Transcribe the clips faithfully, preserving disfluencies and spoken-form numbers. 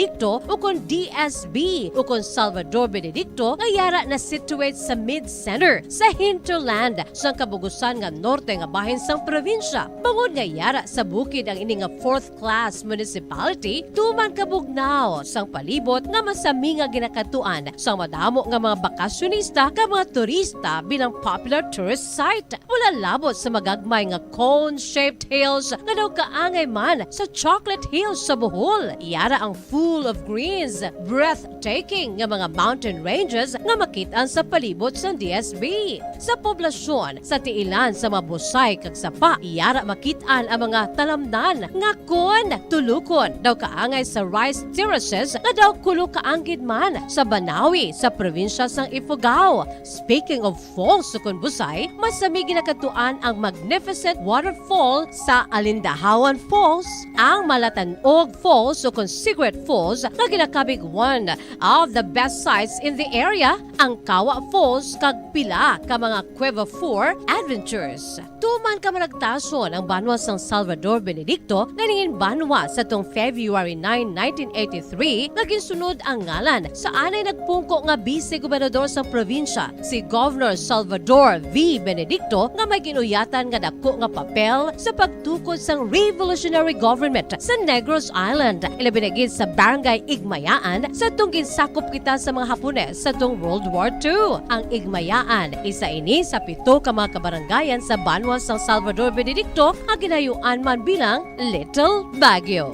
Benedicto, ukon D S B, ukon Salvador Benedicto, nga yara na situate sa mid-center, sa hinterland, sang kabugusan nga norte nga bahin sang probinsya. Bangod nga yara sa bukid ang ini nga fourth class municipality, tuman kabugnaw sang palibot nga masami nga ginakadtuan sang madamo nga mga bakasyonista kag mga turista bilang popular tourist site. Wala labot sa magagmay nga cone-shaped hills nga daw kaangay man sa Chocolate Hills sa Bohol. Yara ang full of greens, breathtaking nga mga mountain ranges nga makit-an sa palibot sang D S B. Sa poblasyon, sa tiilan sa mga busay kag sapa, yara makit-an ang mga talamnan nga kon tulukon daw kaangay sa rice terraces nga daw kulo kaanggid man sa Banawi sa probinsya sang Ifugao. Speaking of falls, ukon busay, masami ginakadtuan ang magnificent waterfall sa Alindahawan Falls, ang Malatanog Falls, ukon Cigarette Falls, nga ginakabig one of the best sights in the area, ang Kawa Falls, kag pila ka mga Cueva Four adventures. Tuman kamaragtason ang banwa sang Salvador Benedicto nga nangin banwa sa tung February nine, nineteen eighty-three, nga ginsunod ang ngalan sa anay nagpungko nga bise gobernador sang probinsya, si Governor Salvador V. Benedicto, nga may ginuyatan nga dako nga papel sa pagtukod sang revolutionary government sa Negros Island, ilabi na gid sa Barangay Igmayaan, sa tung ginsakop kita sa mga Hapones sa tung World War Two. Ang Igmayaan, isa ini sa pito ka mga kabarangayan sa banwa sang Salvador Benedicto nga ginayuan man bilang Little Baguio.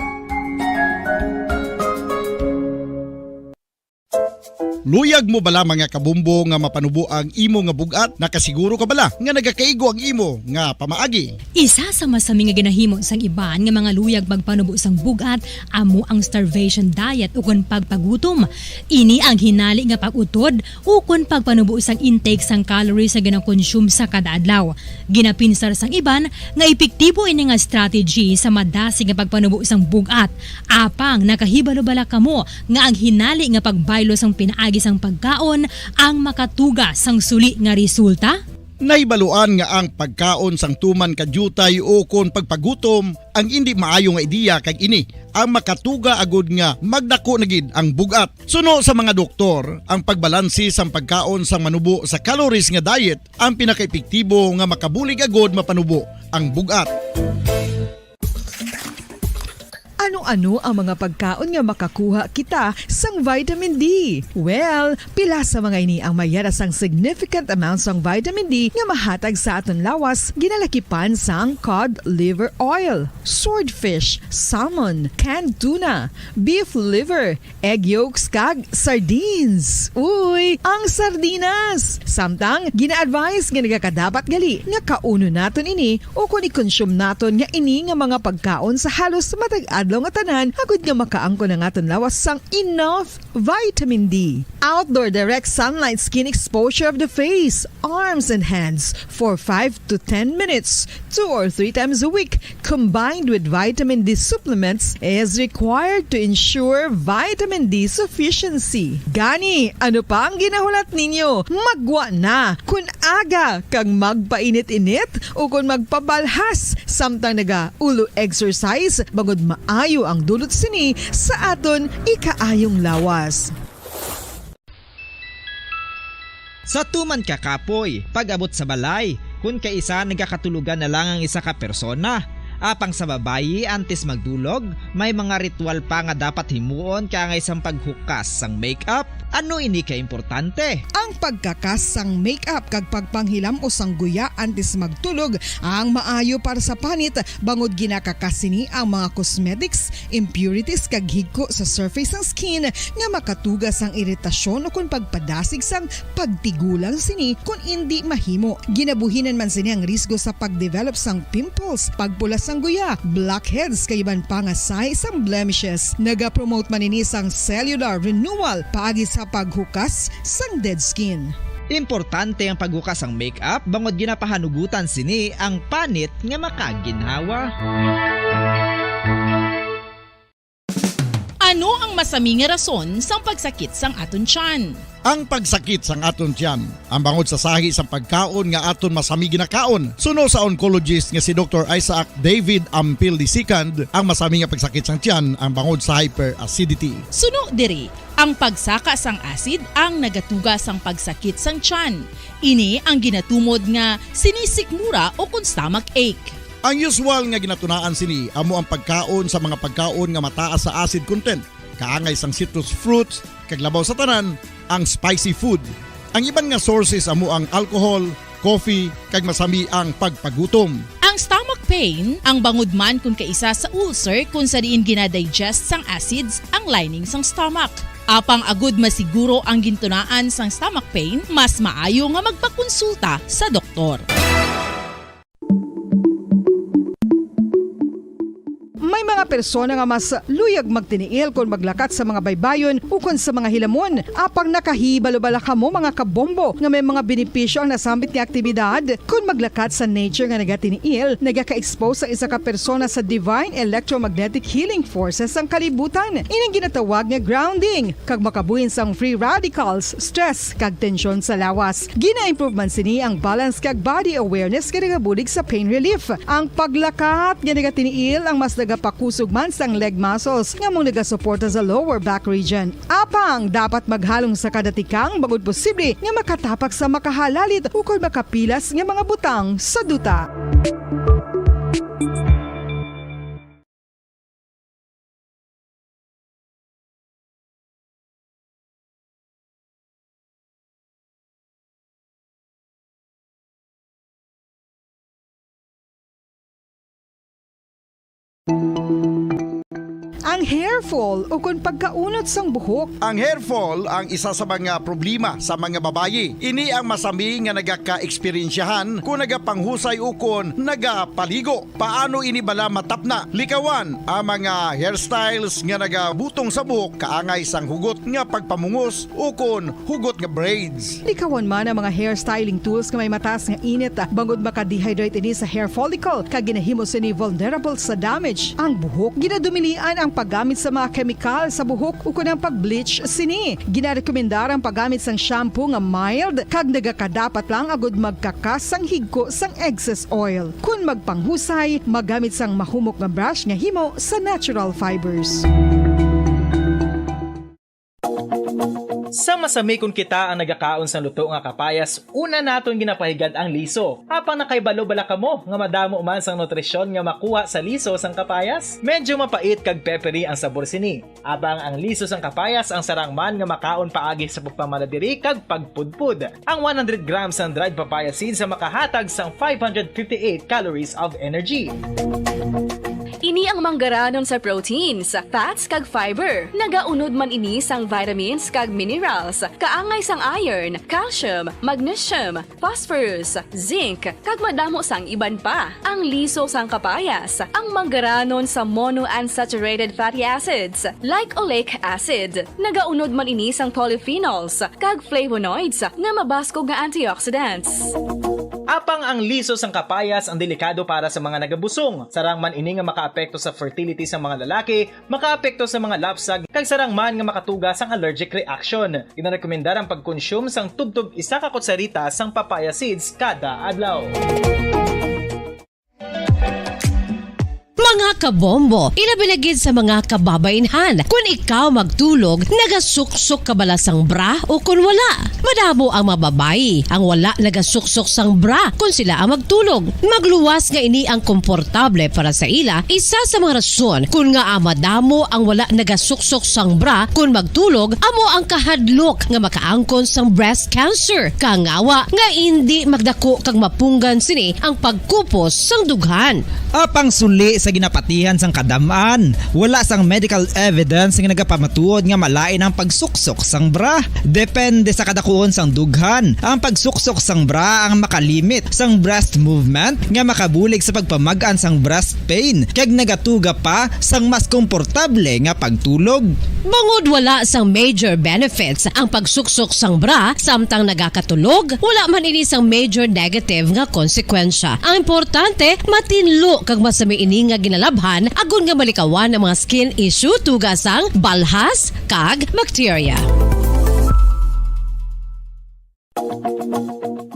Luyag mo bala, mga kabombo, nga mapanubo ang imo nga bug-at? Nakasiguro ka bala nga nagakaigo ang imo nga pamaagi? Isa sa masami nga ginahimo sang iban nga mga luyag magpanubo sang bug-at amo ang starvation diet ukon pagpagutom. Ini ang hinali nga pag-utod ukon pagpanubo sang intake sang calories nga ginakonsume sa kada adlaw. Ginapinsar sang iban nga epektibo ini nga strategy sa madasig nga pagpanubo sang bug-at. Apang nakahibalo bala kamo nga ang hinali nga pagbaylo sang pinaagi sang pagkaon ang makatuga sang suli nga resulta? Nahibaluan nga ang pagkaon sang tuman ka diutay ukon pagpagutom ang indi maayo nga ideya, kag ini ang makatuga agud nga magdako na gid ang bug-at. Suno sa mga doktor, ang pagbalanse sang pagkaon sang manubo sa calories nga diet ang pinakaepektibo nga makabulig agud mapanubo ang bug-at. Ano-ano ang mga pagkaon nga makakuha kita sang vitamin D? Well, pila sa mga ini ang may yara sang significant amount sang vitamin D nga mahatag sa aton lawas, ginalakipan sang cod liver oil, swordfish, salmon, canned tuna, beef liver, egg yolks, kag sardines. Uy, ang sardinas! Samtang gina-advise nga nagakadapat gali nga kaunon naton ini ukon i-consume naton nga ini nga mga pagkaon sa halos matag adlaw nga tanan, agud nga makaangkon ang aton lawas sang enough vitamin D. Outdoor direct sunlight skin exposure of the face, arms, and hands for five to ten minutes, two or three times a week, combined with vitamin D supplements, is required to ensure vitamin D sufficiency. Gani, ano pa ang ginahulat ninyo? Maggwa na! Kon aga kag magpainit-init ukon magpabalhas samtang naga-ulo exercise, bangod maayo ang dulot sini sa aton ikaayong lawas. Sa tuman ka kapoy, pag-abot sa balay, kon kaisa nagakatulogan na lang ang isa ka persona. Apang sa babayi, antes magdulog, may mga ritual pa nga dapat himuon kaangay sang paghukas sang makeup. Ano ini ka importante? Ang pagkakas sang makeup kag pagpanghilam-os sang guya antes magtulog ang maayo para sa panit, bangod ginakakas sini ang mga cosmetics, impurities, kag higko sa surface sang skin nga makatuga sang iritasyon ukon pagpadasig sang pagtigulang sini kon indi mahimo. Ginabuhinan man sini ang risgo sa pagdevelop sang pimples, pagpula sang guya, blackheads, kag iban pa nga sahi sang blemishes. Nagapromote man ini sang cellular renewal paagi sa paghukas sang dead skin. Importante ang paghukas sang makeup bangod ginapahanugutan sini ang panit nga makaginhawa. Ano ang masami nga rason sang pagsakit sang aton tiyan? Ang pagsakit sang aton tiyan, ang bangod sa sahi sang pagkaon nga aton masami ginakaon. Suno sa oncologist nga si Doktor Isaac David Ampil the second, ang masami nga pagsakit sang tiyan ang bangod sa hyperacidity. Suno diri, ang pagsaka sang acid ang nagatuga sang pagsakit sang tiyan. Ini ang ginatumod nga sinisikmura o kon stomach ache. Ang usual nga ginatunaan sini amo ang pagkaon sa mga pagkaon nga mataas sa acid content, kaangay sang citrus fruits, kag labaw sa tanan, ang spicy food. Ang iban nga sources amo ang alcohol, coffee, kag masami ang pagpagutom. Ang stomach pain, ang bangod man kon kaisa sa ulcer kon sa diin gina-digest sang acids ang lining sang stomach. Apang agud masiguro ang gintunaan sang stomach pain, mas maayo nga magpakonsulta sa doktor. May mga persona nga mas luyag magtiniil kon maglakat sa mga baybayon ukon sa mga hilamon, apang nakahibalo bala kamo, mga kabombo, nga may mga benepisyo ang nasambit nga aktibidad? Kon maglakat sa nature nga nagatiniil, nagaka-expose ang isa ka persona sa divine electromagnetic healing forces sang kalibutan. Ining ginatawag nga grounding, kag makabuhin sang free radicals, stress, kag tensyon sa lawas. Gina-improve man sini ang balance kag body awareness nga nagabulig sa pain relief. Ang paglakat nga nagatiniil ang mas nagapakusog man sang leg muscles nga amo nagasuporta sa lower back region. Apang dapat maghalong sa kada tikang bangod posible nga makatapak sa makahalalit ukon makapilas nga mga butang sa duta. Ang hair fall ukon pagkaunot sang buhok. Ang hair fall ang isa sa mga problema sa mga babayi. Ini ang masami nga nagaka-eksperyensyahan kon nagapanghusay ukon nagapaligo. Paano ini bala matapna? Likawan ang mga hairstyles nga nagabutong sa buhok kaangay sang hugot nga pagpamungos ukon hugot nga braids. Likawan man ang mga hair styling tools nga may mataas nga init, ah, bangod maka-dehydrate ini sa hair follicle, kag ginahimo sini vulnerable sa damage ang buhok. Ginadumilian ang paggamit sa mga kemikal sa buhok ukon ang pag-bleach sini. Ginarekomendar ang paggamit sang shampoo nga mild kag nagakadapat lang agud magkakas sang higko sang excess oil. Kon magpanghusay, maggamit sang mahumok nga brush nga himo sa natural fibers. Sa masami kon kita ang nagakaon sang luto nga kapayas, una naton ginapahigad ang liso. Apang nakahibalo bala kamo nga madamo man sang nutrisyon nga makuha sa liso sang kapayas? Medyo mapait kag peppery ang sabor sini. Apang ang liso sang kapayas ang sarang man nga makaon paagi sa pagpamala diri kag pagpudpod. Ang one hundred grams sang dried papaya seeds ang makahatag sang five hundred fifty-eight calories of energy. Ini ang manggaranon sa proteins, fats, kag fiber. Nagaunod man ini sang vitamins kag minerals, kaangay sang iron, calcium, magnesium, phosphorus, zinc, kag madamo sang iban pa. Ang liso sang kapayas, ang manggaranon sa monounsaturated fatty acids, like oleic acid. Nagaunod man ini sang polyphenols kag flavonoids nga mabaskog nga antioxidants. Apang ang liso sang kapayas ang delikado para sa mga nagabusong. Sarang man ini nga makaapekto sa fertility sa mga lalaki, makaapekto sa mga lapsag, kag sarang man nga makatuga sang allergic reaction. Ginarekomendar ang pagkonsume sang tubtob isa ka kutsarita sang papaya seeds kada adlaw. Mga kabombo, ilabi na gid sa mga kababainhan, kun ikaw magtulog, nagasuksok ka bala sang bra o kun wala? Madamo ang mga babayi ang wala nagasuksok sang bra kun sila ang magtulog. Magluwas nga ini ang komportable para sa ila, isa sa mga rason kun ngaa madamo ang wala nagasuksok sang bra kun magtulog amo ang kahadlok nga makaangkon sang breast cancer. Kangawa nga indi magdako kag mapunggan sini ang pagkupos sang dughan. Apang suli sa ginapatihan sang kadam-an, wala sang medical evidence nga nagapamatuod nga malain ang pagsuksok sang bra. Depende sa kadakuon sang dughan, ang pagsuksok sang bra ang makalimit sang breast movement nga makabulig sa pagpamag-an sang breast pain kag nagatuga pa sang mas komportable nga pagtulog. Bangod wala sang major benefits ang pagsuksok sang bra samtang nagakatulog, wala man ini sang major negative nga konsekwensya. Ang importante, matinlo kag masami ini nga ginalabhan agod nga malikawan ang mga skin issue tuga sang balhas kag bakterya.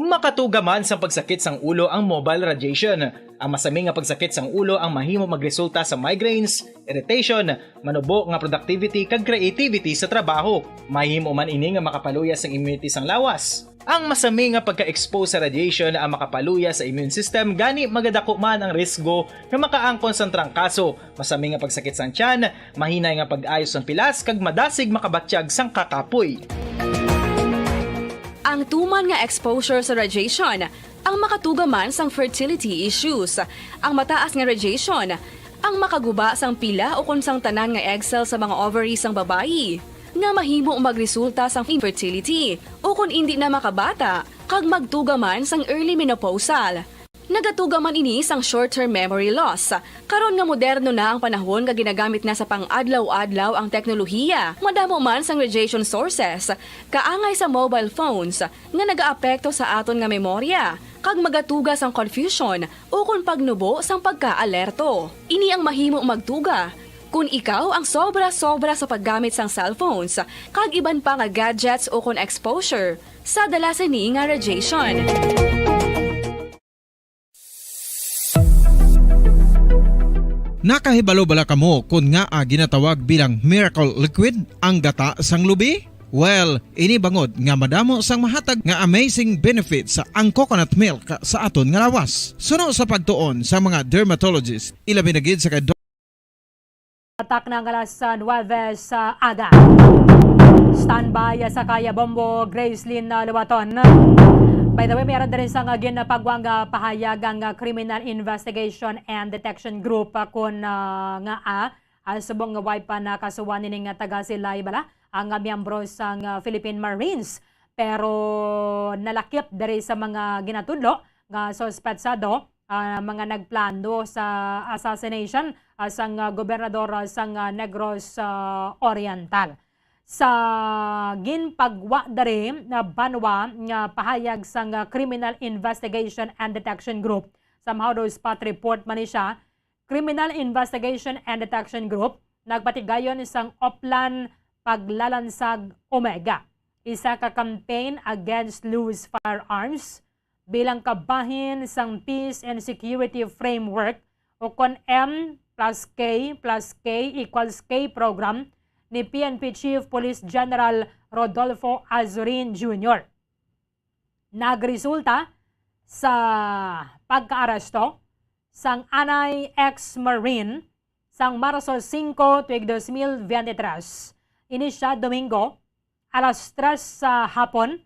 Makatuga man sang pagsakit sang ulo ang mobile radiation. Ang masami nga pagsakit sang ulo ang mahimo magresulta sa migraines, irritation, manubo nga productivity, kag creativity sa trabaho. Mahimo man ini nga makapaluya sang immunity sang lawas. Ang masami nga pagka-expose sa radiation ang makapaluya sa immune system, gani magadako man ang risgo nga makaangkon sang trangkaso, masami nga pagsakit sang tiyan, mahinay nga pag-ayo sang pilas, kag madasig makabatyag sang kakapoy. Ang tuman nga exposure sa radiation ang makatuga man sang fertility issues. Ang mataas nga radiation ang makaguba sang pila ukon sang tanan nga egg cell sa mga ovary sang babayi, nga mahimo magresulta sang infertility ukon indi na makabata, kag magtuga man sang early menopausal. Nagatuga man ini sang short-term memory loss. Karon nga moderno na ang panahon nga ginagamit na sa pang-adlaw-adlaw ang teknolohiya, madamo man sang radiation sources, kaangay sa mobile phones, nga nagaapekto sa aton nga memorya, kag magatuga sang confusion ukon pagnubo sang pagkaalerto. Ini ang mahimo magtuga kon ikaw ang sobra-sobra sa paggamit sang cellphones kag iban pa nga gadgets ukon exposure sa dala sini nga radiation. Nakahibalo bala kamo kon ngaa ginatawag bilang miracle liquid ang gata sang lubi? Well, ini bangod nga madamo sang mahatag nga amazing benefits ang coconut milk sa aton nga lawas. Suno sa pagtuon sa mga dermatologist, ilabi na gid sa kay Doc. Atak na ang alas nuwebe sa aga. Standby sa Kaya Bombo, Gracelyn uh, Luwaton. By the way, may ara diri sa nga ginapagwang uh, pahayag ang uh, Criminal Investigation and Detection Group uh, kun uh, nga uh, uh, subong nga way pa nakasuwa nining uh, taga Silay bala ang uh, miyembro sang uh, Philippine Marines. Pero nalakip diri sa mga ginatudlo nga suspetsado uh, mga nagplano sa assassination uh, sang uh, gobernador uh, sang uh, Negros uh, Oriental. Sa ginpagwa diri nga banwa nga pahayag sang uh, Criminal Investigation and Detection Group, somehow daw spot report man ni siya, Criminal Investigation and Detection Group nagpatigayon sang Oplan Paglalansag Omega, isa ka campaign against loose firearms bilang kabahin sang Peace and Security Framework o kon M plus K plus K equals K program ni P N P Chief Police General Rodolfo Azurin Junior. Nagresulta sa pagkaaresto sang anay ex-marine sang Marso singko tuig dos mil biyente tres. Ini sia Domingo, alas tres sa hapon,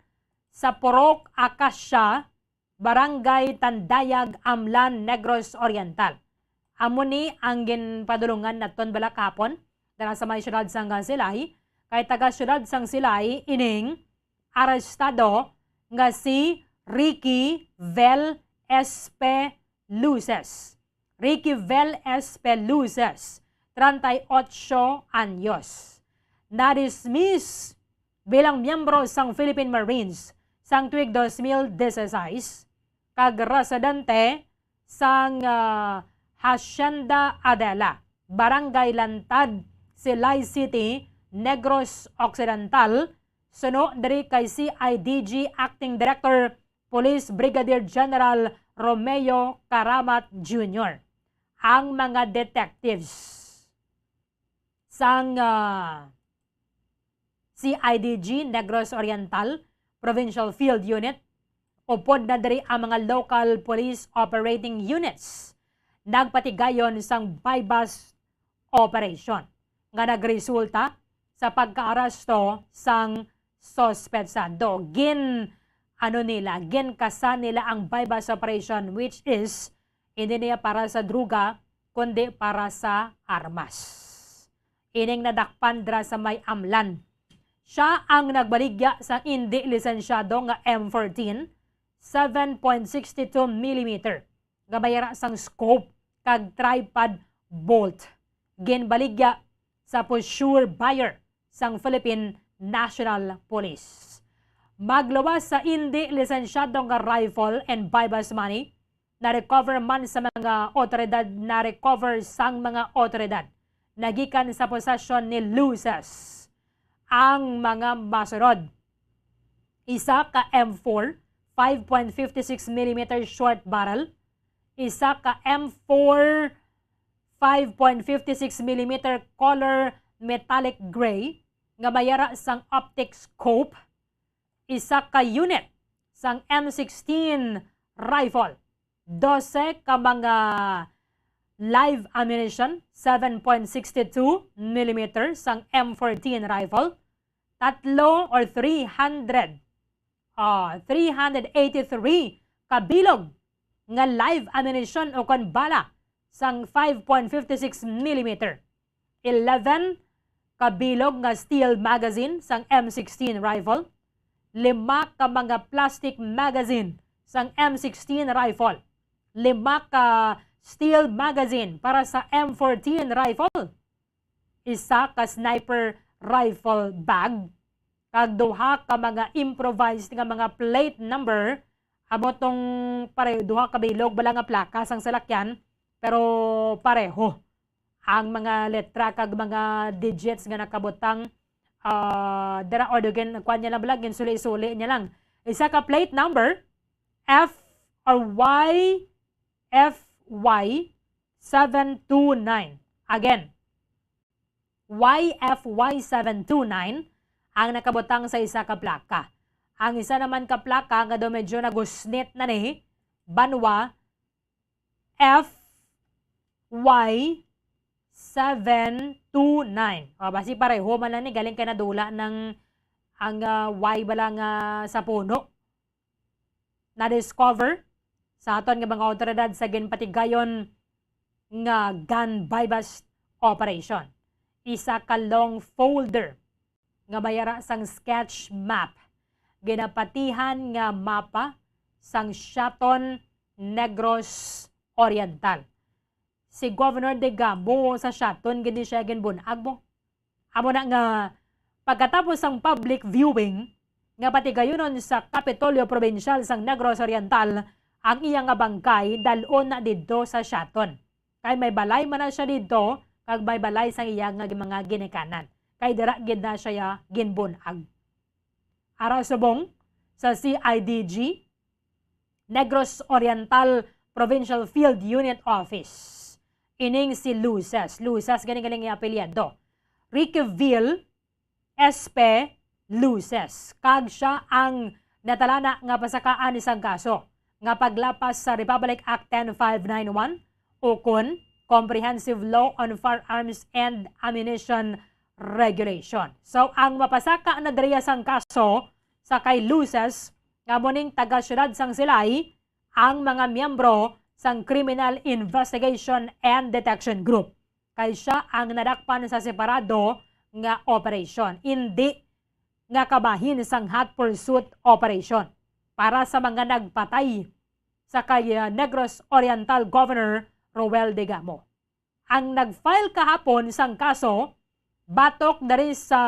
sa Purok Acacia, Barangay Tandayag, Amlan, Negros Oriental. Amo ni ang ginpadulungan naton bala kahapon dala sa may siyudad sang Silay, kay taga siyudad sang Silay ining arestado nga si Ricky Vel Espe Luces. Ricky Vel Espe Luces, treinta y ocho anyos. Na-dismiss bilang miyembro sang Philippine Marines sang tuig dos mil dieciséis, kag residente sang ah, Hacienda Adela, Barangay Lantad, Silay City, Negros Occidental, suno diri kay C I D G Acting Director Police Brigadier General Romeo Karamat Junior. Ang mga detectives sang ah, C I D G Negros Oriental Provincial Field Unit, upod na diri ang mga local police operating units, nagpatigayon sang buy-bust operation nga nagresulta sa pagkaaresto sang suspetsado. Gin, ano nila, ginkasa nila ang buy-bust operation, which is hindi niya para sa druga, kundi para sa armas. Ining nadakpan dira sa may Amlan. Siya ang nagbaligya sa indi lisensyado nga M fourteen, seven point six two millimeter, nga may ara sang scope kag tripod bolt. Ginbaligya sa poseur buyer sang Philippine National Police. Magluwas sa indi lisensyado nga rifle and buy-bust money, na-recover man sa mga otoridad, na-recover sang mga otoridad nagikan sa posesyon ni Luces ang mga masunod. Isa ka M four, five point fifty six millimeter short barrel. Isa ka M four, five point fifty six millimeter color metallic gray nga may ara sang optic scope. Isa ka unit sang M sixteen rifle. Dose ka mga live ammunition, seven point six two millimeter sang M fourteen rifle. Tatlo or three hundred, ah, three hundred eighty-three ka bilog nga live ammunition o kon bala sang five point fifty six millimeter. Eleven ka bilog nga steel magazine sang M sixteen rifle. Lima ka mga plastic magazine sang M sixteen rifle. Lima ka steel magazine para sa M fourteen rifle. Isa ka sniper rifle bag, kag duha ka mga improvised nga mga plate number, amo tong pare-, duha ka bilog bala nga plaka sang salakyan, pero pareho ang mga letra kag mga digits nga nakabutang, ah, dira, or gin-, kuan niya lang bala, ginsuli-suli niya lang. Isa ka plate number, F or Y, F Y seven two nine. Again, Y F Y seven two nine ang nakabutang sa isa ka plaka. Ang isa naman ka plaka nga daw medyo nagusnit na ni, banwa, F Y seven two nine. O, basi pareho man lang ni, galing kay nadula ng ang, ah, Y bala nga sa puno. Na-discover sa aton nga mga awtoridad sa ginpatigayon nga gun buy-bust operation. Isa ka long folder nga may ara sang sketch map, ginapatihan nga mapa sang Siaton, Negros Oriental. Si Governor Degamo sa Siaton gid ni siya ginbun-ag mo. Amo na nga, pagkatapos sang public viewing nga patigayunon sa Kapitolyo Probinsyal sang Negros Oriental, ang iya nga bangkay dal-on na didto sa Siaton. Kay may balay man na siya didto, kag may balay sang iya nga mga ginikanan. Kay dira gid na siya ginbun-ag. Ara subong sa C I D G, Negros Oriental Provincial Field Unit Office. Ining si Luces. Luces gani galing nga apelyido. Riqueville Espe Luces. Kag siya ang natalana nga pasakaan sang kaso nga paglapas sa Republic Act ten five nine one, ukon Comprehensive Law on Firearms and Ammunition Regulation. So, ang mapasaka na diriya sang kaso sa kay Luces, nga amo ning taga-siyudad sang Silay, ang mga miyembro sang Criminal Investigation and Detection Group, kay siya ang nadakpan sa separado nga operasyon, indi nga kabahin sang hot pursuit operation para sa mga nagpatay sa kay, ah, Negros Oriental Governor Roel Degamo. Ang nag-file kahapon sang kaso batok diri sa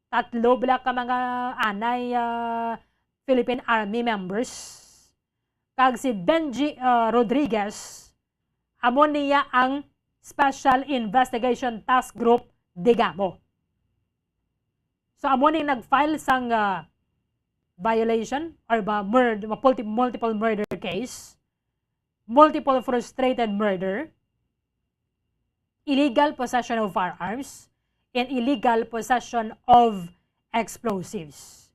tatlo bala ka mga anay, ah, Philippine Army members. Kag si Benji, ah, Rodriguez, amo niya ang Special Investigation Task Group Degamo. So, amo ning nag-file sang, ah, violation or ba murd-, multi-, multiple murder case, multiple frustrated murder, illegal possession of firearms, and illegal possession of explosives.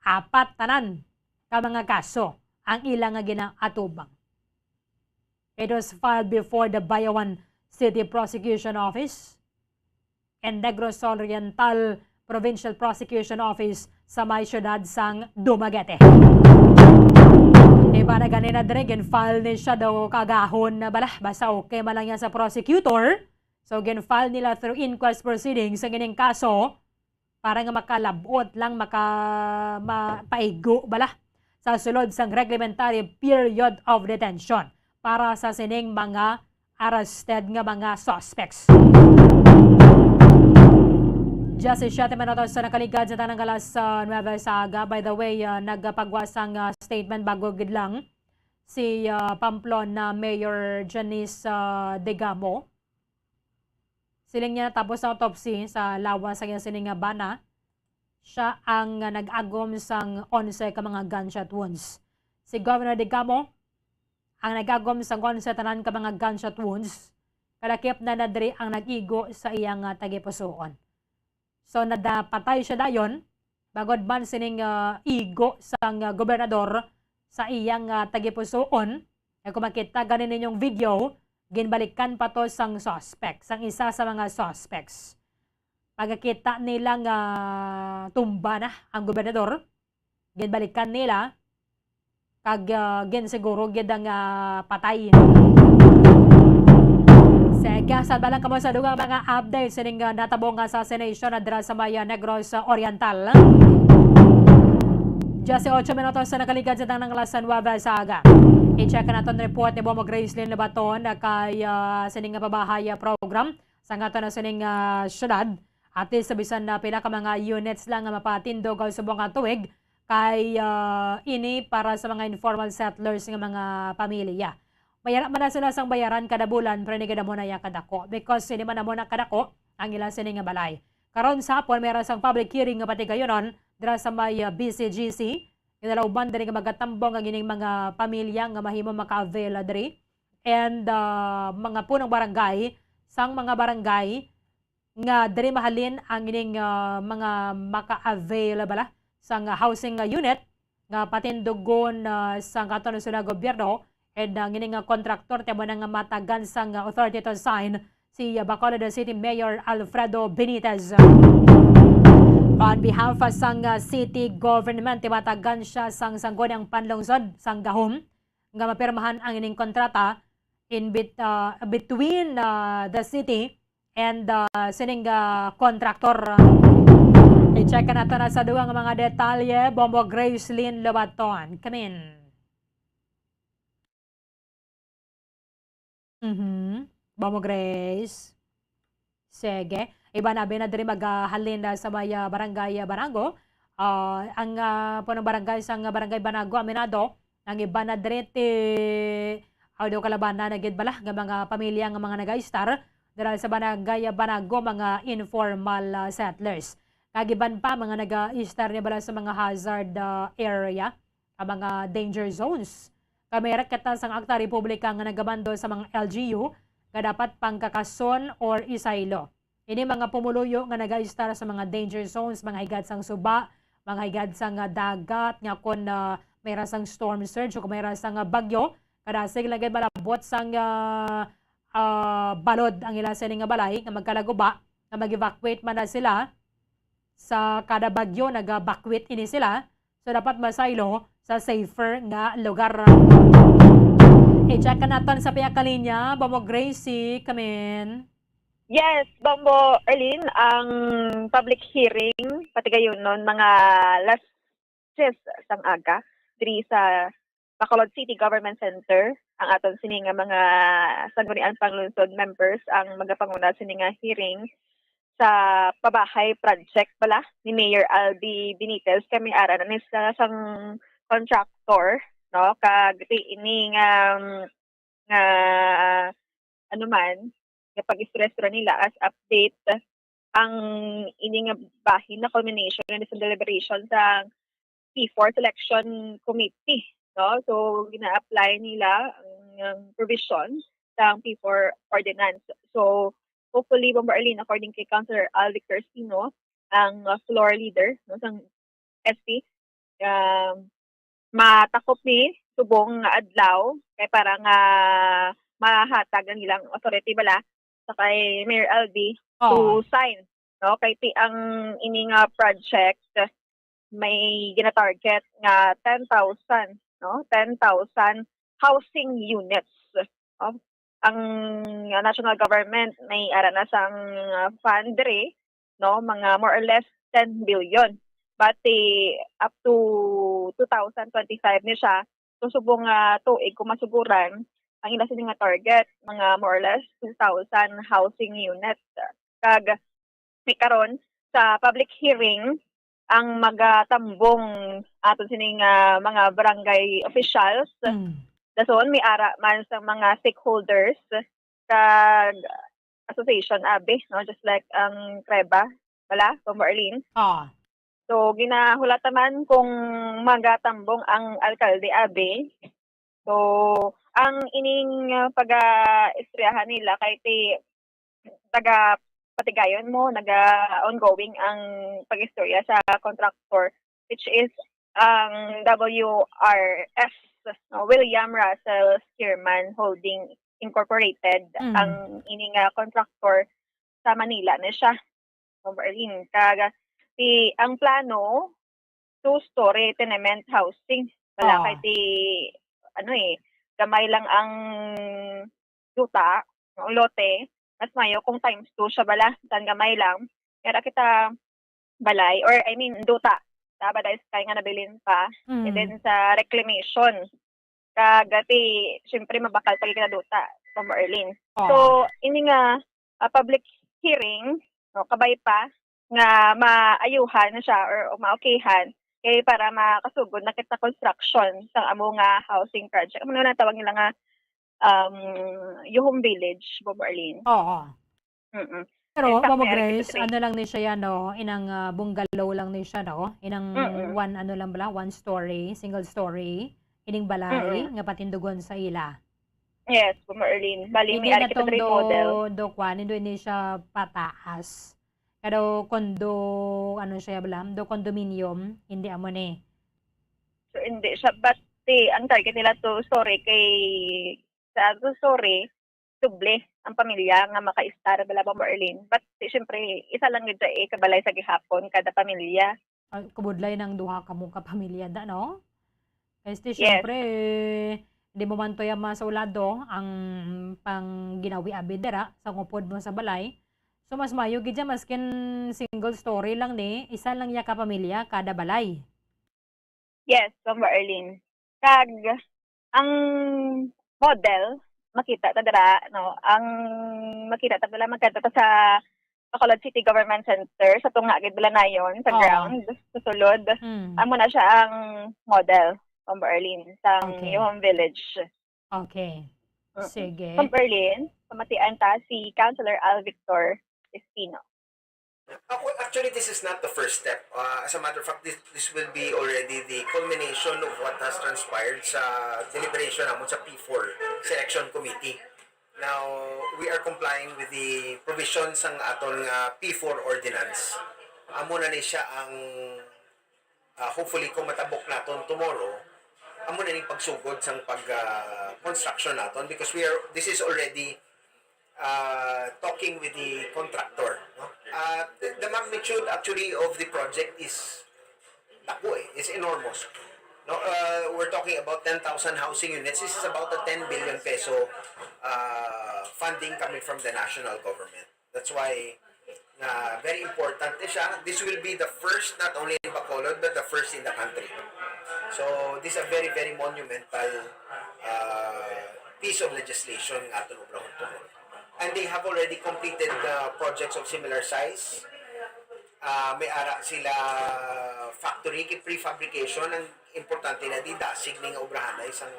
Apat tanan ka mga kaso ang ila nga ginaatubang. It was filed before the Bayawan City Prosecution Office and Negros Oriental Provincial Prosecution Office sa may siyudad sang Dumaguete. Iba na ganina diri, gin-file ni siya daw kagahon na bala. Basta okay man lang yan sa prosecutor. So, gin-file nila through inquest proceedings ang ining kaso para nga makalabot lang, maka-, ma-, paigo bala sa sulod sang reglementary period of detention para sa sining mga arrested nga mga suspects. Just siyete minutos sa nakaligad sa tanang alas, ah, nuebe sa aga. By the way, ah, nagpagwa sang, ah, statement bago gid lang si, ah, Pamplona Mayor Janice, ah, Degamo. Siling niya, tapos sa autopsy sa lawas sa iya sini nga bana, siya ang, ah, nag-agom sang onse ka mga gunshot wounds. Si Governor Dingamo ang nag-agom sang onse tanan ka mga gunshot wounds, kalakip na na diri ang nag-igo sa iyang, ah, tagipusoon. So, nadapatay siya dayon, bangod man sining, ah, igo sang, ah, gobernador sa iyang, ah, tagipusoon. Kay kung makita gani ninyong video, ginbalikan pa to sang suspect, sang isa sa mga suspects. Pagkakita nila nga tumba na ang gobernador, ginbalikan nila, kag, ah, ginsiguro gid ang, ah, patay. Sige, sad ba lang kamo sa dugang mga updates sining, ah, natabo nga assassination na dira sa may, ah, Negros Oriental. Diyesyocho minutos sa nakaligad sa tanang alas nuebe sa aga. I-check naton report ni Bombo Gracelyn Lobaton na kay, ah, sining nga pabahay, ah, program sa aton na sining, ah, syudad. At least, bisan na pila ka mga units lang nga mapatindog subong nga tuig, kay, ah, ini para sa mga informal settlers nga mga pamilya. May ara man na sila sang bayaran kada bulan, pero hindi gid amo na ya kadako. Because hindi man amo na kadako ang ila sini nga balay. Karon sa hapon, may ara sang public hearing nga patigayunon dira sa may, ah, B C G C. Ginalauban diri nga magatambong ang ining mga pamilya nga mahimo maka-avail diri. And, ah, mga punong barangay, sang mga barangay nga diri mahalin ang ining, ah, mga maka-avail bala sang housing, ah, unit nga patindugon, ah, sang aton nasyonal gobyerno, and ang ining, ah, kontraktor, timo na nga matagan sang, ah, authority to sign si, ah, Bacolod City Mayor Alfredo Benitez. On behalf, ah, sang, ah, city government, timatagan siya sang Sangguniang Panlungsod sang gahom nga mapirmahan ang ining kontrata in bit-, ah, between, ah, the city and, ah, sining, ah, contractor. I-check nato na sa dugang mga detalye, Bombo Gracelyn Lobaton. Come in. Mhm. Bombo Grace. Sige. Iban abi na diri magahalin na sa may, ah, barangay, ah, Banago. Ah, ang, ah, punong barangay sang barangay Banago, aminado, ang iban na diri ti, aw, daw kalabanan na gid bala nga mga pamilya nga mga nag-istar dira sa barangay, ah, Banago, mga informal, ah, settlers. Kag iban pa, mga nag-istar ni bala sa mga hazard, ah, area, ang mga danger zones. Kay may reketa sang Akta Republika nga nagamando sa mga L G U nga dapat pangkakason or isaylo. Ini mga pumuluyo nga nagaistar sa mga danger zones, mga higad sang suba, mga higad sang, ah, dagat, nga kon, ah, may ra sang storm surge o kung may ra sang, ah, bagyo, kadasig lang gid malabot sang, ah, ah, balod ang ila sini nga balay nga magkalaguba, nga mag-evacuate man na sila sa kada bagyo, nagabakwit ini sila. So, dapat masaylo sa safer nga lugar. I-check ka naton sa pihak ka linya, Bombo Gracie, come in. Yes, Bombo Erlene, ang public hearing, patigayunon, mga alas siyes sang aga, diri sa Bacolod City Government Center. Ang aton sini nga mga Sangguniang Panlungsod members ang magapanguna sini nga hearing sa pabahay project bala ni Mayor Albi Benitez. Kami ara na ni sa sang contractor, no? Kag ti ini nga, nga, ano man, nga pag-istorya-istorya nila as update ang ini nga bahin na culmination na sa deliberation sa P four Selection Committee, no? So, gina-apply nila ang, ang provision sa P four ordinance. So, hopefully, Bombo Arlene, according kay Councilor Al Victorino, ang, uh, floor leader, no, sang S P, um, matakop ni subong nga adlaw kay para nga mahatag ang ilang authority bala sa kay Mayor L B to Oo. sign, no? Kay ti ang ini nga project may gina-target nga ten thousand, no? Ten thousand housing units, no? Ang national government may ara na sang, uh, fund diri, no? Mga more or less ten billion. But, eh, up to two thousand twenty-five ni siya, so subong nga tuig kung masuguran, ang ila sini nga target, mga more or less two thousand housing units. Kag may karon sa public hearing ang magatambong aton sini nga mga barangay officials. Mm. Dason may ara man sa mga stakeholders kag association abi, no, just like ang Kreba, wala, Bombo Arlene. Ah. So, ginahulata man kung magatambong ang alkalde, abi. So, ang ining, ah, pag-aistoryahan nila kay ti taga Patigayon mo, naga-ongoing ang pag-istorya sa contractor, which is ang W R S, no, William Russell Schierman Holding Incorporated, Mm. ang ini nga contractor sa Manila na siya, Ma'am Arlene. Kag, ti, ang plano, two-story tenement housing. Wala Ah. kay ti, ano eh, gamay lang ang duta, ang lote, mas mayo kung times two siya bala, tan gamay lang. Kaya kita balay, or I mean, duta. Sa Paradise Sky nga nabilin pa. And Mm. then sa reclamation. Kag ti, syempre, mabakal pa gyud ka na duta, Ma'am Arlene. Oo. So, ini nga, ah, public hearing, no, kabay pa nga maayuhan na siya or maokihan, kay para makasugod na kita construction sa amo nga housing project. Amo na lang tawag nila nga, um, Yuhong Village, Ma'am Arlene. Oo. Mm-mm. Pero, In fact, Ma'am may ari Grace, kita ano lang ni siya, no? Inang, ah, bungalow lang ni siya, no? Inang Mm-mm. one, ano lang bala, one story, single story, ining balay Mm-mm. nga patindugon sa ila. Yes, Ma'am Arlene. Bali, Hindi may ari na kita tong diri do, model. do kwan, hindi ni siya pataas. Pero condo, ano siya bala, do condominium, hindi amo ni. So, hindi siya, but ti, ang target nila two story kay sa two story, doble ang pamilya nga maka-estar bala, Ma'am Arlene. But ti, syempre, isa lang gid sa ikabalay sa gihapon kada pamilya. Ay, kabudlay nang duha ka mo ka pamilya da, no? Kay ti, Yes. syempre, di mo man to ya masulado ang pang ginawi-abi dira sa ngupod mo sa balay. So, mas mayo gid siya, maskin single story lang ni, isa lang ya ka pamilya kada balay. Yes, Ma'am Arlene. Kag, ang model, makita ta dira, no? Ang makita ta dira, magkadto ta sa Bacolod City Government Center, sa tunga gid bala nayon, sa Oo. ground, sa sulod. Mm. Amo na siya ang model, Ma'am Arlene, sang Okay. Yuhong Village. Okay. Mm-mm. Sige. Ma'am Arlene, pamatian ta si Councilor Al Victor Espino. Uh, well, actually, this is not the first step. Uh, as a matter of fact, this, this will be already the culmination of what has transpired sa deliberation namon sa P four Selection Committee. Now, we are complying with the provisions sang aton nga P four ordinance. Amo na ni siya ang, uh, hopefully, kung matabok naton tomorrow, amo na ni pagsugod sang pag, uh, construction naton, because we are, this is already uh, talking with the contractor, no? Uh, the, the magnitude actually of the project is dako eh, is enormous. No, uh, we're talking about ten thousand housing units. This is about a ten billion peso, uh, funding coming from the national government. That's why na very important ni siya. This will be the first, not only in Bacolod, but the first in the country. So, this is a very, very monumental, uh, piece of legislation nga aton obrahon tomorrow. And they have already completed the projects of similar size. Ah, may ara sila factory, kay prefabrication, ang importante na di dasig ni nga obrahanay sang,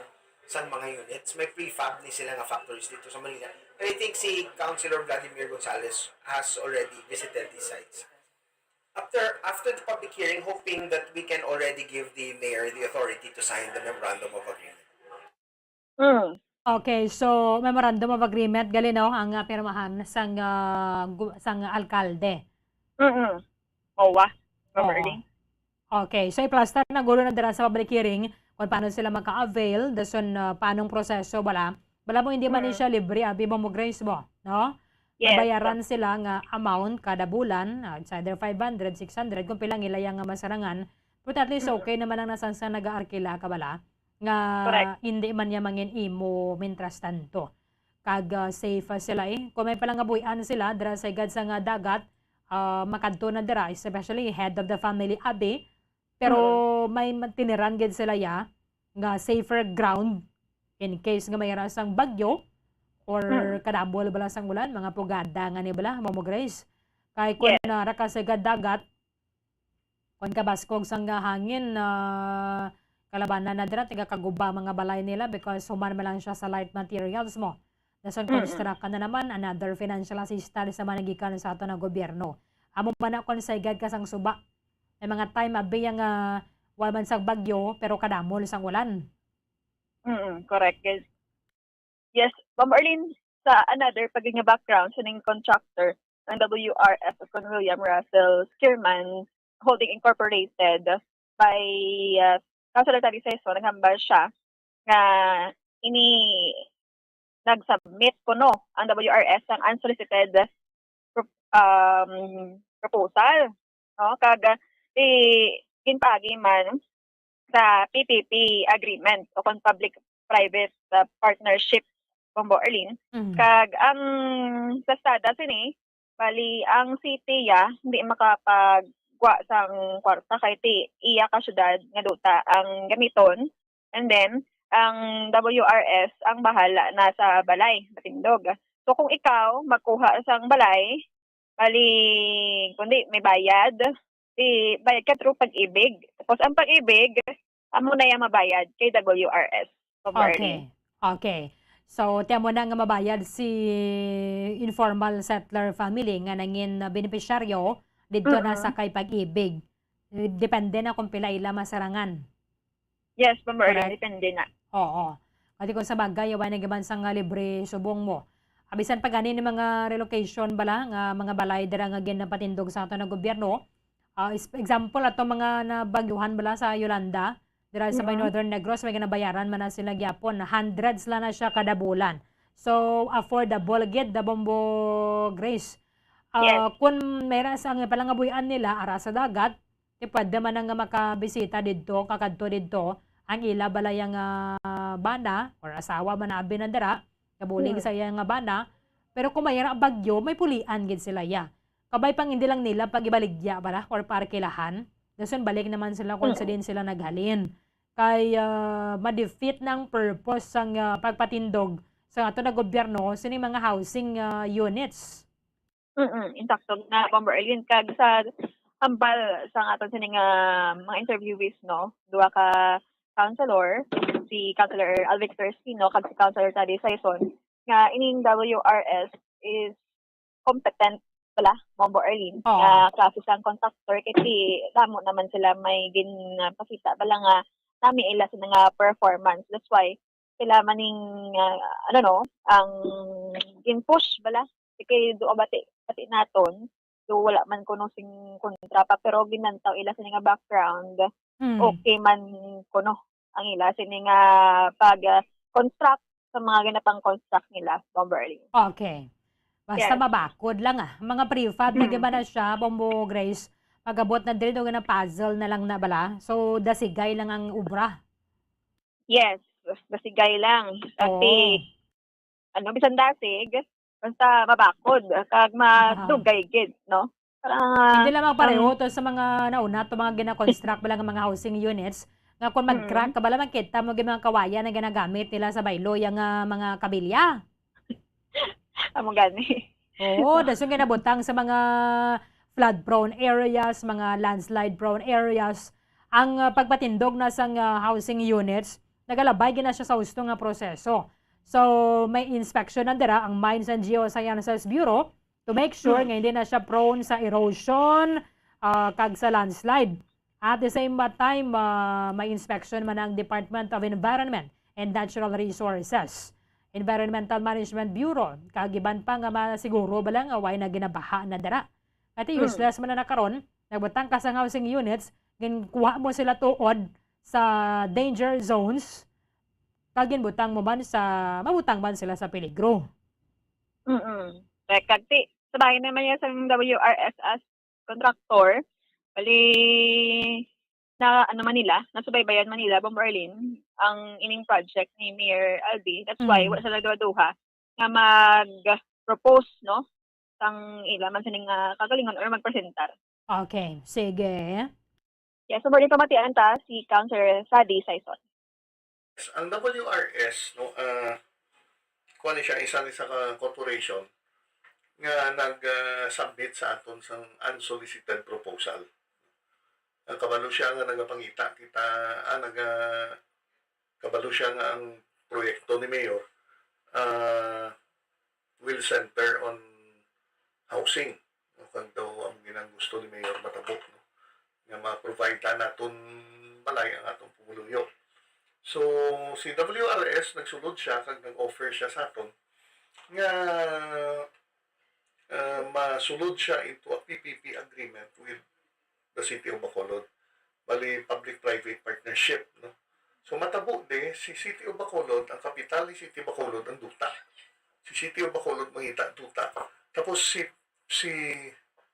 sang mga units. May prefab ni sila nga factories dito sa Manila. And I think si Councilor Vladimir Gonzales has already visited these sites. After, after the public hearing, hoping that we can already give the mayor the authority to sign the memorandum of agreement. Mm. Okay, so memorandum of agreement, gali, no, ang, ah, pirmahan sang, ah, gu-, sang alkalde. Mm-mm. Owa, Ma'am Oo. Arlene. Okay, so iplastar na guro na dira sa public hearing kung paano sila maka-avail, dason, ah, paanong proseso, bala. Bala mo, hindi man ni Mm. siya libre, abi mo mo, Grace, mo, no? Yes. May bayaran sila nga amount kada bulan, ah, it's either five hundred, six hundred, kung pila ang ila yang nga masarangan. But at least Mm. okay naman ang nasansa nag-aarkila ka bala, nga Correct. hindi man niya mangin imo mintras tanto. Kag, ah, safe, ah, sila, eh. Kung may palangabuhian sila dira sa higad sa nga dagat, ah, makadto na dira, especially head of the family, abi. Pero Mm. may ma-, tiniran gid sila, ya, nga safer ground in case nga may rasang bagyo or Mm. kadabol bala sang ulan, mga pugada nga ni bala, Ma'am Grace. Kay kung Yes. naa ra ka sa higad dagat, kung kabaskog sang hangin, ah, kalabanan na dira, tigakaguba mga balay nila because human man lang siya sa light materials mo. Dason Mm-mm. construct ka na naman, another financial assistance naman ang gikan sa ato nga gobyerno. Amo man na kung sa higad ka sang suba, May mga time, abi, nga wala man sang bagyo, pero kadamo sang ulan. Mm, correct. Yes. Yes, Ma'am Arlene, sa another pa gid nga background sa ning contractor, ang W R S, kon William Russell Skirman Holding Incorporated, by uh, Councilor Taddy Saiso, naghambal siya nga ini nag-submit kuno ang W R S sang unsolicited pro- um, proposal, no? Kag uh, di ginpaagi man sa P P P agreement o kon public-private uh, partnership, Bombo Arlene. Mm. Kag ang sa stada sini, bali ang city ya hindi makapagwa sang kwarta kay ti iya ka syudad nga duta ang gamiton. And then, ang W R S ang bahala na sa balay, matindog. So kung ikaw magkuha sang balay, bali kundi may bayad, di bayad ka through Pag-ibig. Tapos ang Pag-ibig, amo na yung mabayad kay W R S. Okay. Okay. So, tiyan mo na nga mabayad si informal settler family nga nangin benepisyaryo didto na sa kay Pag-ibig. Depende na kung pila ila masarangan. Yes, Ma'am Erlyn, depende na. Oo. Kati kung sa bagay, wala na giman sang libre subong mo. Abisan pa gani ni mga relocation bala nga mga balay dira nga ginapatindog sa ato nga gobyerno. Ah, is- example ato mga nabagyuhan bala sa Yolanda, dira sa may Northern Negros, may ginabayaran man na sila gyapon. Hundreds lang na siya kada bulan. So, affordable gid, da Bombo Grace. Ah, Yes. Kung may ra sa ang palangabuhian nila, ara sa dagat, di pwede man nga makabisita didto, kakadto didto, ang ila balay nga bana or asawa man abi nandira, kabulig Hmm. sa iya nga bana. Pero kung may ra bagyo, may pulian gid sila ya. Kabay pang hindi lang nila pag-ibaligya bala or parkilahan. Dason balik naman sila kung sa Mm. din sila naghalin. Kay ah, ma-defeat na ang purpose sang ah, pagpatindog sa ato na gobyerno sini mga housing ah, units. Mm, insakto na, Bombo Erlyn. Kag sa hambal sa aton sini nga mga interviewees, no, duha ka councilor, si Councilor Alvictor Espino kag si Councilor Taddy Saison, nga ining W R S is competent bala, Bombo Erlyn, Oo. nga klase sang contractor kay ti damo naman sila may ginpakita bala nga nami ila sa mga performance. That's why sila maning ah, ano, no, ang gin-push bala. Kay do bati bati naton, do wala man kuno sing kontra pa, pero ginantaw ila sini nga background, Mm. okay man kuno ang ila sini nga pag ah, construct sa mga ginapang-construct nila, Bombo Erlyn. Okay. Basta Yes. mabakod lang ah. Mga prefab na Mm. gid ba na siya, Bombo Grace? Pag-abot na diri, do na puzzle na lang na bala. So, dasigay lang ang obra. Yes, dasigay lang. Kasi, Oo. ano, bisan dasig, basta mabakod, kag madugay gid, no? Para, Hindi lamang pareho um, to sa mga nauna, to mga gina-construct bala nga mga housing units, nga kung mag-crack, Mm. kabala man kita mo gid mga kawayan na ginagamit nila sa baylo, yang ah, mga kabilya. Amo gani. Oo, dason ginabutang sa mga flood-prone areas, mga landslide-prone areas, ang ah, pagpatindog na sang ah, housing units, nagalabay gina siya sa husto nga proseso. So, may inspection na dira ang Mines and Geosciences Bureau to make sure Mm. nga hindi na siya prone sa erosion ah, kag sa landslide. At the same time, ah, may inspection man ang Department of Environment and Natural Resources, Environmental Management Bureau, kag iban pa nga masiguro bala nga way na ginabaha na dira. Kati Mm. useless man na karon, nagbutang ka sa housing units, ginkuha mo sila tuod sa danger zones, kag ginbutang mo man sa, mabutang man sila sa peligro. Mm. Kag ti, sa bahin naman niya sa W R S as contractor, bali, na ano man nila, nasubaybayan man nila, Bombo Erlyn, ang ining project ni Mayor Albi. That's why, Mm. wala sila duha-duha nga mag-propose, no, sang ila man sining ah, kagalingon or magpresentar. Okay, sige. Yeah, so, muli pamatian ta si Councilor Sadi Saison. Ang W R S, no, ah, kuwan ni siya, isa ni sa ka corporation nga nag-submit sa aton sang unsolicited proposal. Ang kabalo siya nga nagapangita kita, ah, naga, kabalo siya nga ang proyekto ni Mayor ah, will center on housing. No? Kag daw ang ginang gusto ni Mayor matabo, no? Nga ma-provide ta naton balay ang atong pumuluyo. So, si W R S, nagsulod siya kag nag-offer siya sa aton nga, ah, masulod siya into a P P P agreement with the City of Bacolod. Bali, public-private partnership, no? So, matabo di, si City of Bacolod, ang kapital ni City Bacolod, ang duta. Si City of Bacolod mangita duta. Tapos si, si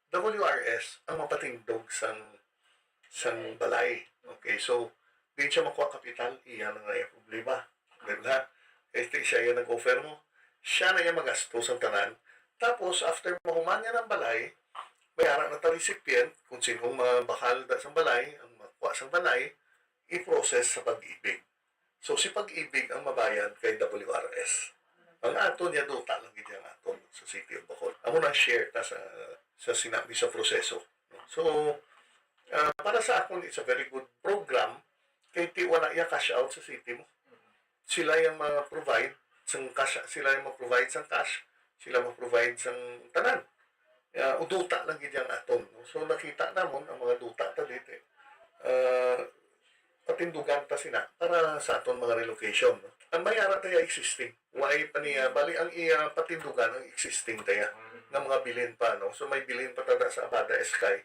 W R S ang mapatindog sang, sang balay. Okay, so, diin siya makuha kapital, iya na nga iya problema. Diba? Este siya yung nag-offer mo. Siya na yung magasto sa tanan. Tapos, after mahuman niya ng balay, may ara na ta recipient, kung sinong mabakal da sang balay, ang makuha sang balay, i-process sa Pag-ibig. So, si Pag-ibig ang mabayad kay W R S. Ang aton niya duta lang gid ang aton sa City of Bacolod. Amo nang share ta sa, sa sinabi sa proseso. So, ah, para sa akon, it's a very good program. Kay ti wala iya cash out sa city mo. Sila yung ma-provide sang cash, sila yung ma-provide sang cash, sila ma-provide sang tanan. Ah, uduta lang gid yang aton, no? So, nakita namon ang mga duta ta dito. Ah, patindugan ta sina para sa aton mga relocation, no? Ang may ara tayo existing. Why pa niya? Bali, ang iya patindugan ang existing tayo nga mga bilin pa, no? So, may bilin pa tada sa Abada Eskay,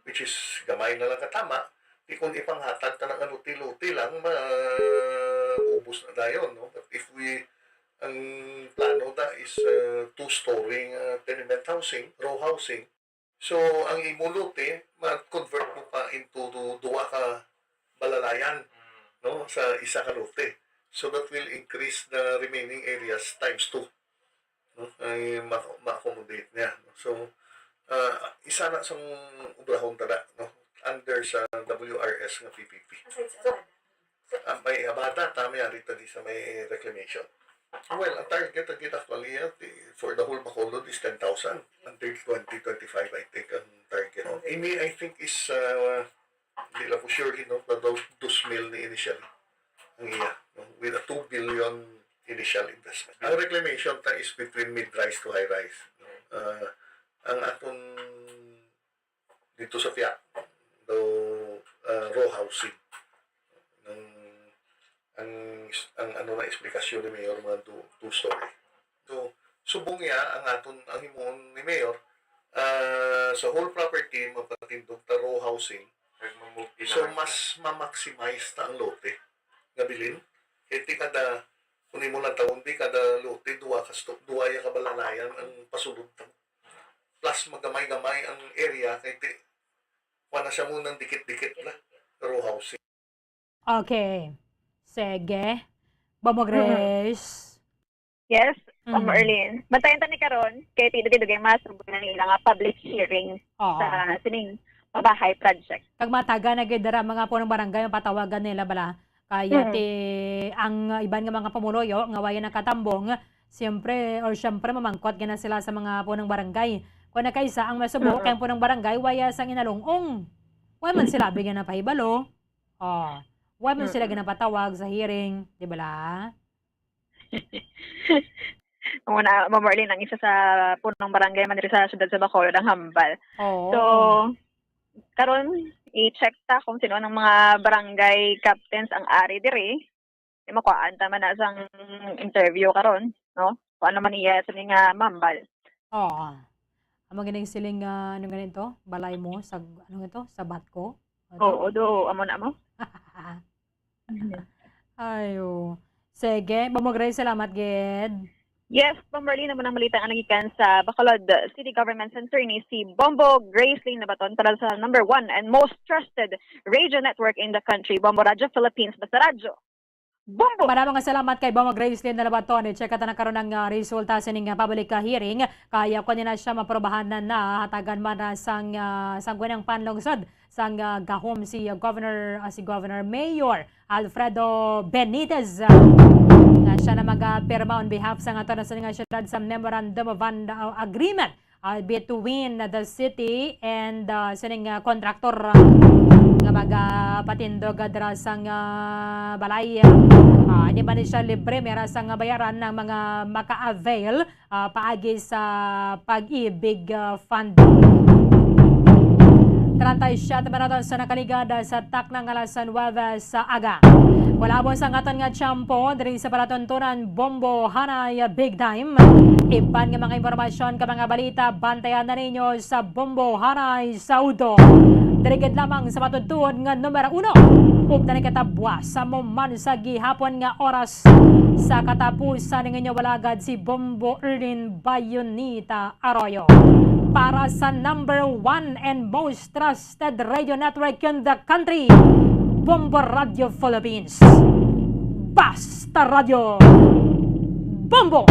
which is gamay na lang katama. Di kung ipanghatag ta ng aluti-luti lang, maubos na dayon, no? But if we, ang plano da is, uh, two-story, uh, tenement housing, row housing. So, ang imo lote, ma-convert mo pa into du-, duwa ka balalayan, no? Sa isa ka lote. So, that will increase the remaining areas times two. No? Ay ma-, ma-accommodate niya, no? So, ah, isa na sang obrahon tada, no? Under sa W R S nga P P P. Aside sa Abada. Ah, may Abada, tama yan, rito di sa may reclamation. Well, ang target, target actually, ah, ti-, for the whole Bacolod is ten thousand. Until twenty twenty-five, I think, ang target. No? Ini, I think, is, ah, hindi lang ko sure, you know, pero dos mil ni initially. Ang iya, no? With a two billion initial investment. Ang reclamation ta is between mid-rise to high-rise. Ah, ang atong dito sa Piak, do, ah, row housing. Ang, ang, ang ano na eksplikasyon ni Mayor, mga two, two-story. So, subong niya ang aton, ang himuon ni Mayor, ah, sa whole property, mapatindog ta row housing. Kag mamove So, na mas ma-maximize ta ang lote nga bilin. Kay ti kada, kung imo lang tawon, di kada lote, duwa ka sto-, duwa ya ka balalayan ang pasulod ta. Plus, magamay-gamay ang area, kay ti, kuha na siya muna ng dikit-dikit na row housing. Okay. Sige. Bamo Mm. Grace. Yes, Ma'am Mm. Erlyn. Bantayan ta ni karon, kay ti dugay-dugay masugod na nila nga public hearing Oo. sa sining pabahay project. Kag mataga na gid dira mga punong barangay, mapatawagan nila bala. Kaya Mm. ti, ang iban nga mga pumuluyo nga waya nakatambong, siyempre, or siyempre, mamangkot gina sila sa mga punong barangay. Kung nakaisa ang masubo, Mm. kay ang punong barangay, waya sang inalungong. Wala man sila bigyan ng pahibalo. Oh, wala man sila Mm. ginapatawag sa hearing, di ba la? Amo na, Ma'am Marlene, ang isa sa punong barangay man diri sa siyudad sa Bacolod ang hambal. Oo. So, karon, i-check ta kung sino ang mga barangay captains ang ari diri. Di makuhaan ta man na sang interview karon, no? Kung ano man iya sa nga mambal. Oo. Amo ganing siling, ah, ano ganin to? Balay mo sa, ano ganin to? Sa Batco? Ano to? Oo, do, amo na mo. Ayo. Sige, Ma'am Grace, salamat gid. Yes, Ma'am Marlene, amo nang balita nga nagikan sa Bacolod City Government Center ni si Bombo Gracelyn Nabaton para sa number one and most trusted radio network in the country, Bombo Radio Philippines, basta radyo. Bombo! Maraming salamat kay Bombo Gracelyn Nabaton. I-check ta na karon ang, ah, resulta sining, ah, public, ah, hearing. Kaya kung na siya maprobahan na, na hatagan man na sang, ah, sang gunang panlungsod sang, ah, gahom si, ah, Governor, ah, si Governor Mayor Alfredo Benitez, ah, nga siya na magapirma on behalf sa aton sa nga syudad sa Memorandum of Un-, ah, Agreement, ah, between the city and, ah, sining, ah, contractor, ah, nga magapatindog, ah, dira sang, ah, balay. Ah, di ba ni siya libre, mera sang bayaran ng mga maka-avail ah, paagi sa Pag-ibig, ah, Fund. Treinta y siete minutos sa nakaligad sa takna nga alas nuebe sa aga. Wala mo sa aton nga tiyempo diri sa palatuntunan Bombo Hanay Big Time. Iban nga mga impormasyon ka mga balita, bantayan na ninyo sa Bombo Hanay sa udto. Diri gid lamang sa matutuod nga numero uno. Ug na nagkatabwa sa muman sa gihapon nga oras sa katapusan ng inyong walagad si Bombo Erlin Bayonita Arroyo. Para sa number one and most trusted radio network in the country, Bombo Radio Philippines. Basta Radio Bombo!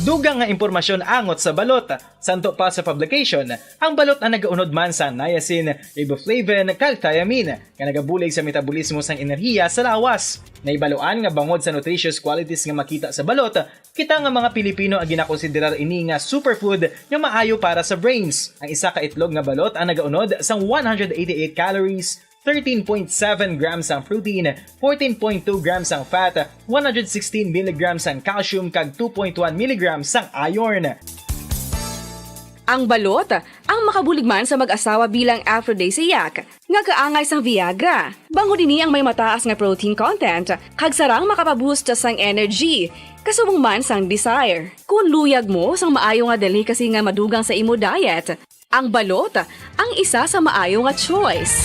Dugang nga impormasyon angot sa balot. Santo pa sa publication, ang balot ang nagaunod man sa niacin, riboflavin, kag thiamine, nga nagabulig sa metabolismo sang enerhiya sa lawas. Nahibaluan nga bangod sa nutritious qualities nga makita sa balot, kita nga mga Pilipino ang ginakonsiderar ini nga superfood nga maayo para sa brains. Ang isa ka itlog nga balot ang nagaunod sang one hundred eighty-eight calories, thirteen point seven grams ang protein, fourteen point two grams ang fat, one hundred sixteen milligrams ang calcium, kag two point one milligrams ang iron. Ang balot, ang makabulig man sa mag-asawa bilang aphrodisiac, nga kaangay sang Viagra. Bangod ini ang may mataas nga protein content, kag sarang makapaboost sang energy, kasubong man sang desire. Kung luyag mo sang maayo nga delicacy nga madugang sa imo diet, ang balot ang isa sa maayo nga choice.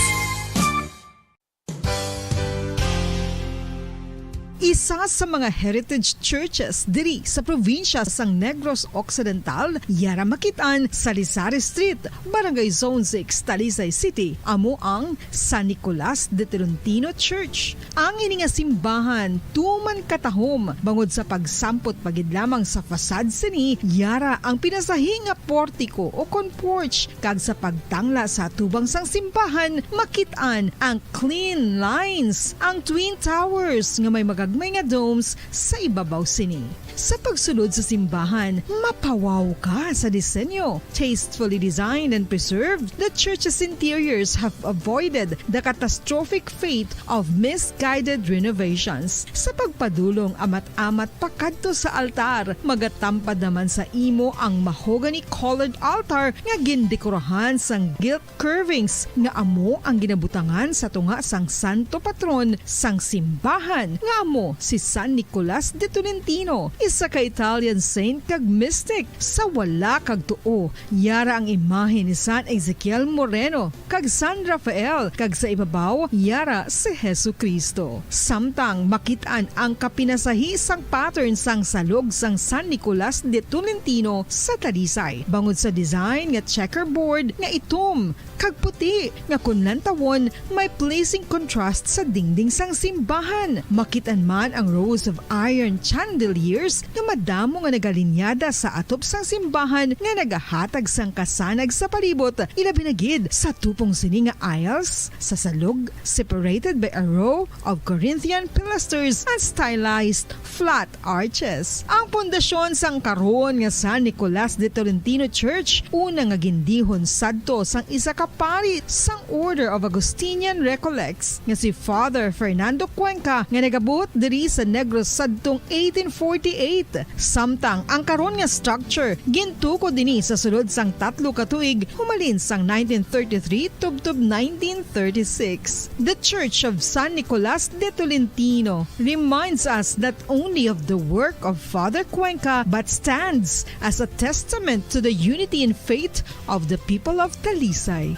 Isa sa mga heritage churches diri sa probinsya sang Negros Occidental, yara makit-an sa Lisari Street, Barangay Zone six, Talisay City, amo ang San Nicolas de Tolentino Church. Ang ini nga simbahan tuman katahom bangod sa pagsampot pa gid lamang sa facade sini, yara ang pinasahi nga portiko o kon porch, kag sa pagtangla sa atubang sang simbahan, makit-an ang clean lines, ang twin towers nga may magagmay nga domes sa ibabaw sini. Sa pagsulod sa simbahan, mapawaw ka sa disenyo. Tastefully designed and preserved, the church's interiors have avoided the catastrophic fate of misguided renovations. Sa pagpadulong amat-amat pakadto sa altar, magatampad naman sa imo ang mahogany-colored altar nga gindekorahan sang gilt curvings nga amo ang ginabutangan sa tunga sang santo patron sang simbahan, nga amo si San Nicolas de Tolentino, isa ka Italian saint kag mystic. Sa wala kag tuo, yara ang imahe ni San Ezekiel Moreno kag San Rafael, kag sa ibabaw, yara si Jesu-Cristo. Samtang makit-an ang kapinasahi sang pattern sang salog sang San Nicolas de Tolentino sa Talisay, bangod sa design nga checkerboard nga itom kag puti, nga kun lantawon, may pleasing contrast sa dingding sang simbahan. Makit-an man ang rows of iron chandeliers nga madamo nga nagalinyada sa atop sang simbahan nga nagahatag sang kasanag sa palibot, ilabi na gid sa tupong sini nga aisles sa salog, separated by a row of Corinthian pilasters and stylized flat arches. Ang pundasyon sang karon nga San Nicolas de Tolentino Church, una nga gindihon sadto sang isa ka pari sang Order of Augustinian Recollects nga si Father Fernando Cuenca, nga nagabuot diri sa Negros sadtong eighteen forty-eight. Samtang ang karon nga structure gintukod ini sa sulod sang tatlo ka tuig, humalin sang nineteen thirty-three tubtob nineteen thirty-six. The Church of San Nicolas de Tolentino reminds us not only of the work of Father Cuenca, but stands as a testament to the unity in faith of the people of Talisay.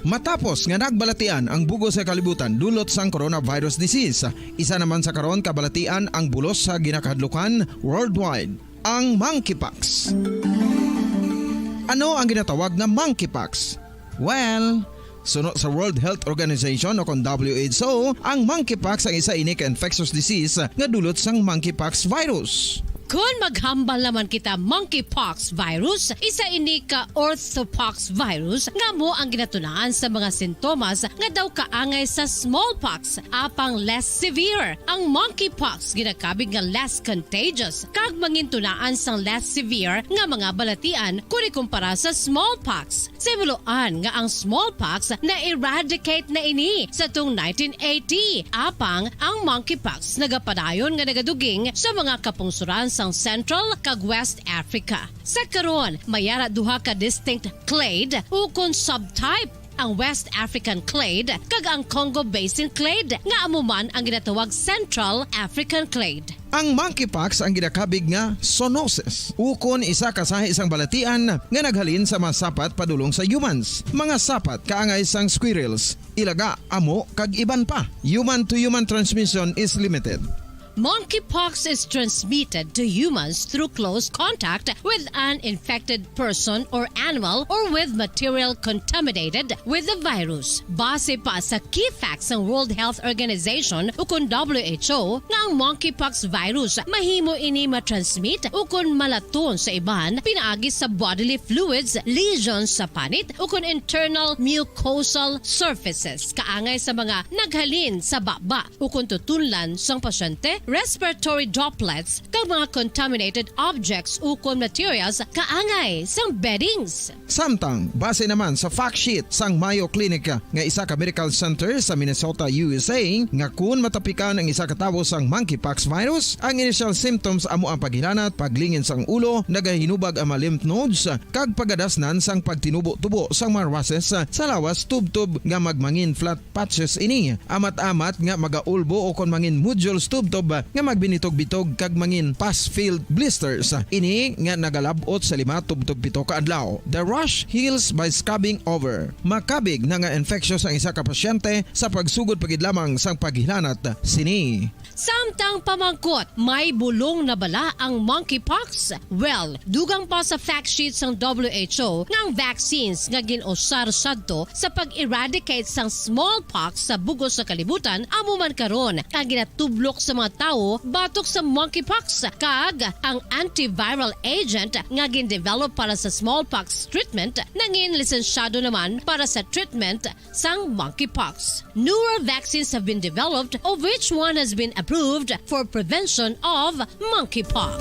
Matapos nga nagbalatian ang bug-os nga kalibutan dulot sang coronavirus disease, isa naman sa karon kabalatian ang bulos sa ginakahadlukan worldwide, ang monkeypox. Ano ang ginatawag nga monkeypox? Well, suno sa World Health Organization o kon W H O, ang monkeypox ang isa ini ka infectious disease nga dulot sang monkeypox virus. Kon maghambal naman kita monkeypox virus, isa ini ka orthopox virus nga amo ang ginatunaan sa mga sintomas nga daw kaangay sa smallpox, apang less severe. Ang monkeypox ginakabig nga less contagious kag mangintunaan sang less severe nga mga balatian kon ikumpara sa smallpox. Sa himuloan nga ang smallpox na-eradicate na ini sa tung nineteen eighty, apang ang monkeypox nagapadayon nga nagaduging sa mga kapungsuran sang Central kag West Africa. Sa karon, may ara duha ka distinct clade ukon subtype, ang West African clade kag ang Congo Basin clade, nga amo man ang ginatawag Central African clade. Ang monkeypox ang ginakabig nga zoonosis, ukon isa ka sahi sang balatian nga naghalin sa mga sapat padulong sa humans, mga sapat kaangay sang squirrels, ilaga, amo, kag iban pa. Human-to-human transmission is limited. Monkeypox is transmitted to humans through close contact with an infected person or animal or with material contaminated with the virus. Base pa sa key facts sang World Health Organization ukon W H O, nga ang monkeypox virus mahimo ini matransmit ukon malaton sa iban pinaagi sa bodily fluids, lesions sa panit, ukon internal mucosal surfaces kaangay sa mga naghalin sa baba ukon tutunlan sang pasyente, respiratory droplets, kag mga contaminated objects ukon materials kaangay sang beddings. Samtang, base naman sa fact sheet sang Mayo Clinic nga isa ka medical center sa Minnesota, U S A, nga kun matapikan ang isa ka tawo sang monkeypox virus, ang initial symptoms amo ang paghilanat, paglingin sang ulo, nagahinubag ang mga lymph nodes, kag pagadasnan sang pagtinubo-tubo sang mga rushes sa lawas tubtob nga magmangin flat patches ini, amat-amat nga magaulbo ukon mangin nodules tubtob nga magbinitog-bitog kag mangin pus-filled blisters. Ini nga nagalab-ot sa lima tubtob pito ka adlaw. The rash heals by scabbing over. Makabig na nga infectious ang isa ka pasyente sa pagsugod pa gid lamang sang paghilanat sini. Samtang pamangkot, may bulong na bala ang monkeypox? Well, dugang pa sa fact sheet sang W H O nga ang vaccines nga gin-usar sadto sa pag-eradicate sang smallpox sa bug-os nga kalibutan amo man karon ang ginatublok sa mga tawo batok sa monkeypox, kag ang antiviral agent nga gin-develop para sa smallpox treatment nangin lisensyado naman para sa treatment sang monkeypox. Newer vaccines have been developed, of which one has been approved for prevention of monkeypox.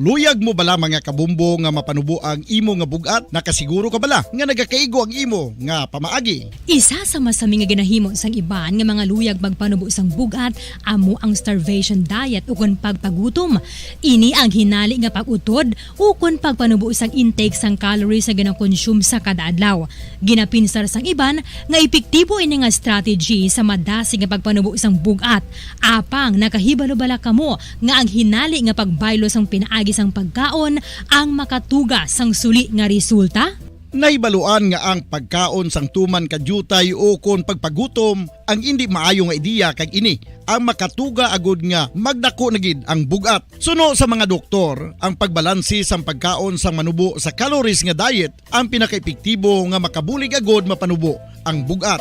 Luyag mo bala, mga kabumbo, nga mapanubo ang imo nga bug-at? Nakasiguro ka bala nga nagakaigo ang imo nga pamaagi? Isa sa masami nga ginahimo sang iban nga mga luyag magpanubo sang bug-at amo ang starvation diet ukon pagpagutom. Ini ang hinali nga pag-utod ukon pagpanubo sang intake sang calories nga ginakonsume sa kada adlaw. Ginapinsar sang iban nga epektibo ini nga strategy sa madasig nga pagpanubo sang bug-at. Apang nakahibalo bala kamo nga ang hinali nga pagbaylo sang pinaagi sang pagkaon ang makatuga sang suli nga resulta? Nahibaluan nga ang pagkaon sang tuman ka diutay ukon pagpagutom ang indi maayo nga ideya, kag ini ang makatuga agud nga magdako na gid ang bug-at. Suno sa mga doktor, ang pagbalanse sang pagkaon sang manubo sa calories nga diet ang pinakaepektibo nga makabulig agud mapanubo ang bug-at.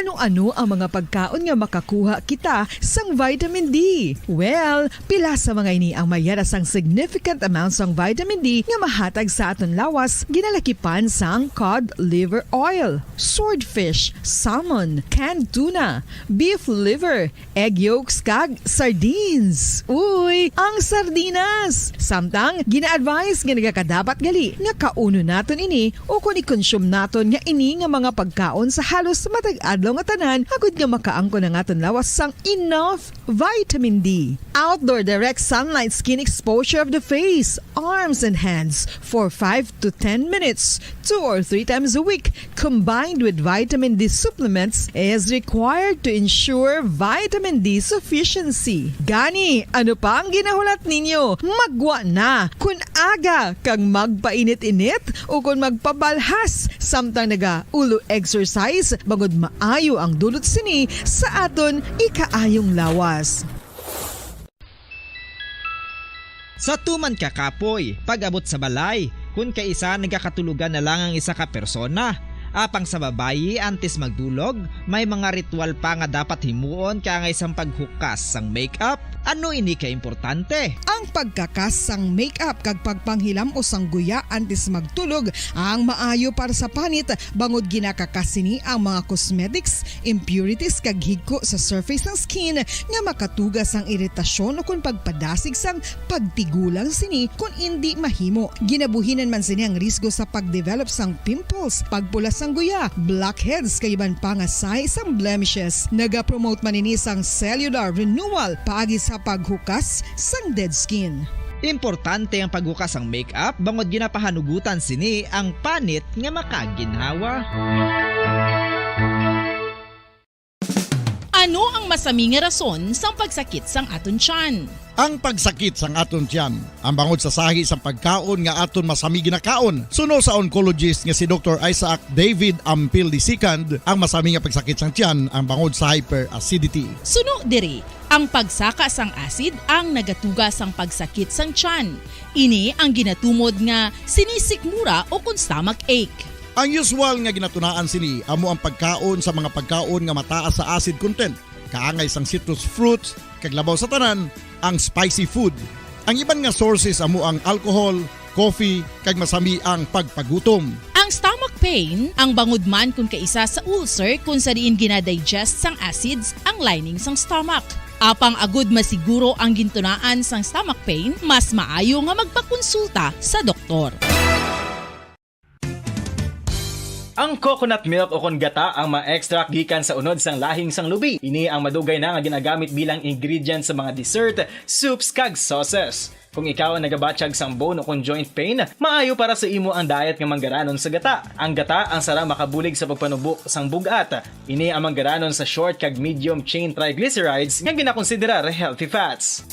Ano-ano ang mga pagkaon nga makakuha kita sang vitamin D? Well, pila sa mga ini ang may yara sang significant amount sang vitamin D nga mahatag sa aton lawas, ginalakipan sang cod liver oil, swordfish, salmon, canned tuna, beef liver, egg yolks, kag sardines. Uy, ang sardinas! Samtang, gina-advise nga nagakadapat gali nga kaunon naton ini ukon i-consume naton nga ini nga mga pagkaon sa halos matag adlaw nga tanan, agud nga makaangkon ang aton lawas sang enough vitamin D. Outdoor direct sunlight skin exposure of the face, arms, and hands for five to ten minutes, two or three times a week, combined with vitamin D supplements, is required to ensure vitamin D sufficiency. Gani, ano pa ang ginahulat ninyo? Maggwa na! Kon aga kag magpainit-init ukon magpabalhas samtang naga-ulo exercise, bangod maayo ang dulot sini sa aton ikaayong lawas. Sa tuman ka kapoy, pag-abot sa balay, kon kaisa nagakatulogan na lang ang isa ka persona, Apang sa babayi, antes magdulog, may mga ritual pa nga dapat himuon kaangay sang paghukas sang makeup. Ano ini ka importante? Ang pagkakas sang makeup kag pagpanghilam-os sang guya antes magtulog ang maayo para sa panit, bangod ginakakas sini ang mga cosmetics, impurities, kag higko sa surface sang skin nga makatuga sang iritasyon ukon pagpadasig sang pagtigulang sini kon indi mahimo. Ginabuhinan man sini ang risgo sa pag-develop sang pimples, pagpula sang guya, blackheads, kag iban pa nga sahi sang blemishes. Nagapromote man ini sang cellular renewal paagi sa paghukas sang dead skin. Importante ang paghukas sang makeup bangod ginapahanugutan sini ang panit nga makaginhawa. Ano ang masami nga rason sang pagsakit sang aton tiyan? Ang pagsakit sang aton tiyan, ang bangod sa sahi sang pagkaon nga aton masami ginakaon, suno sa oncologist nga si Doktor Isaac David Ampil the second, ang masami nga pagsakit sang tiyan ang bangod sa hyperacidity. Suno diri, ang pagsaka sang acid ang nagatuga sang pagsakit sang tiyan. Ini ang ginatumod nga sinisikmura ukon stomach ache. Ang usual nga ginatunaan sini amo ang pagkaon sa mga pagkaon nga mataas sa acid content, kaangay sang citrus fruits, kag labaw sa tanan, ang spicy food. Ang iban nga sources amo ang alcohol, coffee, kag masami ang pagpagutom. Ang stomach pain, ang bangod man kon kaisa sa ulcer kon sa diin ginadigest sang acids ang lining sang stomach. Apang agud masiguro ang gintunaan sang stomach pain, mas maayo nga magpakonsulta sa doktor. Ang coconut milk ukon gata ang ma-extract gikan sa unod sang lahing sang lubi. Ini ang madugay na nga ginagamit bilang ingredient sa mga dessert, soups, kag sauces. Kung ikaw ang nagabatyag sang bone ukon joint pain, maayo para sa imo ang diet nga manggaranon sa gata. Ang gata ang sara makabulig sa pagpanubo sang bug-at. Ini ang manggaranon sa short kag medium chain triglycerides nga ginakonsiderar healthy fats.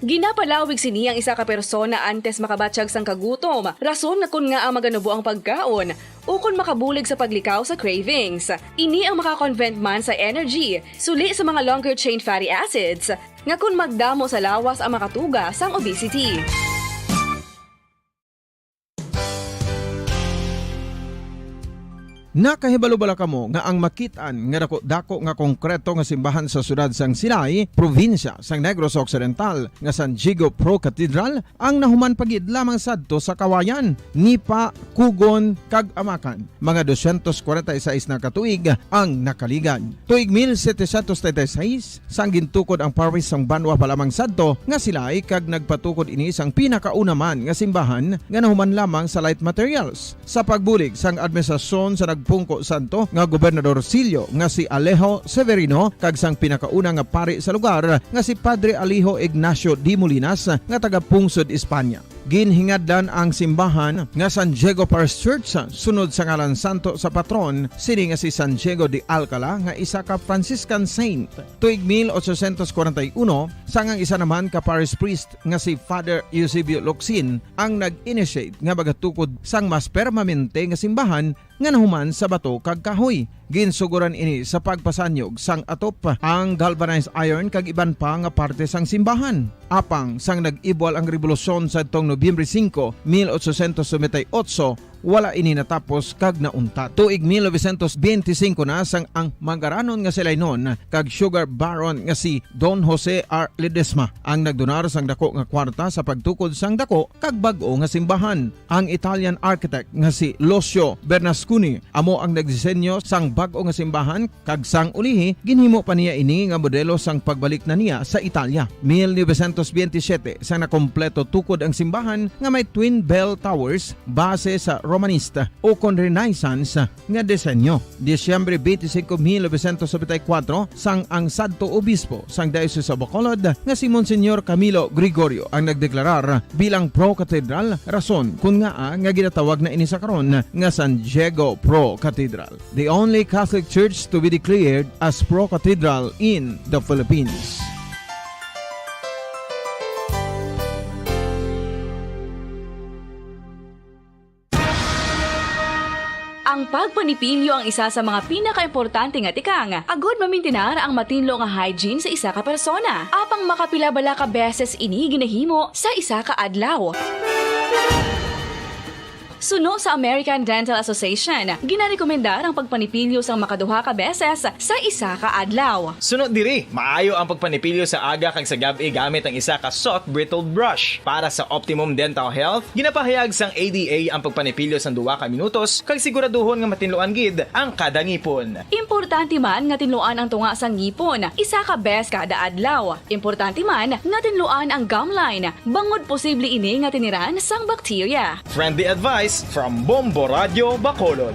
Ginapalawig sini ang isa ka persona antes makabatyag sang kagutom, rason nga kon ngaa maganubo ang pagkaon, ukon makabulig sa paglikaw sa cravings. Ini ang makakonvert man sa energy, suli sa mga longer chain fatty acids, nga kon magdamo sa lawas ang makatuga sang obesity. Nakahibalo bala kamo nga ang makit-an nga dako-dako nga konkreto nga simbahan sa siyudad sang Silay, probinsya sang Negros Occidental, nga San Diego Pro Cathedral ang nahuman pa gid lamang sadto sa Kawayan, Nipa, Cogon, kag Amacan? Mga dosyentos kwarenta y seis na ka tuig ang nakaligad. Tuig mil setecientos treinta y seis, sang gintukod ang parish sang banwa pa lamang sadto nga Silay, kag nagpatukod ini sang pinakauna man nga simbahan nga nahuman lamang sa light materials. Sa pagbulig sang administrasyon sa nagpungko sadto nga gobernadorcillo nga si Alejo Severino kag sang pinakauna nga pari sa lugar nga si Padre Alejo Ignacio de Molinas nga taga-pungsod Espanya. Ginhingadlan ang simbahan nga San Diego Parish Church sunod sa ngalan santo sa patron sini nga si San Diego de Alcala nga isa ka Franciscan saint. Tuig mil ochocientos kwarenta y uno, sang ang isa naman ka parish priest nga si Father Eusebio Locsin ang nag-initiate nga magatukod sang mas permanente nga simbahan nga nahuman sa bato kag kahoy. Ginsugoran ini sa pagpasanyog sang atop, ang galvanized iron kag iban pa nga parte sang simbahan. Apang sang nag-ibwal ang rebolusyon sadtong Nobyembre singko, mil ochocientos noventa y ocho, wala ini natapos kag nauntat. Tuig mil novecientos benti singko na sang ang manggaranon nga si Lainon kag sugar baron nga si Don Jose R. Ledesma ang nagdonar sang dako nga kwarta sa pagtukod sang dako kag bag-o nga simbahan. Ang Italian architect nga si Lucio Bernasconi amo ang nagdisenyo sang bag-o nga simbahan, kag sang ulihi ginhimo pa niya ini nga modelo sang pagbalik na niya sa Italia. Mil novecientos benti siyete sang nakompleto tukod ang simbahan nga may twin bell towers base sa Romanista ukon Renaissance nga disenyo. Disyembre twenty-five, mil novecientos noventa y cuatro, sang ang sadto obispo sang Diocese of Bacolod nga si Monsignor Camilo Gregorio ang nagdeklarar bilang pro-cathedral, rason kun ngaa nga ginatawag na ini sa karon nga San Diego Pro Cathedral, the only Catholic church to be declared as pro-cathedral in the Philippines. Ang pagpanipilyo ang isa sa mga pinakaimportante nga tikang agud mamintinar ang matinlo nga hygiene sa isa ka persona. Apang makapila bala ka beses ini ginahimo sa isa ka adlaw? Suno sa American Dental Association, ginarekomendar ang pagpanipilyo sang makaduha ka beses sa isa ka adlaw. Suno diri, maayo ang pagpanipilyo sa aga kag sa gab-i gamit ang isa ka soft bristle brush. Para sa optimum dental health, ginapahayag sang A D A ang pagpanipilyo sang duha ka minutos kag siguraduhon nga matinluan gid ang kada ngipon. Importante man nga tinluan ang tunga sang ngipon isa ka bes kada adlaw. Importante man nga tinluan ang gum line, bangod posible ini nga tiniran sang bakterya. Friendly advice from Bombo Radio Bacolod.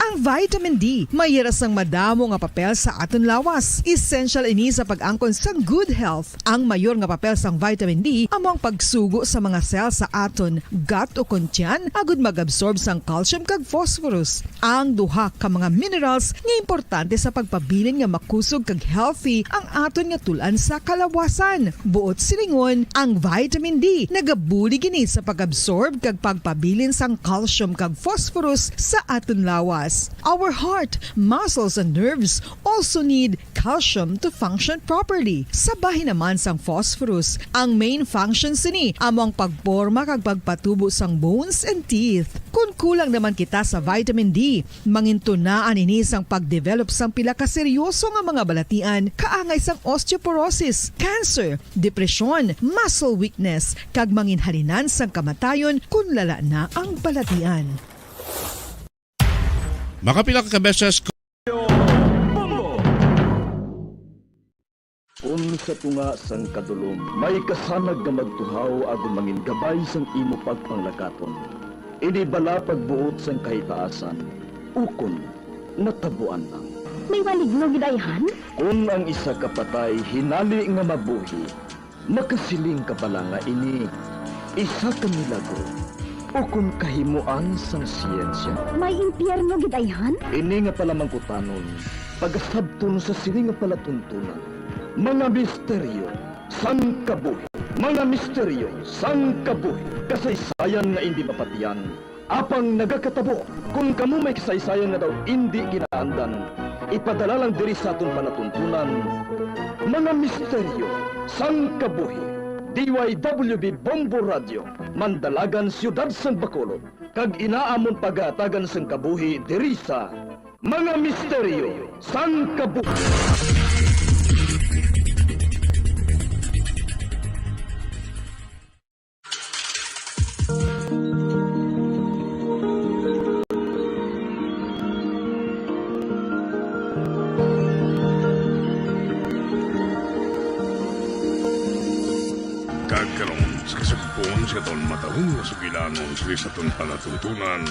Ang vitamin D may hira sang madamo nga papel sa aton lawas. Essential ini sa pag-angkon sang good health. Ang mayor nga papel sang vitamin D amo ang pagsugo sa mga cell sa aton gut o kon tiyan agud mag-absorb sang calcium kag phosphorus, ang duha ka mga minerals nga importante sa pagpabilin nga makusog kag healthy ang aton nga tul-an sa kalawasan. Buot silingon, ang vitamin D nagabulig ini sa pag-absorb kag pagpabilin sang calcium kag phosphorus sa aton lawas. Our heart, muscles, and nerves also need calcium to function properly. Sa bahin naman sang phosphorus, ang main function sini amo ang pagporma kag pagpatubo sang bones and teeth. Kon kulang naman kita sa vitamin D, mangintunaan ini sang pag-develop sang pila ka seryoso nga mga balatian, kaangay sang osteoporosis, cancer, depresyon, muscle weakness, kag manginhalinan sang kamatayon kon lala na ang balatian. Makapila ka beses ko Kun sa tunga sang kadulom may kasanag nga magtuhaw agud mangin gabay sang imo pagpanglakaton, ini bala pagbuot sang kahitaasan, ukon natabuan lang. May maligno gid ayhan? Kun ang isa ka patay hinali nga mabuhi, makasiling ka bala nga ini isa ka milagro ukon kahimoan sang siyensya? May impyerno gid ayhan? Ini nga palamangkutanon, pagasabton sa sini nga palatuntunan, mga misteryo sang kabuhi. Mga misteryo sang kabuhi. Kasaysayan nga indi mapatiyan, apang nagakatabo. Kon kamo may kasaysayan nga daw indi ginaandan, ipadala lang diri sa aton palatuntunan, Mga Misteryo sang Kabuhi. D Y W B Bombo Radio, Mandalagan, Siyudad sang Bacolod, kag ina amon pagahatagan sang kabuhi diri sa Mga Misteryo sang Kabuhi. Kag karon, sa kasugpon sa aton matalom nga sugilanon sa aton palatuntunan,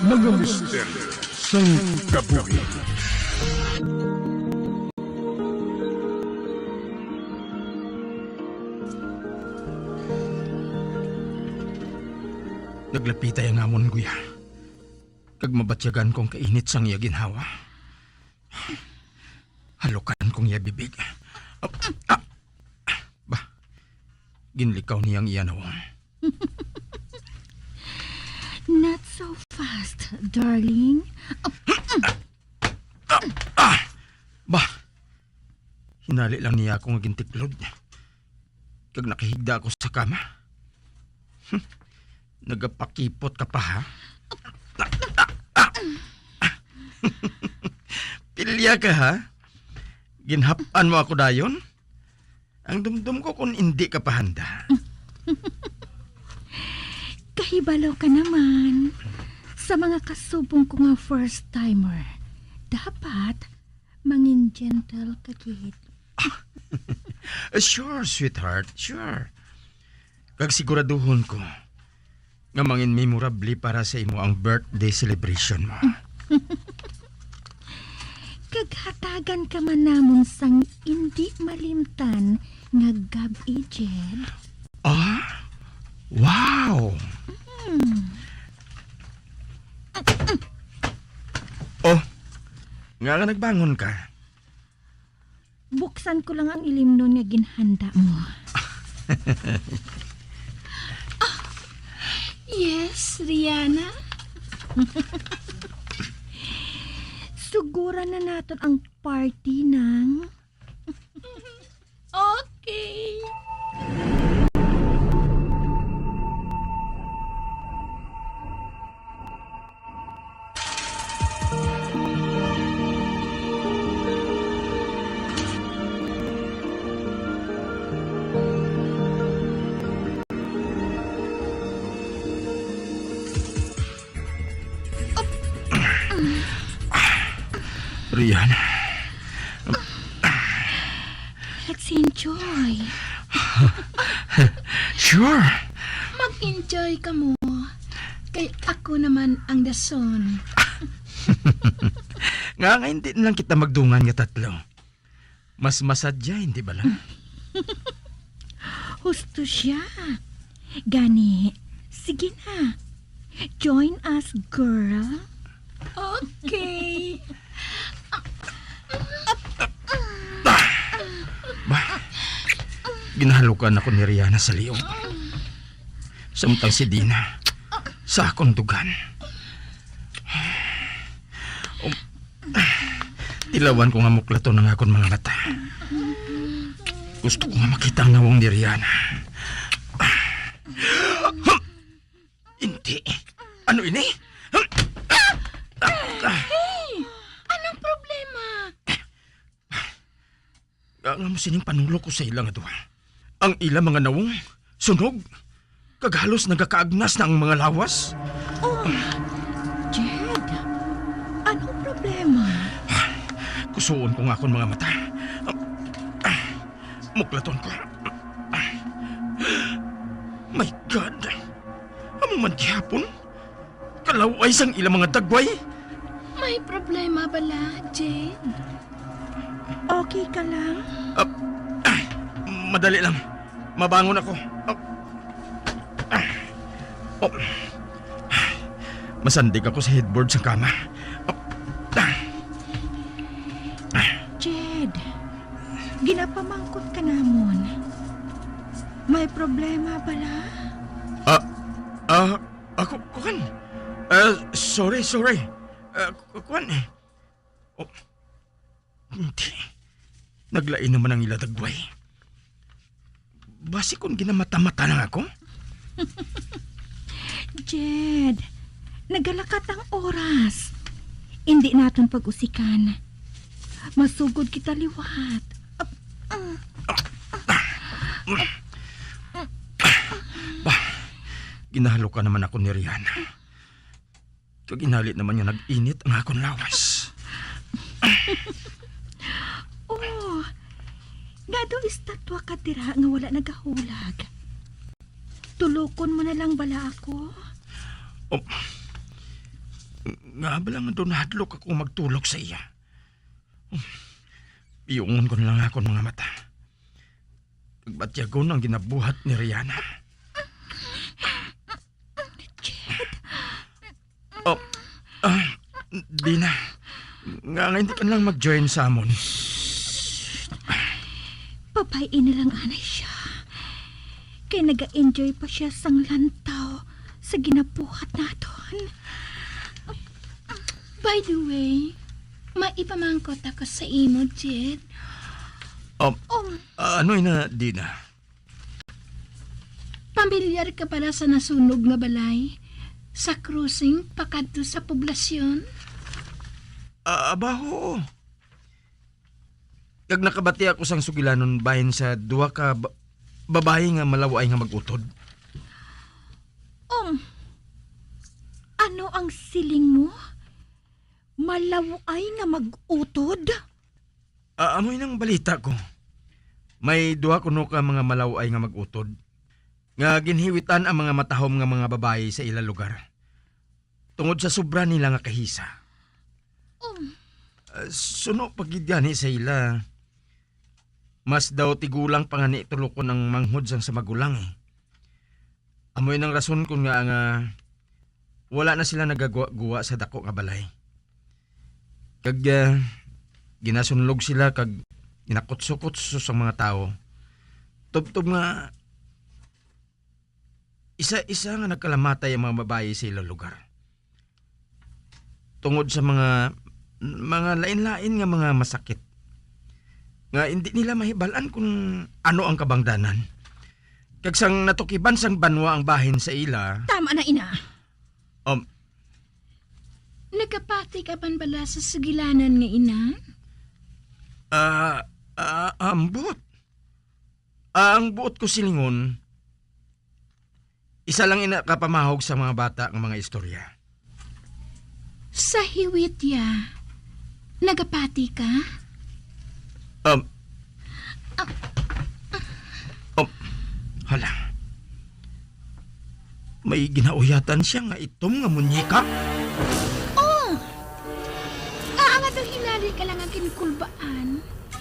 Mga Misteryo sang Kabuhi. Naglapitay ang amon, Kuya, kag mabatyagan kong kainit sang iya ginhawa. Halukan kong iya bibig. Ah, ah, ba, ginlikaw niya ang iya nawong. Not so fast, darling. Ah, ah, ba, hinali lang niya ako nga gintiklod. Kag nakahigda ako sa kama. Hmm. Nagapakipot ka pa, ha? Pilya ka, ha? Ginhap-an mo ako dayon? Ang dumdum ko kung indi ka pa handa. Kahibalo ka naman sa mga kasubong ko nga first timer. Dapat mangin gentle ka gid. Sure, sweetheart, sure. Kag siguraduhon ko nga mangin memorable para sa imo ang birthday celebration mo. Kag hatagan ka man namon sang indi malimtan nga gab-i, Jed. Ah? Wow! Hmm. Oh, nga nga nagbangon ka? Buksan ko lang ang ilimnon nga ginhanda mo. Ah, yes, Rihanna. Suguran na naton ang party nang. Okay. Yan. Let's enjoy. Sure. Mag-enjoy ka mo. Kay ako naman ang dason. Nga nga hindi na lang kita magdungan nga tatlo. Mas masadya, hindi bala? Husto siya. Gani, sige na. Join us, girl. Okay. Ba, ginahalukan ako ni Rihanna sa liog. Samtang si Dina, sa akong dugan. Um, tilawan ko nga muklaton ang akon mga mata. Gusto ko nga makita ang nawong ni Rihanna. Hindi. Ano ini? Hey! Anong problema? Nga, nga mo sining panulok ko sa ila nga duha. Ang ila mga nawong, sunog, kag halos nagakaagnas na ang mga lawas. Oh, Jed, anong problema? Kusuon ko nga akon mga mata. Muklaton ko. My God! Amo man gihapon? Kalaw-ay sang ilang mga dagway. May problema bala, Jade? Okay ka lang? Ah, ah, madali lang. Mabangon ako. Ah, ah, oh. Masandig ako sa headboard sa kama. Ah, ah. Jade, ginapamangkot ka namon. May problema bala? Ah, ah, ako, kuwan. Ah, sorry, sorry. Ah, ku-, kuwan. Oh, hindi. Naglain naman ang ila dagway. Basi kung ginamata-mata lang ako? Jed, nagalakat ang oras. Hindi naton pag-usikan. Masugod kita liwat. Ba, ginahalukan naman ako ni Rihanna. Kag inali naman nga nag-init ang akon lawas. Oh, nga daw estatwa ka dira nga wala nagahulag. Tulokon mo na lang bala ako? Oh, nga bala nga daw nahadlok ako magtulok sa iya. Piyungon ko na lang akon mga mata. Pagbatyagon ang ginabuhat ni Rihanna. Jed. Oh, ah, Dina. Nga, nga hindi ka lang mag-join sa amon. Babayi na lang anay siya. Kay naga-enjoy pa siya sang lantaw sa ginabuhat naton. By the way, may ipamangkot ako sa imo, Jed. Um, Um, ah, ano ina, Dina? Pamilyar ka bala sa nasunog nga balay sa crossing pakadto sa poblasyon? Ah, aba, oo. Kag nakabati ako sang sugilanon bahin sa duha ka ba-, babayi nga malaw-ay nga mag-utod. Um, ano ang siling mo? Malaw-ay nga mag-utod? Ah, amo inang balita ko. May duha kuno ka mga malaw-ay nga mag-utod nga ginhiwitan ang mga matahom nga mga babayi sa ila lugar tungod sa sobra nila nga kahisa. Um. Ah, suno pa gid gani sa ila, mas daw tigulang pa ngani tulokon ang manghod sang sa magulang, eh. Amo inang rason kon ngaa nga wala na sila nagaguwa-guwa sa dako nga balay. Kag, ah, ginasunlog sila kag ginakutsukutso sang mga tawo. Tubtob nga isa-isa nga nagkalamatay ang mga babayi sa ilang lugar. Tungod sa mga, mga lain-lain nga mga masakit nga indi nila mahibal-an kon ano ang kabangdanan. Kag sang natukiban sang banwa ang bahin sa ila. Tama na, ina. Um, Nagapati ka man bala sa sugilanan nga ina? Ah, ah, ambot. Ah, ang buot ko silingon, isa lang ina ka pamahog sa mga bata nga mga istorya. Sa hiwit ya, Nagapati ka? Um, um, hala. May ginauyatan siya nga itom nga muñeka? Oh! Nga ang atong hinali ka lang ang kinikulbaan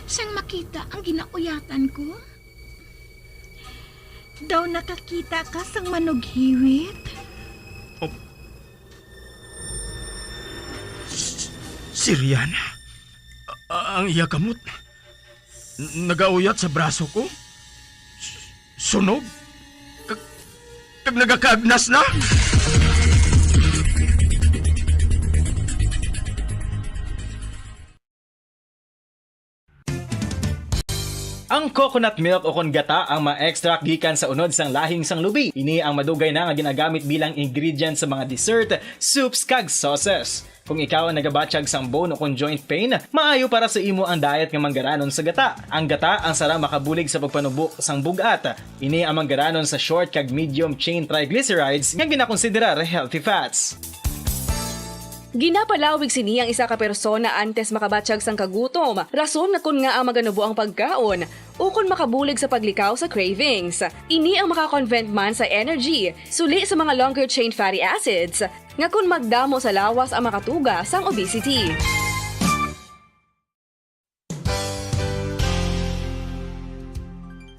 sang makita ang ginauyatan ko? Daw nakakita ka sang manughiwit? Oh. S-, si Rihanna. A-, ang iya kamot. N-, nagauyat sa braso ko. S-, sunog. Kag, kag nagakaagnas na. Ang coconut milk o kon gata ang ma-extract gikan sa unod sang lahing sang lubi. Ini ang madugay na nga ginagamit bilang ingredient sa mga dessert, soups, kag sauces. Kung ikaw ang nagabatyag sang bone o kon joint pain, maayo para sa imo ang diet nga manggaranon sa gata. Ang gata ang sarang makabulig sa pagpanubo sang bug-at. Ini ang manggaranon sa short kag medium chain triglycerides nga ginakonsiderar healthy fats. Ginapalawig sini ang isa ka persona antes makabatyag sang kagutom, rason nga kon ngaa maganubo ang pagkaon, ukon makabulig sa paglikaw sa cravings. Ini ang maka-convert man sa energy, suli sa mga longer chain fatty acids, nga kon magdamo sa lawas ang makatuga sang obesity.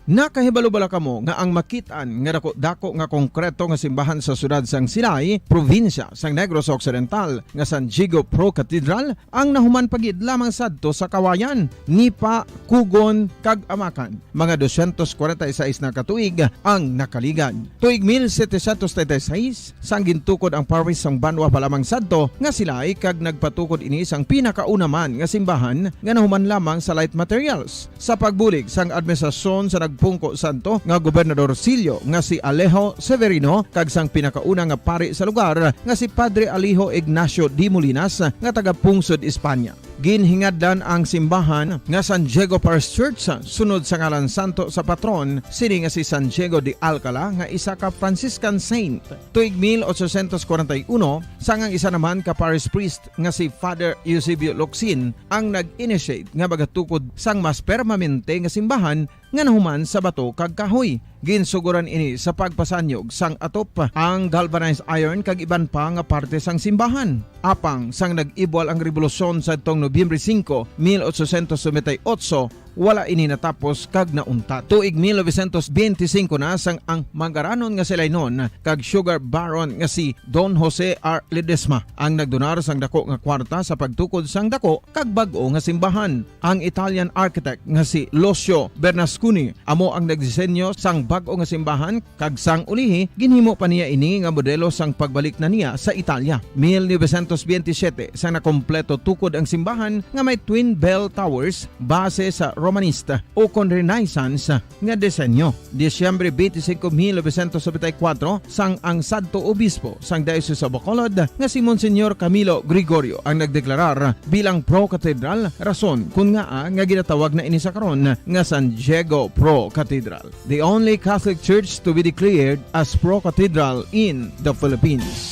Nakahibalo bala kamo nga ang makit-an nga dako-dako nga konkreto nga simbahan sa siyudad sang Silay, probinsya sang Negros Occidental, nga San Diego Pro Cathedral ang nahuman pa gid lamang sadto sa Kawayan, Nipa, Cogon, kag Amacan? Mga dosyentos kwarenta y seis na ka tuig ang nakaligad. Tuig mil setecientos treinta y seis, sang gintukod ang parish sang banwa pa lamang sadto nga Silay, kag nagpatukod ini sang pinakauna man nga simbahan nga nahuman lamang sa light materials. Sa pagbulig sang administrasyon sa nagpungko sadto nga Gobernador Sillo nga si Alejo Severino kag sang pinakauna nga pari sa lugar nga si Padre Alejo Ignacio de Molinas nga taga-pungsod Espanya. Ginhingadlan ang simbahan nga San Diego Parish Church sunod sa ngalan santo sa patron sini nga si San Diego de Alcala nga isa ka Franciscan saint. Tuig mil ochocientos kwarenta y uno, sang ang isa naman ka parish priest nga si Father Eusebio Locsin ang nag-initiate nga magatukod sang mas permanente nga simbahan nga nahuman sa bato kag kahoy. Ginsugoran ini sa pagpasanyog sang atop, ang galvanized iron kag iban pa nga parte sang simbahan. Apang sang nag-ibwal ang rebolusyon sadtong Nobyembre singko, mil ochocientos noventa y ocho, wala ini natapos kag nauntat. Tuig mil novecientos benti singko na sang ang manggaranon nga Silaynon kag sugar baron nga si Don Jose R. Ledesma ang nagdonar sang dako nga kwarta sa pagtukod sang dako kag bag-o nga simbahan. Ang Italian architect nga si Lucio Bernasconi amo ang nagdisenyo sang bag-o nga simbahan, kag sang ulihi ginhimo pa niya ini nga modelo sang pagbalik na niya sa Italia. Mil novecientos benti siyete sang nakompleto tukod ang simbahan nga may twin bell towers base sa Romanista o kon Renaissance nga disenyo. Disyembre benti singko, mil novecientos nobenta y kuwatro, sang ang sadto obispo sang Diocese of Bacolod nga si Monsignor Camilo Gregorio ang nagdeklarar bilang pro-cathedral, rason kon ngaa nga ginatawag na ini sa karon nga San Diego Pro Cathedral, the only Catholic church to be declared as pro-cathedral in the Philippines.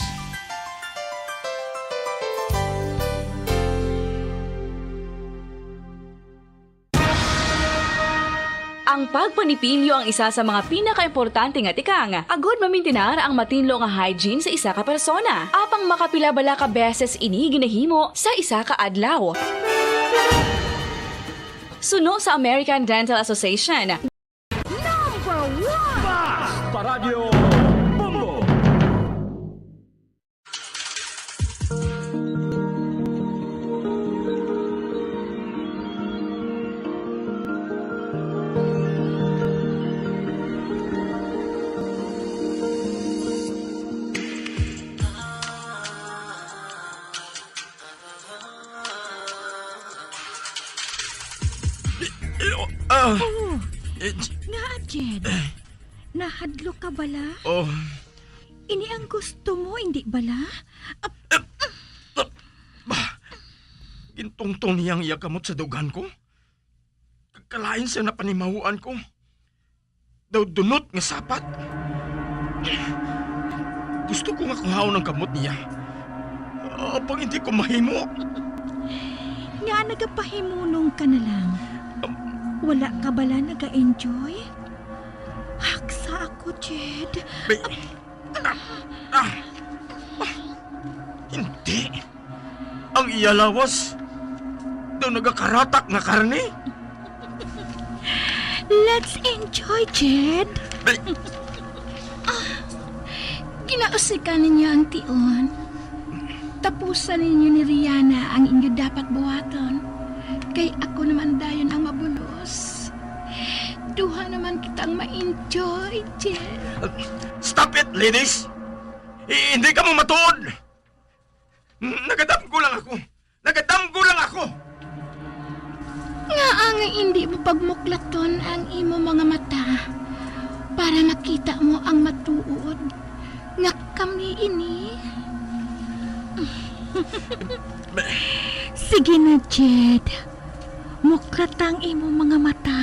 Ang pagpanipilyo ang isa sa mga pinakaimportante nga tikang, agod mamintinar ang matinlo nga hygiene sa isa ka persona. Apang makapila bala ka beses ini ginahimo sa isa ka adlaw? Suno sa American Dental Association, Number one! Basta Radyo Bombo! Ah. Oh, eh, j- ngaa, Jed? Nahadlok ka bala? Oh. Ini ang gusto mo, indi bala? Ap- Bah, gintungtong niya ang iya kamot sa dughan ko. Kag kalain sa napanimahuan ko. Daw dunot nga sapat. Gusto ko nga kuhaon ang kamot niya. Apang hindi ko mahimo. Kaya nagapahimunong ka na lang. Wala ka bala naga-enjoy? Haksa ako, Jed. May, ah, ah, ah, hindi. Ang iya lawas daw nagakaratak nga karne. Let's enjoy, Jed. May, Ginausikan ninyo ang tion. Tapusan ninyo ni Rihanna ang inyo dapat buhaton. Kay ako naman dayon ang mabulos. Duha naman kitang ma-enjoy, Jed. Stop it, ladies! I- hindi ka mo matuod! Nagadamgo lang ako! Nagadamgo lang ako! Ngaa nga indi mo pagmuklaton ang imo mga mata para makita mo ang matuod nga kami ini? Sige na, Jed. Muklata ang imo mga mata.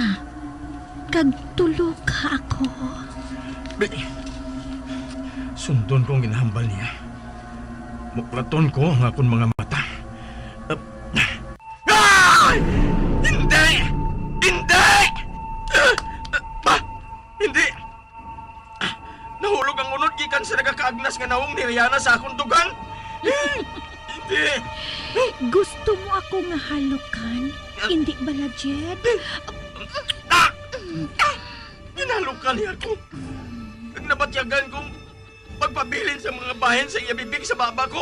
Kag tuloka ako. Sundon ko ang ginahambal niya. Muklaton ko ang akon mga mata. Ay! Hindi! Hindi! Ah! Hindi! Ah! Nahulog ang unod gikan sa nagakaagnas nga nawong ni Rihanna sa akon dugang. Hindi! Gusto mo ako nga halukan? Hindi bala, Jed? Ah! Ah! Ginalukan niya ako. Kag nabatyagan kong pagpabilin sa mga bahin sa iya bibig sa baba ko.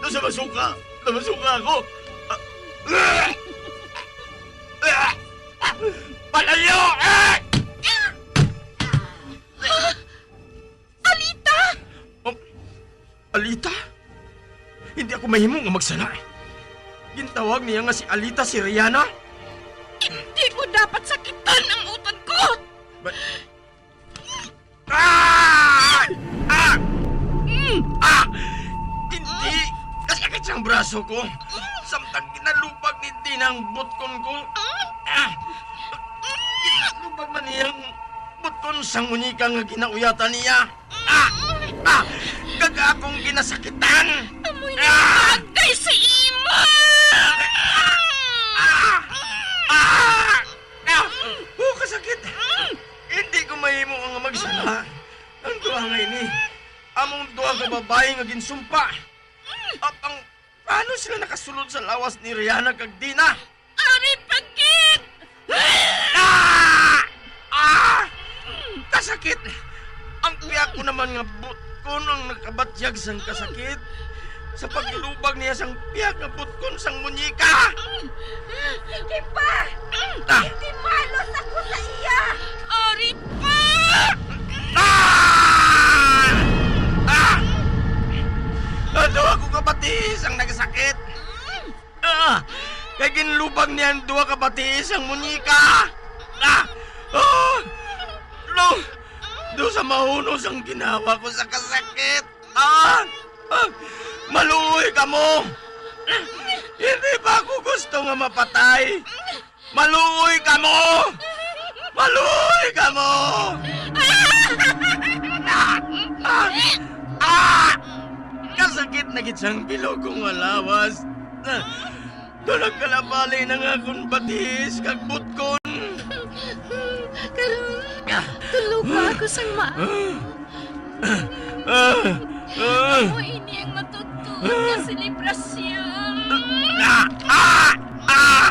Nasa masuka! Namasuka ako! Palayo! Ah! Alita! Oh, Alita? Hindi ako mahimo nga magsala. Gintawag niya nga si Alita si Rihanna? Hindi mo dapat sakitan ang utod ko! Ba- Ah! Ah! Mm! Ah! Hindi! Kasakit sang braso ko. Samtang ginalubag ni Dina ang butkon ko. Ah! Ginalubag man niya ang butkon sang muñeca nga ginauyatan niya. Ah! Ah! Kag akong ginasakitan. Amoy nagpagday sa imo! Ah! Ah! Ah! Oh, kasakit! Hindi ko mahimo nga magsala. Ang duha nga ini, among duha ka babayi nga ginsumpa. Apang paano sila nakasulod sa lawas ni Rihanna kag Dina? Ari pa gid! Ah! Ah! Kasakit! Ang pihak ko naman nga butkon ang nakabatyag sang kasakit sa paglubag niya sang pihak nga butkon sang muñeca. Hindi pa! Ah! Hindi malos ako sa iya! Ari pa! Ah! Ah! Ang duha ko ka batis ang nagasakit. Ah! Kay ginlubag niya ang duha ka batis ang muñeca. Ah! Ah! No! Do sa mahunos ang ginawa ko sa kasakit. Ah! Ah! Maluoy kamo! Hindi pa ako gusto nga mapatay. Maluoy kamo! Maluoy kamo! Ah! Ah! Ah! Kasakit na gid sang bilog ko nga lawas. Daw nagkalabali na nga akon batis kag butkon. Karon, tuloka ako sang ma... Ah! Ah! Amo ini ang matutuo nga selebrasyon. Ah! Ah! Ah!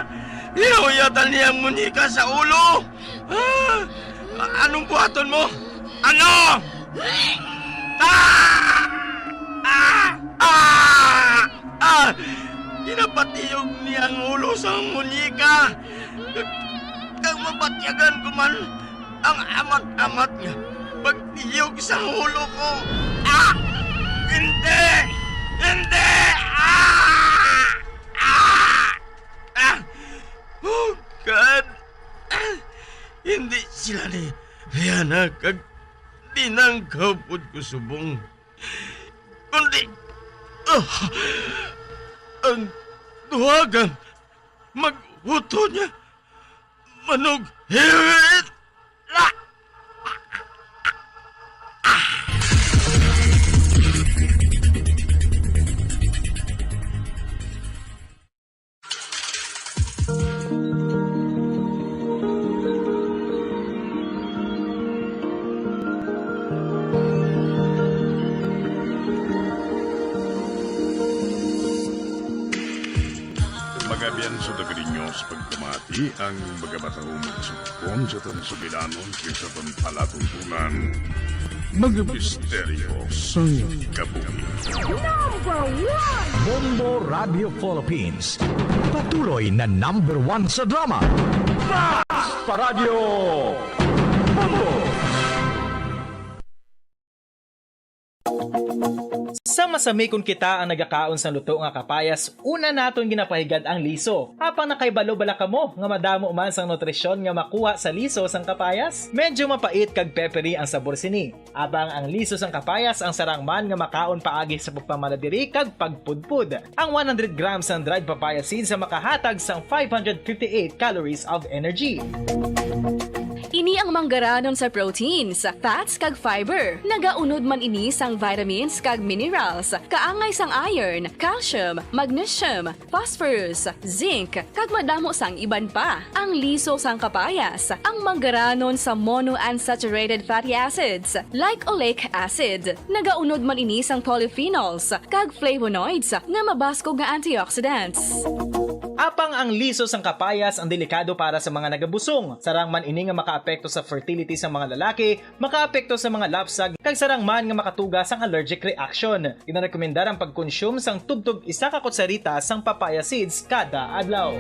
Ginauyatan niya ang muñeca sa ulo! Ah! Anong buhaton mo? Ano? Ah! Ah! Ah! Ah! Ginapatiyog niya ang ulo sa muñeca. Kag mabatyagan ko man ang amat-amat nga pagtiyog sa ulo ko. Ah! Hindi! Hindi! Ah! Ah! Ah! Oh, God! Ah! Hindi sila ni Rihanna kag Dina ang kahupod ko subong. Kundi, ah, ang duha ka maghuto niya manughirit. Ah! Sa daga ninyo sa pagpamati ang mga matahong magsugpon sa aton sugilanon kay sa aton palatuntunan, mga misteryo sang kabuhi. Number one! Bombo Radio Philippines, patuloy na number one sa drama. Basta Radyo Bombo! Sa masami kon kita ang nagakaon sang luto nga kapayas, una naton ginapahigad ang liso. Apang nakahibalo bala kamo nga madamo man sang nutrisyon nga makuha sa liso sang kapayas? Medyo mapait kag peppery ang sabor sini. Apang ang liso sang kapayas ang sarang man nga makaon paagi sa pagpamaladiri kag pagpudpod. Ang one hundred grams sang dried papaya seeds ang makahatag sang five hundred fifty-eight calories of energy. Ini ang manggaranon sa proteins, fats, kag fiber. Nagaunod man ini sang vitamins kag minerals, kaangay sang iron, calcium, magnesium, phosphorus, zinc, kag madamo sang iban pa. Ang liso sang kapayas, ang manggaranon sa monounsaturated fatty acids, like oleic acid. Nagaunod man ini sang polyphenols kag flavonoids nga mabaskog nga antioxidants. Apang ang liso sang kapayas ang delikado para sa mga nagabusong. Sarang man ini nga makaapekto sa fertility sang mga lalaki, makaapekto sa mga lapsag, kag sarang man nga makatuga sang allergic reaction. Ginarekomendar ang pagkonsume sang tubtob isa ka kutsarita sang papaya seeds kada adlaw.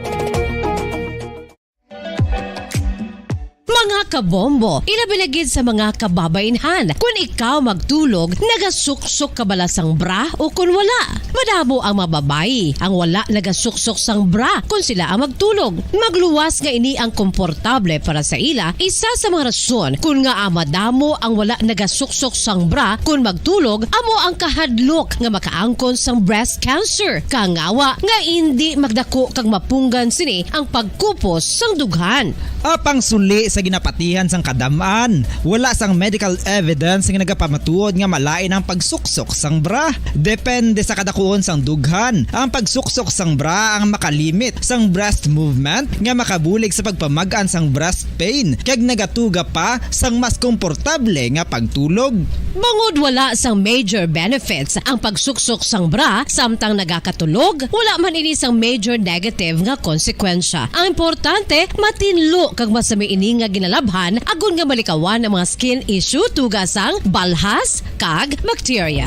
Mga kabombo, ilabi na gid sa mga kababainhan. Kun ikaw magtulog, nagasuksok ka bala sang bra o kun wala? Madamo ang mga babayi ang wala nagasuksok sang bra kun sila ang magtulog. Magluwas nga ini ang komportable para sa ila, isa sa mga rason kun ngaa madamo ang wala nagasuksok sang bra kun magtulog, amo ang kahadlok nga makaangkon sang breast cancer, kangawa nga indi magdako kag mapunggan sini ang pagkupos sang dughan. Apang suli sa ginapatihan sang kadam-an, wala sang medical evidence nga nagapamatuod nga malain ang pagsuksok sang bra. Depende sa kadakuon sang dughan, ang pagsuksok sang bra ang makalimit sang breast movement nga makabulig sa pagpamag-an sang breast pain kag nagatuga pa sang mas komportable nga pagtulog. Bangod wala sang major benefits ang pagsuksok sang bra samtang nagakatulog, wala man ini sang major negative nga konsekwensya. Ang importante, matinlo kag masami ini nga ginalabhan agod nga malikawan ang mga skin issue tuga sang balhas kag bacteria.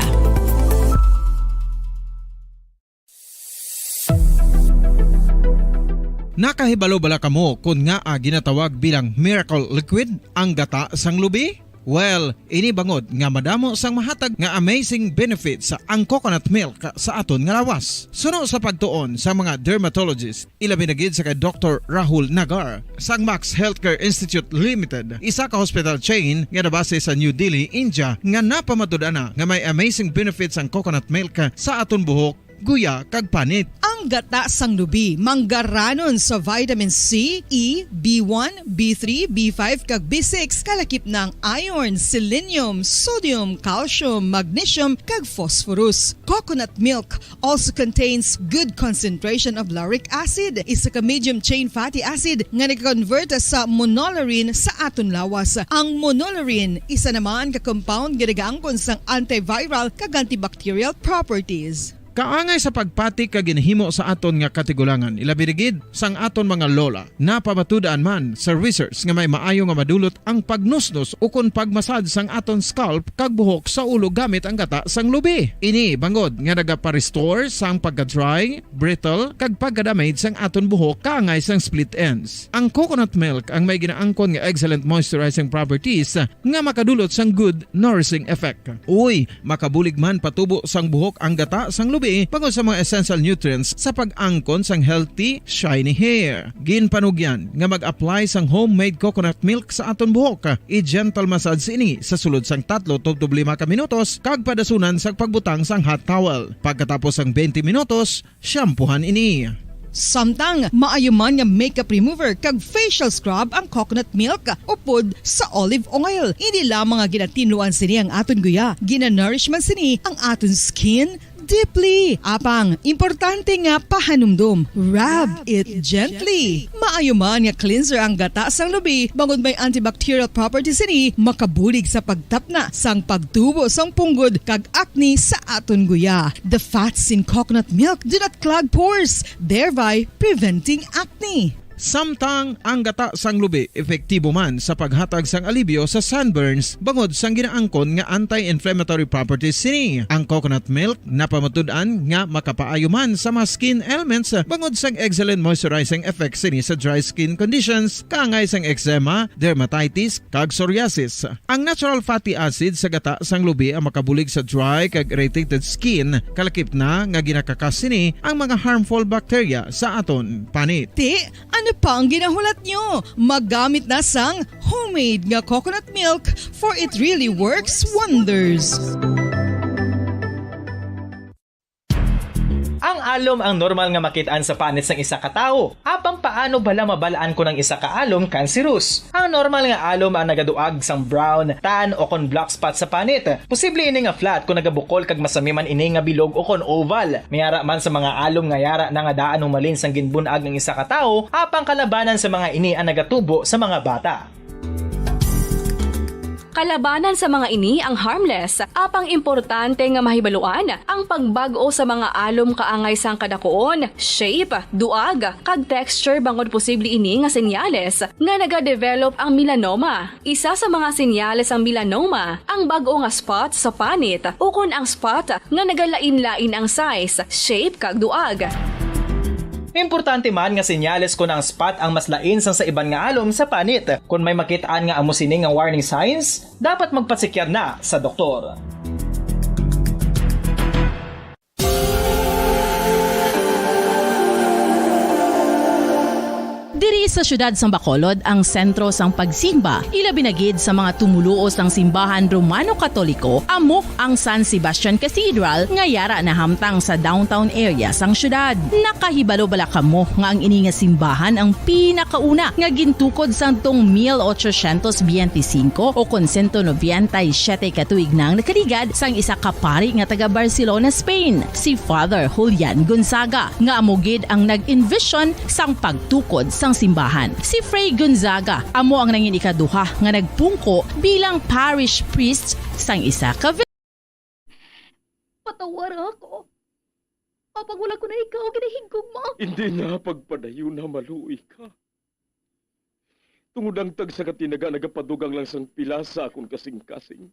Nakahibalo bala kamo kon ngaa ginatawag bilang miracle liquid ang gata sang lubi? Well, ini bangod nga madamo sang mahatag nga amazing benefits ang coconut milk sa aton nga lawas. Suno sa pagtuon sa mga dermatologist, ilabi na gid sa kay Doktor Rahul Nagar sang Max Healthcare Institute Limited, isa ka hospital chain nga nabase sa New Delhi, India, nga napamatud-an na nga may amazing benefits ang coconut milk sa aton buhok, guya, kag panit. Ang gata sang lubi manggaranon sa vitamin C, E, B one, B three, B five, kag B six, kalakip na ang iron, selenium, sodium, calcium, magnesium, kag phosphorus. Coconut milk also contains good concentration of lauric acid, isa ka medium chain fatty acid nga nag-convert sa monolaurin sa aton lawas. Ang monolaurin, isa naman ka compound nga nagaangkon sang antiviral kag antibacterial properties. Kaangay sa pagpati kag ginhimo sa aton nga katigulangan, ilabi na gid sang aton mga lola. Napamatud-an man sa research nga may maayo nga madulot ang pagnusnos ukon pagmasad sang aton scalp kag buhok sa ulo gamit ang gata sang lubi. Ini bangod nga nagapa-restore sang pagka-dry, brittle, kag pagka-damage sang aton buhok kaangay sang split ends. Ang coconut milk ang may ginaangkon nga excellent moisturizing properties nga makadulot sang good nourishing effect. Uy, makabulig man patubo sang buhok ang gata sang lubi bangod sa mga essential nutrients sa pag-angkon sang healthy, shiny hair. Ginpanugyan nga mag-apply sang homemade coconut milk sa aton buhok. I-gentle massage ini sa sulod sang tatlo tubtob lima ka minutos kag padasunan sang pagbutang sang hot towel. Pagkatapos sang twenty minutos, shampoohan ini. Samtang maayo man nga makeup remover kag facial scrub ang coconut milk upod sa olive oil. Hindi lamang nga ginatinluan sini ang aton guya, ginanourish man sini ang aton skin, deeply. Apang, importante nga pahanumdom, rub it gently. Maayo man nga cleanser ang gata sang lubi, bangod may antibacterial properties sini, makabulig sa pagtapna sang pagtubo sang punggod kag acne sa aton guya. The fats in coconut milk do not clog pores, thereby preventing acne. Samtang ang gata sang lubi epektibo man sa paghatag sang alibyo sa sunburns bangod sang ginaangkon nga anti-inflammatory properties sini. Ang coconut milk napamatud-an nga makapaayo man sa mga skin ailments bangod sang excellent moisturizing effect sini sa dry skin conditions, kaangay sang eczema, dermatitis, kag psoriasis. Ang natural fatty acid sa gata sang lubi ang makabulig sa dry kag irritated skin, kalakip na nga ginakakas sini ang mga harmful bacteria sa aton panit. Ti, ano pa ang ginahulat nyo? Magamit na sang homemade nga coconut milk, for it really works wonders. Ang alom ang normal nga makit-an sa panit sang isa ka tawo. Apang paano bala mabal-an kon ang isa ka alom cancerous? Ang normal nga alom ang nagaduag sang brown, tan, o kon black spot sa panit. Posible ini nga flat kon nagabukol kag masami man ini nga bilog o kon oval. May ara man sa mga alom nga yara na nga daan humalin sang ginbun-ag ang isa ka tawo, apang kalabanan sa mga ini ang nagatubo sa mga bata. Kalabanan sa mga ini ang harmless, apang importante nga mahibaluan ang pagbag-o sa mga alom kaangay sang kadakuon, shape, duag, kag texture, bangod posible ini nga senyales nga nagadevelop ang melanoma. Isa sa mga senyales sang melanoma ang bag-o nga spot sa panit ukon ang spot nga nagalain-lain ang size, shape, kag duag. Importante man nga senyales kon ang spot ang mas lain sang sa iban nga alom sa panit. Kon may makit-an nga amo sini nga warning signs, dapat magpatsikyar na sa doktor. Diri sa siyudad sang Bacolod ang sentro sang pagsimba, ilabi na gid sa mga tumoluo sang simbahan Romano-Katoliko, amo ang San Sebastian Cathedral nga yara nahamtang sa downtown area sang siyudad. Nakahibalo bala kamo nga ang ini nga simbahan ang pinakauna nga gintukod sadtong mil ochocientos biyente singko o kon sento nobenta y siyete ka tuig na ang nakaligad sang isa ka pari nga taga Barcelona, Spain, si Father Julian Gonzaga, nga amo gid ang nag-envision sang pagtukod sang simbahan. Si Fray Gonzaga amo ang nangin ikaduha nga nagpungko bilang parish priest sang isa ka vi- Patawara ako. Apang wala ko na ikaw ginahigugma. Hindi na pagpadayon na maluoy ka. Tungod ang tagsa ka tinaga nagapadugang lang sang pila sa akon kasing-kasing.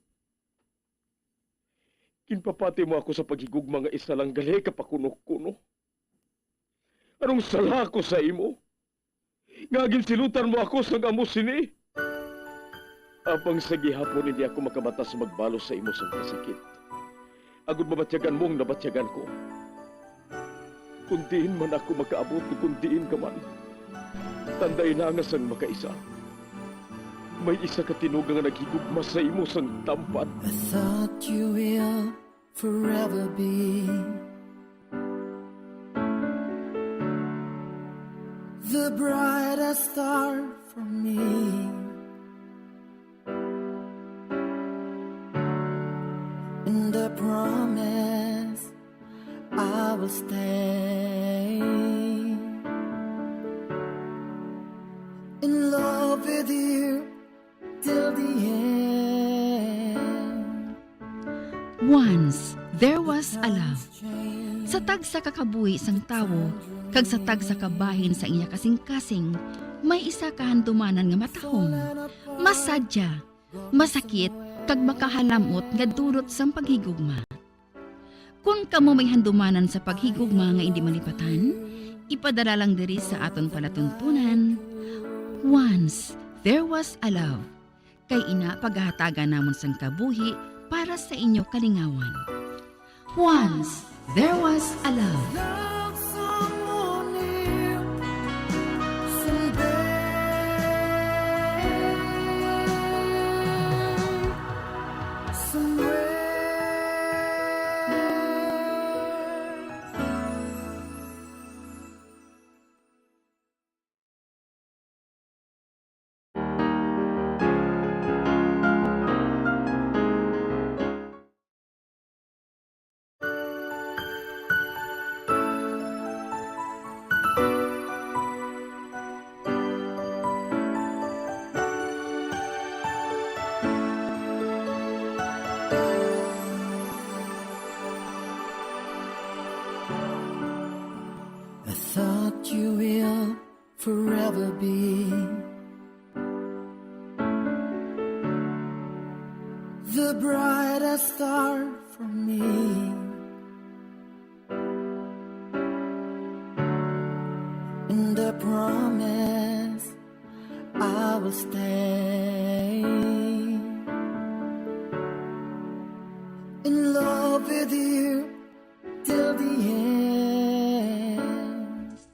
Ginpapati mo ako sa paghigugma nga isa lang gali ka pakunokuno. Anong sala ko sa imo? Nga ginsilutan mo ako sang amo sini? Apang sa gihapon hindi ako makabata sa magbalos sa imo sang kasakit. Agod mabatyagan mo ang nabatyagan ko. Kung diin man ako makaabot o kung diin ka man, tanday na nga sang makaisa, may isa ka tinuga nga naghigugma sa imo sang tampat. I thought you will forever be the brightest star for me. And I promise I will stay in love with you till the end. Once there was a love. Sa tagsa ka kabuhi sang tawo kag sa tagsa ka bahin sa iya kasing-kasing, may isa ka handumanan nga matahom, masadya, masakit, kag makahalam-ot nga dulot sang paghigugma. Kon kamo may handumanan sa paghigugma nga indi malipatan, ipadala lang diri sa aton palatuntunan, Once There Was a Love. Kay ina pagahatagan namon sang kabuhi para sa inyo kalingawan. Once there was a love. I promise I will stay in love with you till the end.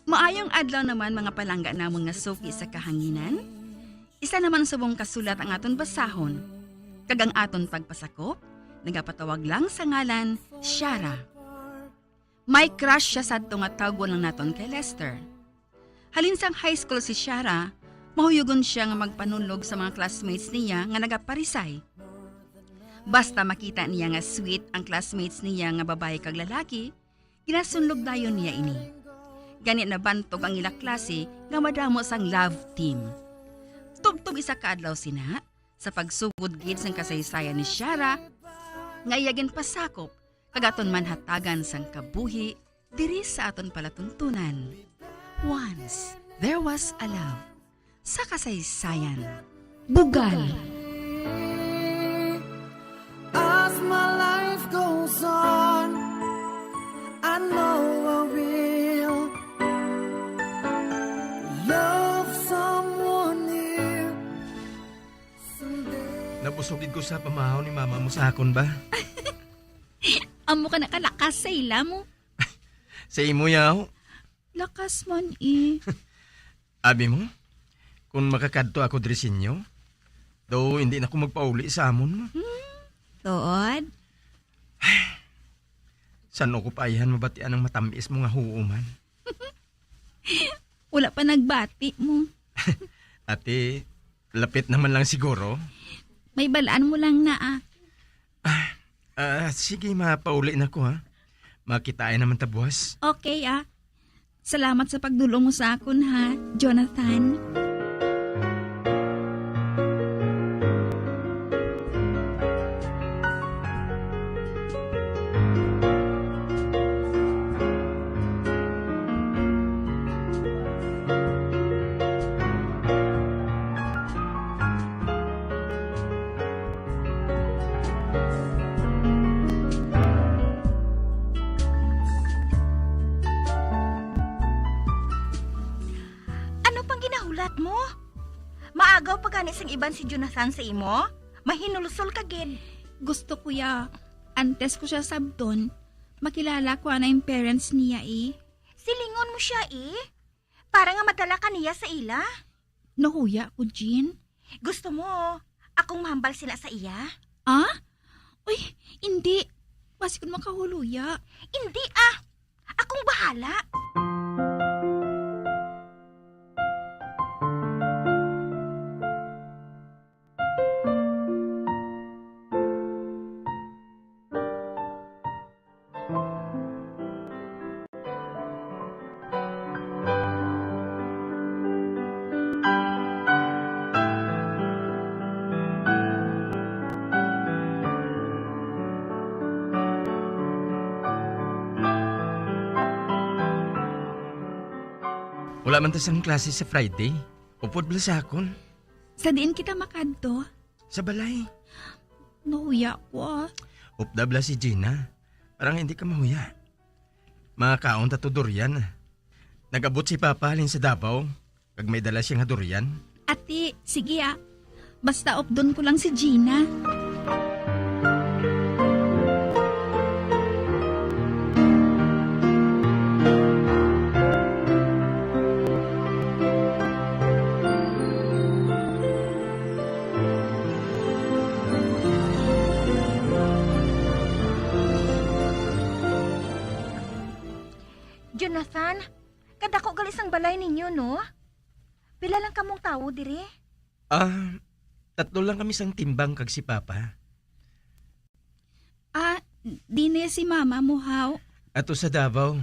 Maayong adlaw naman, mga palangga namon nga suki sa kahanginan. Isa naman subong kasulat ang aton basahon, kag ang aton pagpasakop nagapatawag lang sa ngalan Shara. May crush siya sadto nga tawgon lang naton kay Lester. Halin sang high school si Shara, mahuyugon siya nga magpanulog sa mga classmates niya nga nagaparisay. Basta makita niya nga sweet ang classmates niya nga babayi kag lalaki, ginasunlog dayon niya ini. Gani nabantog ang ila klase nga madamo sang love team. Tubtob isa ka adlaw sina, sa pagsugod gid sang kasaysayan ni Shara, nga iya ginpasakop kag aton man hatagan sang kabuhi diri sa aton palatuntunan. Once there was a love. Sa kasaysayan. Bugal. As my life goes on, I know I will love someone new someday. Nabusog gid ko sa pamahaw ni mama mo sa akon ba? Amo ka nakalakas sa ila mo. Sa imo, yaw? Lakas man, eh. Abi mo, kung makakadto ako diri sa inyo, daw hindi na ko magpauli sa amon mo. Hmm, tuod? San ko pa ayhan mabatian ang matamis mo nga huo man? Wala pa nagbati mo. Ate, lapit naman lang siguro. May balaan mo lang na, ah. Ah, ah, sige, mapauli na ko, ha. Makitaan naman ta buwas. Okay, ah. Salamat sa pagdul-ong mo sa akon, ha, Jonathan. Ano pang ginahulat mo? Maagaw pa gani sang iban si Jonathan sa imo? Mahinulsol ka gid. Gusto ko ya, antes ko siya sabton, makilala ko ana yung parents niya, eh. Silingon mo siya, eh. Para nga madala ka niya sa ila. Nahuya ko, Jean. Gusto mo, akong mahambal sila sa iya? Ah? Uy, hindi. Basi kun makahuluya. Hindi, ah. Akong bahala. Wala man ta sang klase sa Friday. Upod bala sa akon. Sa diin kita makadto? Sa balay. Nahuya ko, ah. Upda bala si Gina. Parang hindi ka mahuya. Makakaon ta to durian. Nag-abot si Papa halin sa Davao, kag may dala siya nga durian. Ati, sige, ah. Basta updon ko lang si Gina. Jonathan, kadako gali sang balay ninyo, no? Pila lang kamong tawo diri? Ah, tatlo lang kami sang timbang kag si Papa. Ah, dine si Mama mo, haw? Ato sa Davao.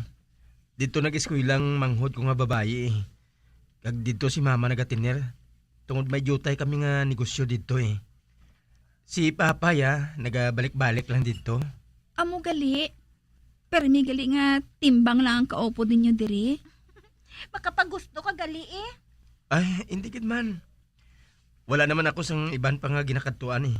Didto nag-eskwela ang manghod ko nga babayi, eh. Kag didto si Mama nagatiner. Tungod may diutay kami nga negosyo didto, eh. Si Papa, ya, nagabalik-balik lang didto. Amo gali? Permi gali nga timbang lang ang kaupod ninyo diri? Makapagusto ka gali, eh. Ay, hindi gid man. Wala naman ako sang iban pa nga ginakadtuan, eh.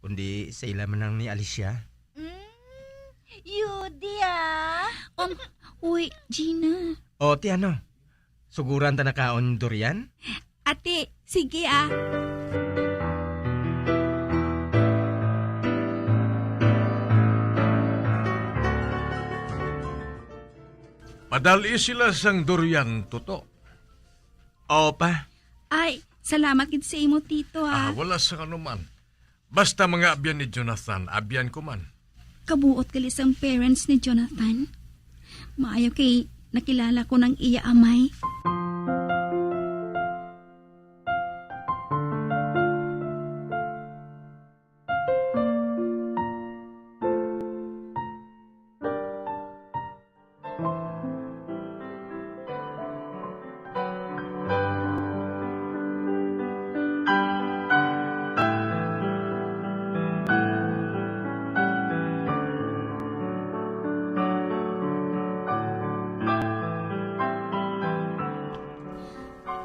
Kundi sa ila man lang ni Alicia. Mm, Yudi, ah. Um, uy, Gina. O, ti ano? Suguran ta na kaon durian? Ate, sige, ah. Madali sila sang durian, Toto. Oo, pa. Ay, salamat gid sa imo, Tito, ah. Ah, wala sa anuman. Basta mga abyan ni Jonathan, abyan ko man. Kabuot gali sang parents ni Jonathan. Maayo kay nakilala ko nang iya amay.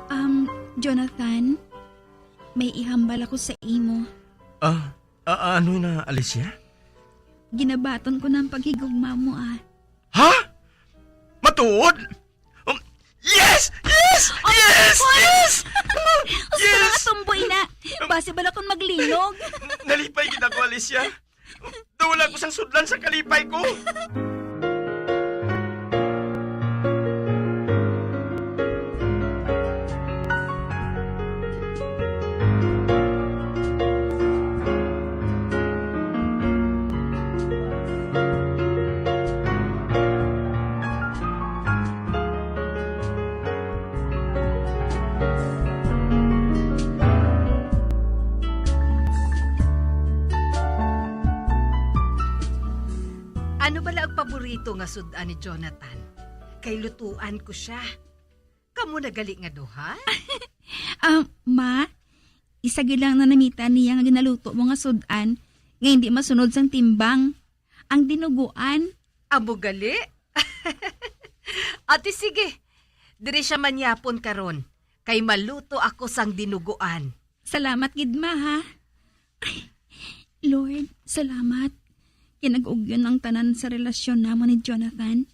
Um, Jonathan, may ihambal ako sa imo. Ah, ah, ano na, Alicia? Ginabaton ko na ang paghigugma mo, ah. Ha? Matuod? Um, yes! Yes! Yes! Yes! Gusto ko Yes! Natumboy na. Basi bala kung maglinog. Nalipay gid ako, Alicia. Daw wala ko sang sudlan sa kalipay ko. Ano bala ang paborito nga sud-an ni Jonathan? Kay lutuan ko sia. Kamo na gali nga duha? Ah, ma, isa gid lang na namita niya nga ginaluto mo nga sud-an nga hindi masunod sang timbang. Ang dinuguan. Amo gali? Ate, sige. Diri siya manyapon karon, kay maluto ako sang dinuguan. Salamat gid, ma, ha? Ay, Lord, salamat. Kinag-ugyon ang tanan sa relasyon namon ni Jonathan.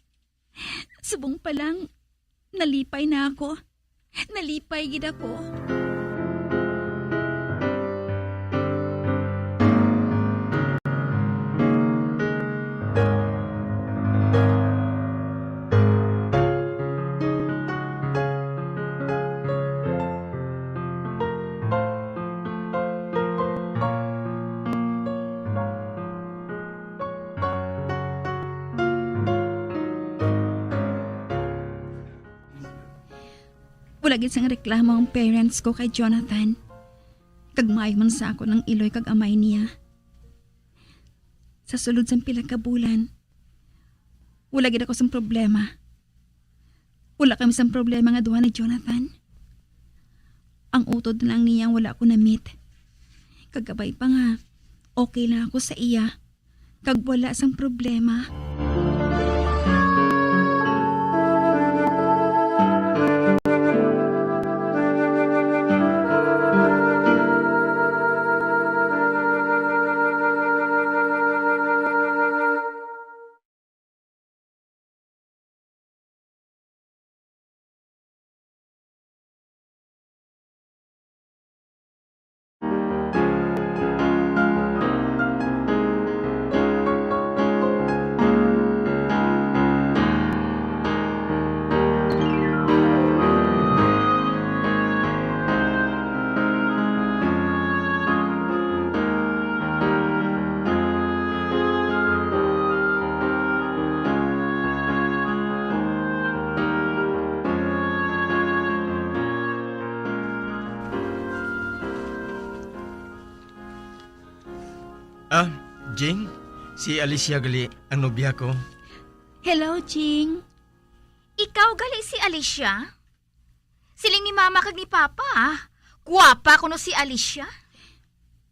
Subong pa lang, nalipay na ako. Nalipay gid ako. Wala gid sang reklamo ang parents ko kay Jonathan, kag maayo man sa akon ang iloy kag amay niya. Sa sulod sang pila ka bulan, wala gid ako sang problema. Wala kami sang problema nga duha ni Jonathan. Ang utod na lang niya ang wala ko na-meet. Kag kabay pa nga, okay lang ako sa iya. Kag wala sang problema. Ah, Jing, si Alicia gali ang nobya ko. Hello, Jing. Ikaw gali si Alicia? Siling ni Mama kag ni Papa, ah. Guwapa kuno si Alicia.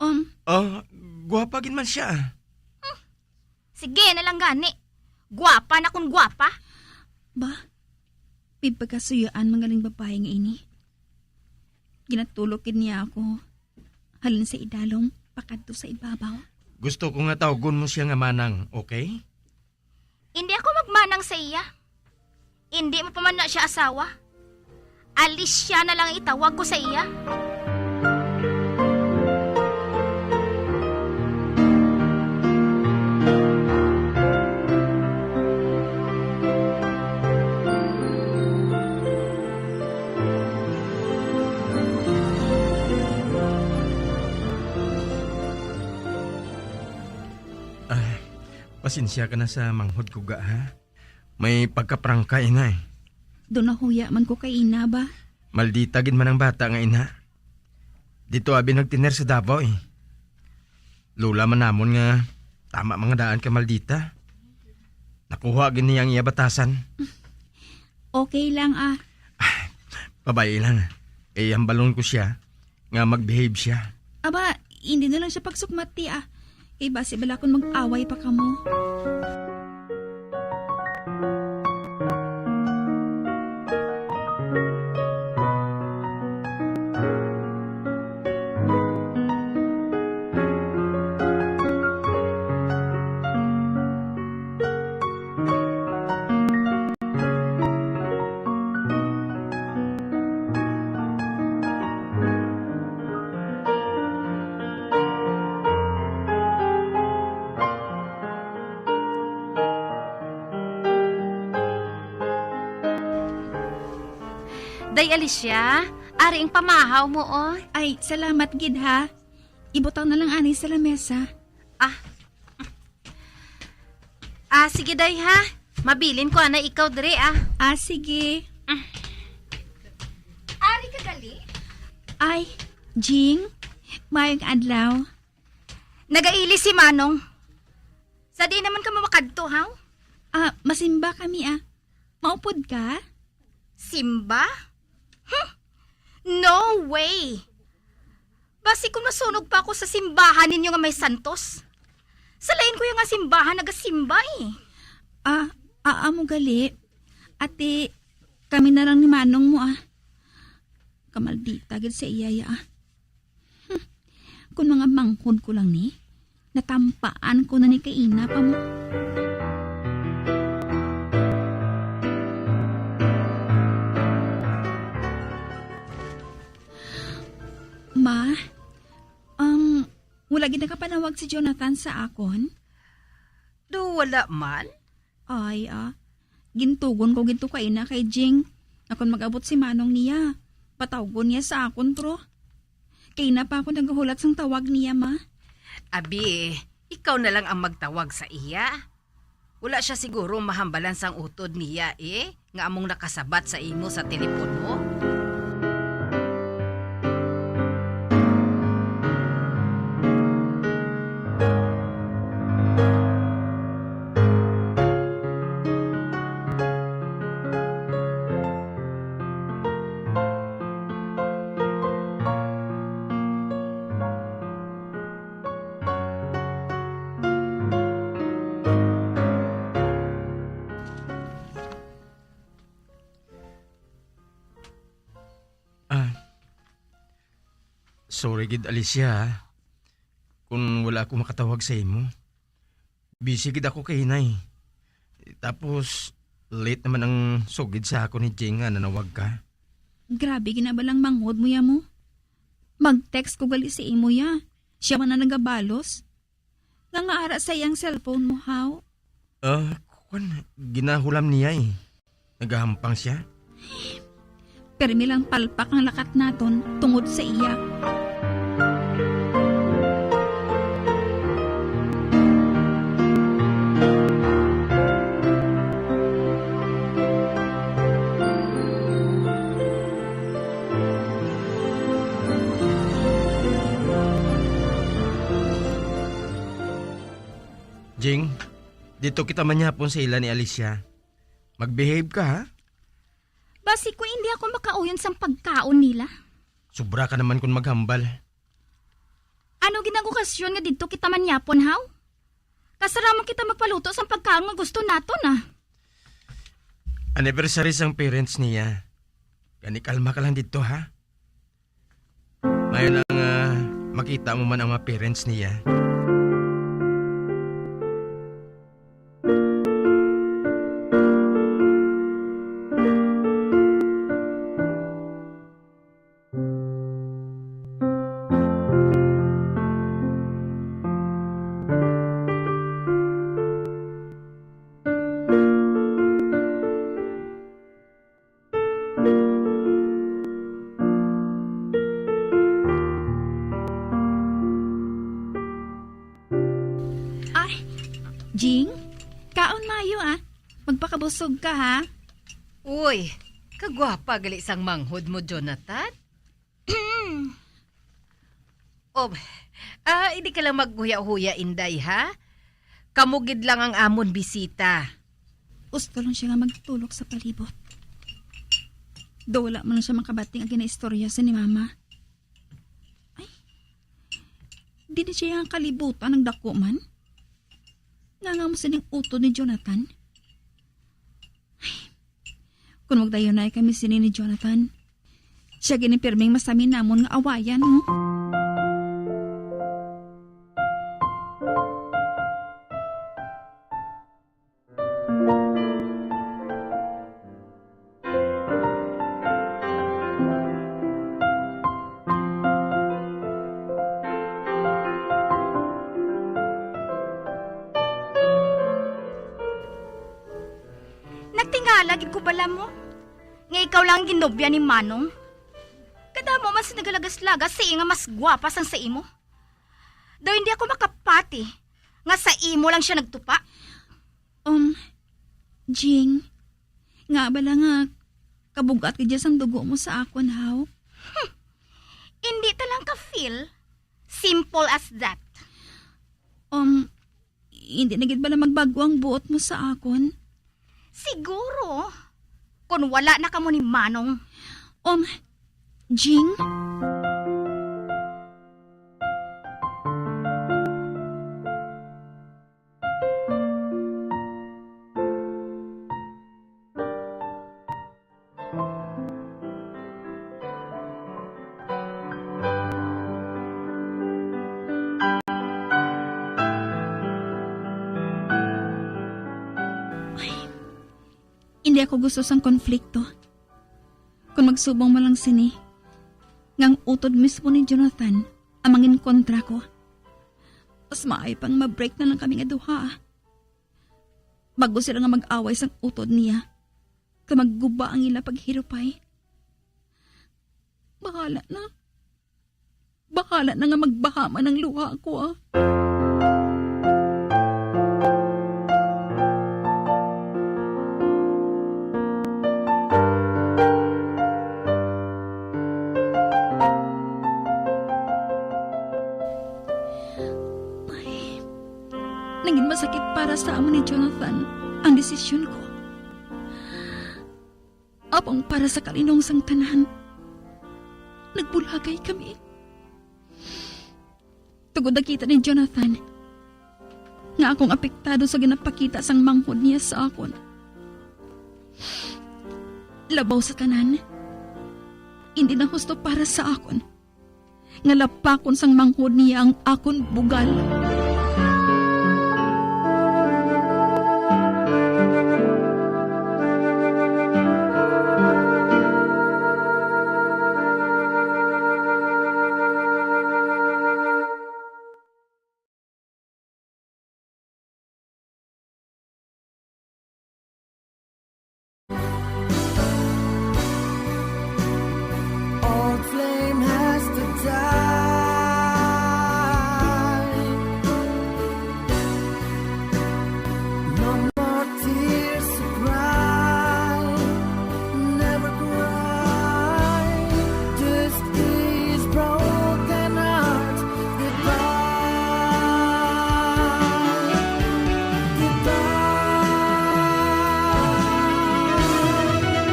Um, Ah, guwapa gid man siya. Sige na lang gani. Guwapa na kun guwapa. Ba, may pagkasuyaan man galing babae nga ini. Ginatulok gid niya ako halin sa idalom pakadto sa ibabaw. Gusto ko nga tawgon mo siya nga manang, okay? Indi ako magmanang sa iya. Indi mo pa man na siya asawa. Alicia na lang ang itawag ko sa iya. Ah, pasensya ka na sa manghod ko ga, ha? May pagkaprangka, ina, eh. Daw nahuya man ko kay ina ba. Maldita gid man ang bata nga ina. Dito abi nagtiner sa Davao, eh. Lola man namon nga tama man nga daan ka maldita. Nakuha gid niya ang iya batasan. Okay lang, ah. Pabay lang. Kay hambalon ko siya nga mag-behave siya. Aba, hindi na lang siya pagsukmat, ti, ah. Kay basi bala kung mag-away pa kamo. Day Alicia, ari ang pamahaw mo, oh. Ay, salamat gid, ha. Ibutang na lang ani sa lamesa. Ah. Ah, sige, day, ha. Mabilin ko ana ikaw diri, ah. Ah, sige. Ari ka gali? Ay, Jing, maayong adlaw. Nagaili si Manong. Sa di naman ka mamakadto, haw? Ah, masimba kami, ah. Maupod ka? Simba? Huh? No way! Basi kung masunog pa ako sa simbahan ninyo nga may santos. Sa lain ko yung nga simbahan nagasimba, eh. Ah, ah, amo gali. Ate, kami na lang ni Manong mo, ah. Kamaldita gid sa iya, ya, ah. Hmm. Kung mga manghod ko lang ni, natampaan ko na ni kay ina pa mo. Ma, um, wala gid nakapanawag si Jonathan sa akon? Do wala man? Ay, ah. Gintugon ko gid to kaina kay Jing. Akon mag-abot si Manong niya, patawgon niya sa akon, pero kaina pa ako naghulat sang tawag niya, ma. Abi, ikaw na lang ang magtawag sa iya. Wala siya siguro mahambalan sang utod niya, eh, nga among nakasabat sa imo sa telepono. Ah, sorry gid, Alicia, ha, kung wala ako makatawag sa imo. Busy gid ako kay inay. Tapos, late naman ang sugid sa ako ni Jing nga nanawag ka. Grabe ginabalang manghod mo ya mo. Mag-text ko gali sa imo ya. Siya man ang nagabalos. Nga nga ara sa iyang cellphone mo, haw? Ah, kwan, ginahulam niya eh. Nagahampang siya. Permi lang palpak ang lakat naton tungod sa iya. Jing, dito kita manyapon sa ila ni Alicia. Mag-behave ka, ha? Basi kung hindi ako makauyon sang pagkaon nila. Sobra ka naman kung maghambal. Ano gid ang okasyon nga didto kita manyapon, haw? Kasaraman kita magpaluto sang pagkaon nga gusto naton, ah. Anniversary sang parents niya. Gani kalma ka lang didto, ha? Maayo na nga makita mo man ang mga parents niya. Jing, kaon maayo, ah. Magpakabusog ka, ha? Uy, kagwapa gali sang manghod mo, Jonathan. Oh, ah, hindi ka lang maghuya-huya, Inday, ha? Kamo gid lang ang amon bisita. Gusto lang siya nga magtulok sa palibot. Daw wala man lang siya makabati nga ginaistorya sa ni Mama. Ay, di na siya ang kalibutan ng dako man. Nga nga mo sining utod ni Jonathan? Ay, kung magdayunay kami sini ni Jonathan, siya gini pirming masamin namon nga awayan, no? Nagtingala gid ko bala mo nga ikaw lang ang ginobya ni Manong. Kadamo man sa nagalagas-lagas sa iya nga mas gwapa sang sa imo. Daw hindi ako makapati nga sa imo lang siya nagtupa. Um, Jing, nga bala nga kabugat ka dyan sang dugo mo sa akon, haw? Hmm. Hindi ta lang ka-feel. Simple as that. Um, hindi na gid bala magbago ang buot mo sa akon? Siguro. Kung wala na kamo ni Manong. Um, Jing? Ay, hindi ako gusto sang konflikto. Kung magsubong mo lang sini, nga ang utod mismo ni Jonathan ang mangin kontra ko, mas maayo pang ma-break na lang kami nga duha. Bago sila nga mag-away sang utod niya, kag magguba ang ila paghirupay. Bahala na. Bahala na nga magbaha man ang luha ko, ah. Ay, naging masakit para sa amo ni Jonathan ang desisyon ko. Apang para sa kalinong sang tanan, nagbulagay kami. Tungod nakita ni Jonathan nga akong apektado sa ginapakita sang manghod niya sa akon. Labaw sa tanan, hindi na husto para sa akon nga lapakon sang manghod niya ang akon bugal. Old flame has to die. No more tears to cry. Never cry. This is broken heart. Goodbye, goodbye.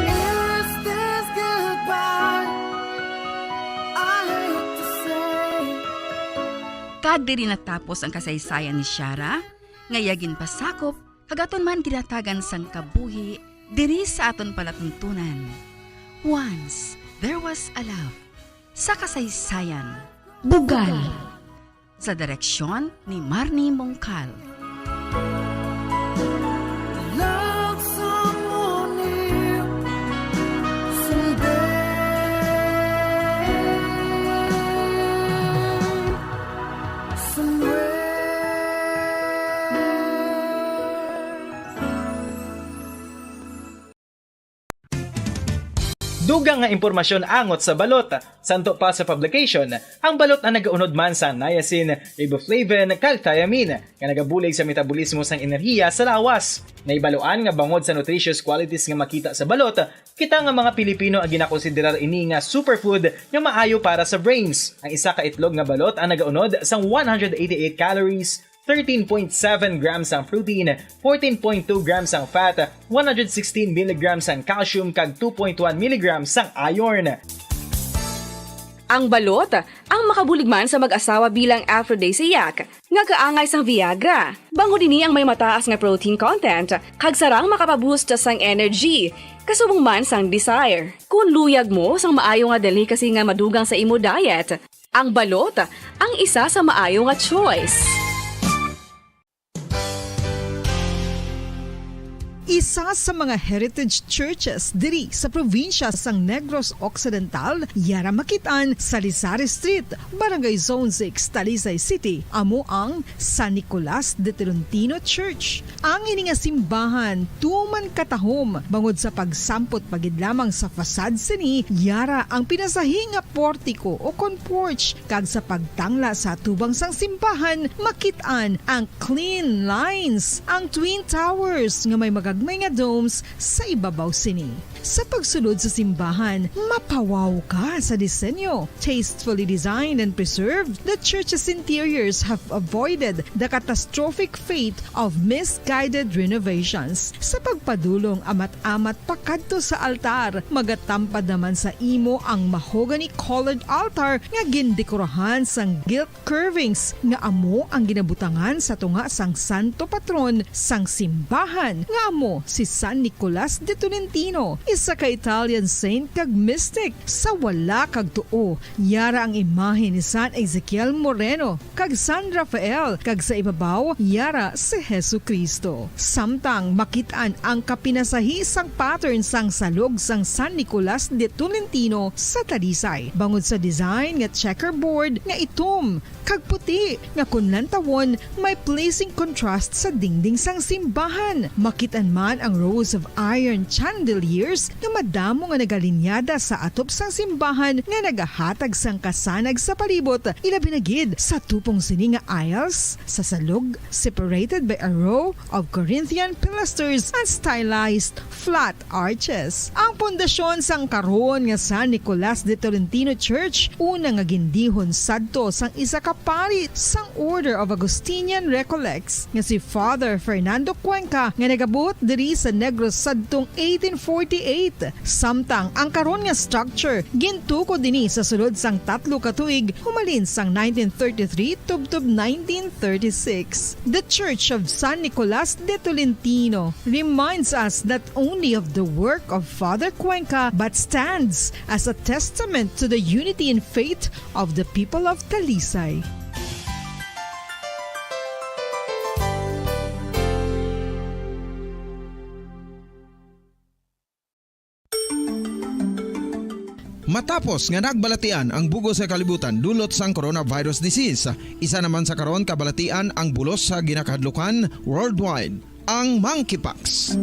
Is this goodbye? I hate to say. Kag diri natapos ang kasaysayan ni Shara, nga iya ginpasakop kag aton man ginhatagan sang kabuhi diri sa aton palatuntunan. Once There Was a Love, sa kasaysayan, Bugal. Sa direksyon ni Marnie Mongcal. Love someone new someday, somewhere. Dugang nga impormasyon angot sa balot. Santo pa sa publication, ang balot ang nagaunod man sa niacin, riboflavin, kag thiamine, nga nagabulig sa metabolismo sang enerhiya sa lawas. Nahibaluan nga bangod sa nutritious qualities nga makita sa balot, kita nga mga Pilipino ang ginakonsiderar ini nga superfood nga maayo para sa brains. Ang isa ka itlog nga balot ang nagaunod sang one hundred eighty-eight calories, thirteen point seven grams ang protein, fourteen point two grams ang fat, one hundred sixteen milligrams ang calcium, kag two point one milligrams ang iron. Ang balot, ang makabulig man sa mag-asawa bilang aphrodisiac, nga kaangay sang Viagra. Bangod ini ang may mataas nga protein content, kag sarang makapaboost sang energy, kasubong man sang desire. Kung luyag mo sang maayo nga delicacy nga madugang sa imo diet, ang balot ang isa sa maayo nga choice. Isa sa mga heritage churches diri sa probinsya sang Negros Occidental, yara makit-an sa Lisari Street, Barangay Zone six, Talisay City, amo ang San Nicolas de Tolentino Church. Ang ini nga simbahan tuman katahom bangod sa pagsampot pa gid lamang sa facade sini, yara ang pinasahi nga portiko o kon porch, kag sa pagtangla sa atubang sang simbahan makit-an ang clean lines, ang twin towers nga may magagmay nga domes sa ibabaw sini. Sa pagsulod sa simbahan, mapawaw ka sa disenyo. Tastefully designed and preserved, the church's interiors have avoided the catastrophic fate of misguided renovations. Sa pagpadulong amat-amat pakadto sa altar, magatampad naman sa imo ang mahogany-colored altar nga gindekorahan sang gilt curvings nga amo ang ginabutangan sa tunga sang santo patron sang simbahan, nga amo si San Nicolas de Tolentino, isa ka Italian saint kag mystic. Sa wala kag tuo, yara ang imahe ni San Ezekiel Moreno kag San Rafael, kag sa ibabaw, yara si Jesu-Cristo. Samtang makit-an ang kapinasahi sang pattern sang salog sang San Nicolas de Tolentino sa Talisay, bangod sa design nga checkerboard nga itom kag puti, nga kon lantawon, may pleasing contrast sa dingding sang simbahan. Makit-an man ang rows of iron chandeliers nga madamo nga nagalinyada sa atop sang simbahan nga nagahatag sang kasanag sa palibot, ilabi na gid sa tupong sini nga aisles sa salog, separated by a row of Corinthian pilasters and stylized flat arches. Ang pundasyon sang karon nga San Nicolas de Tolentino Church, una nga gindihon sadto sang isa ka pari sang Order of Augustinian Recollects nga si Father Fernando Cuenca, nga nagabuot diri sa Negros sadtong eighteen forty-eight. Samtang ang karon nga structure gintukod ini sa sulod sang tatlo ka tuig, humalin sang nineteen thirty-three tubtob nineteen thirty-six. The Church of San Nicolas de Tolentino reminds us not only of the work of Father Cuenca, but stands as a testament to the unity in faith of the people of Talisay. Matapos nga nagbalatian ang bug-os nga kalibutan dulot sang coronavirus disease, isa naman sa karon kabalatian ang bulos sa ginakahadlukan worldwide, ang monkeypox.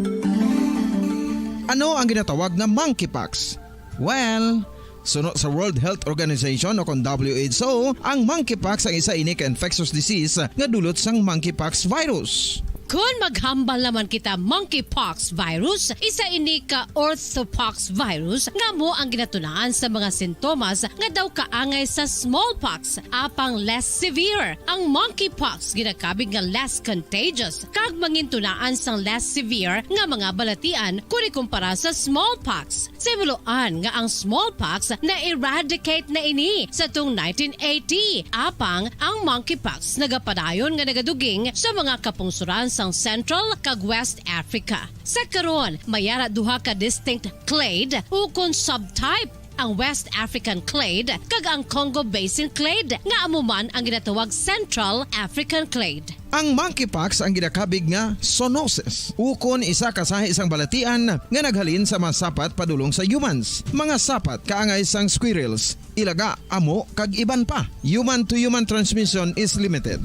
Ano ang ginatawag nga monkeypox? Well, suno sa World Health Organization o kon W H O, ang monkeypox ang isa ini ka infectious disease nga dulot sang monkeypox virus. Kon maghambal naman kita, monkeypox virus, isa ini ka orthopox virus nga amo ang ginatunaan sa mga sintomas nga daw kaangay sa smallpox, apang less severe. Ang monkeypox ginakabig nga less contagious kag mangintunaan sang less severe nga mga balatian kon ikumpara sa smallpox. Sa himuloan nga ang smallpox na-eradicate na ini sa tung nineteen eighty, apang ang monkeypox nagapadayon nga nagaduging sa mga kapungsoran sang Central kag West Africa. Sa karon, may ara duha ka distinct clade ukon subtype, ang West African clade kag ang Congo Basin clade, nga amo man ang ginatawag Central African clade. Ang monkeypox ang ginakabig nga zoonosis, ukon isa ka sahi sang balatian nga naghalin sa mga sapat padulong sa humans, mga sapat kaangay sang squirrels, ilaga, amo, kag iban pa. Human to human transmission is limited.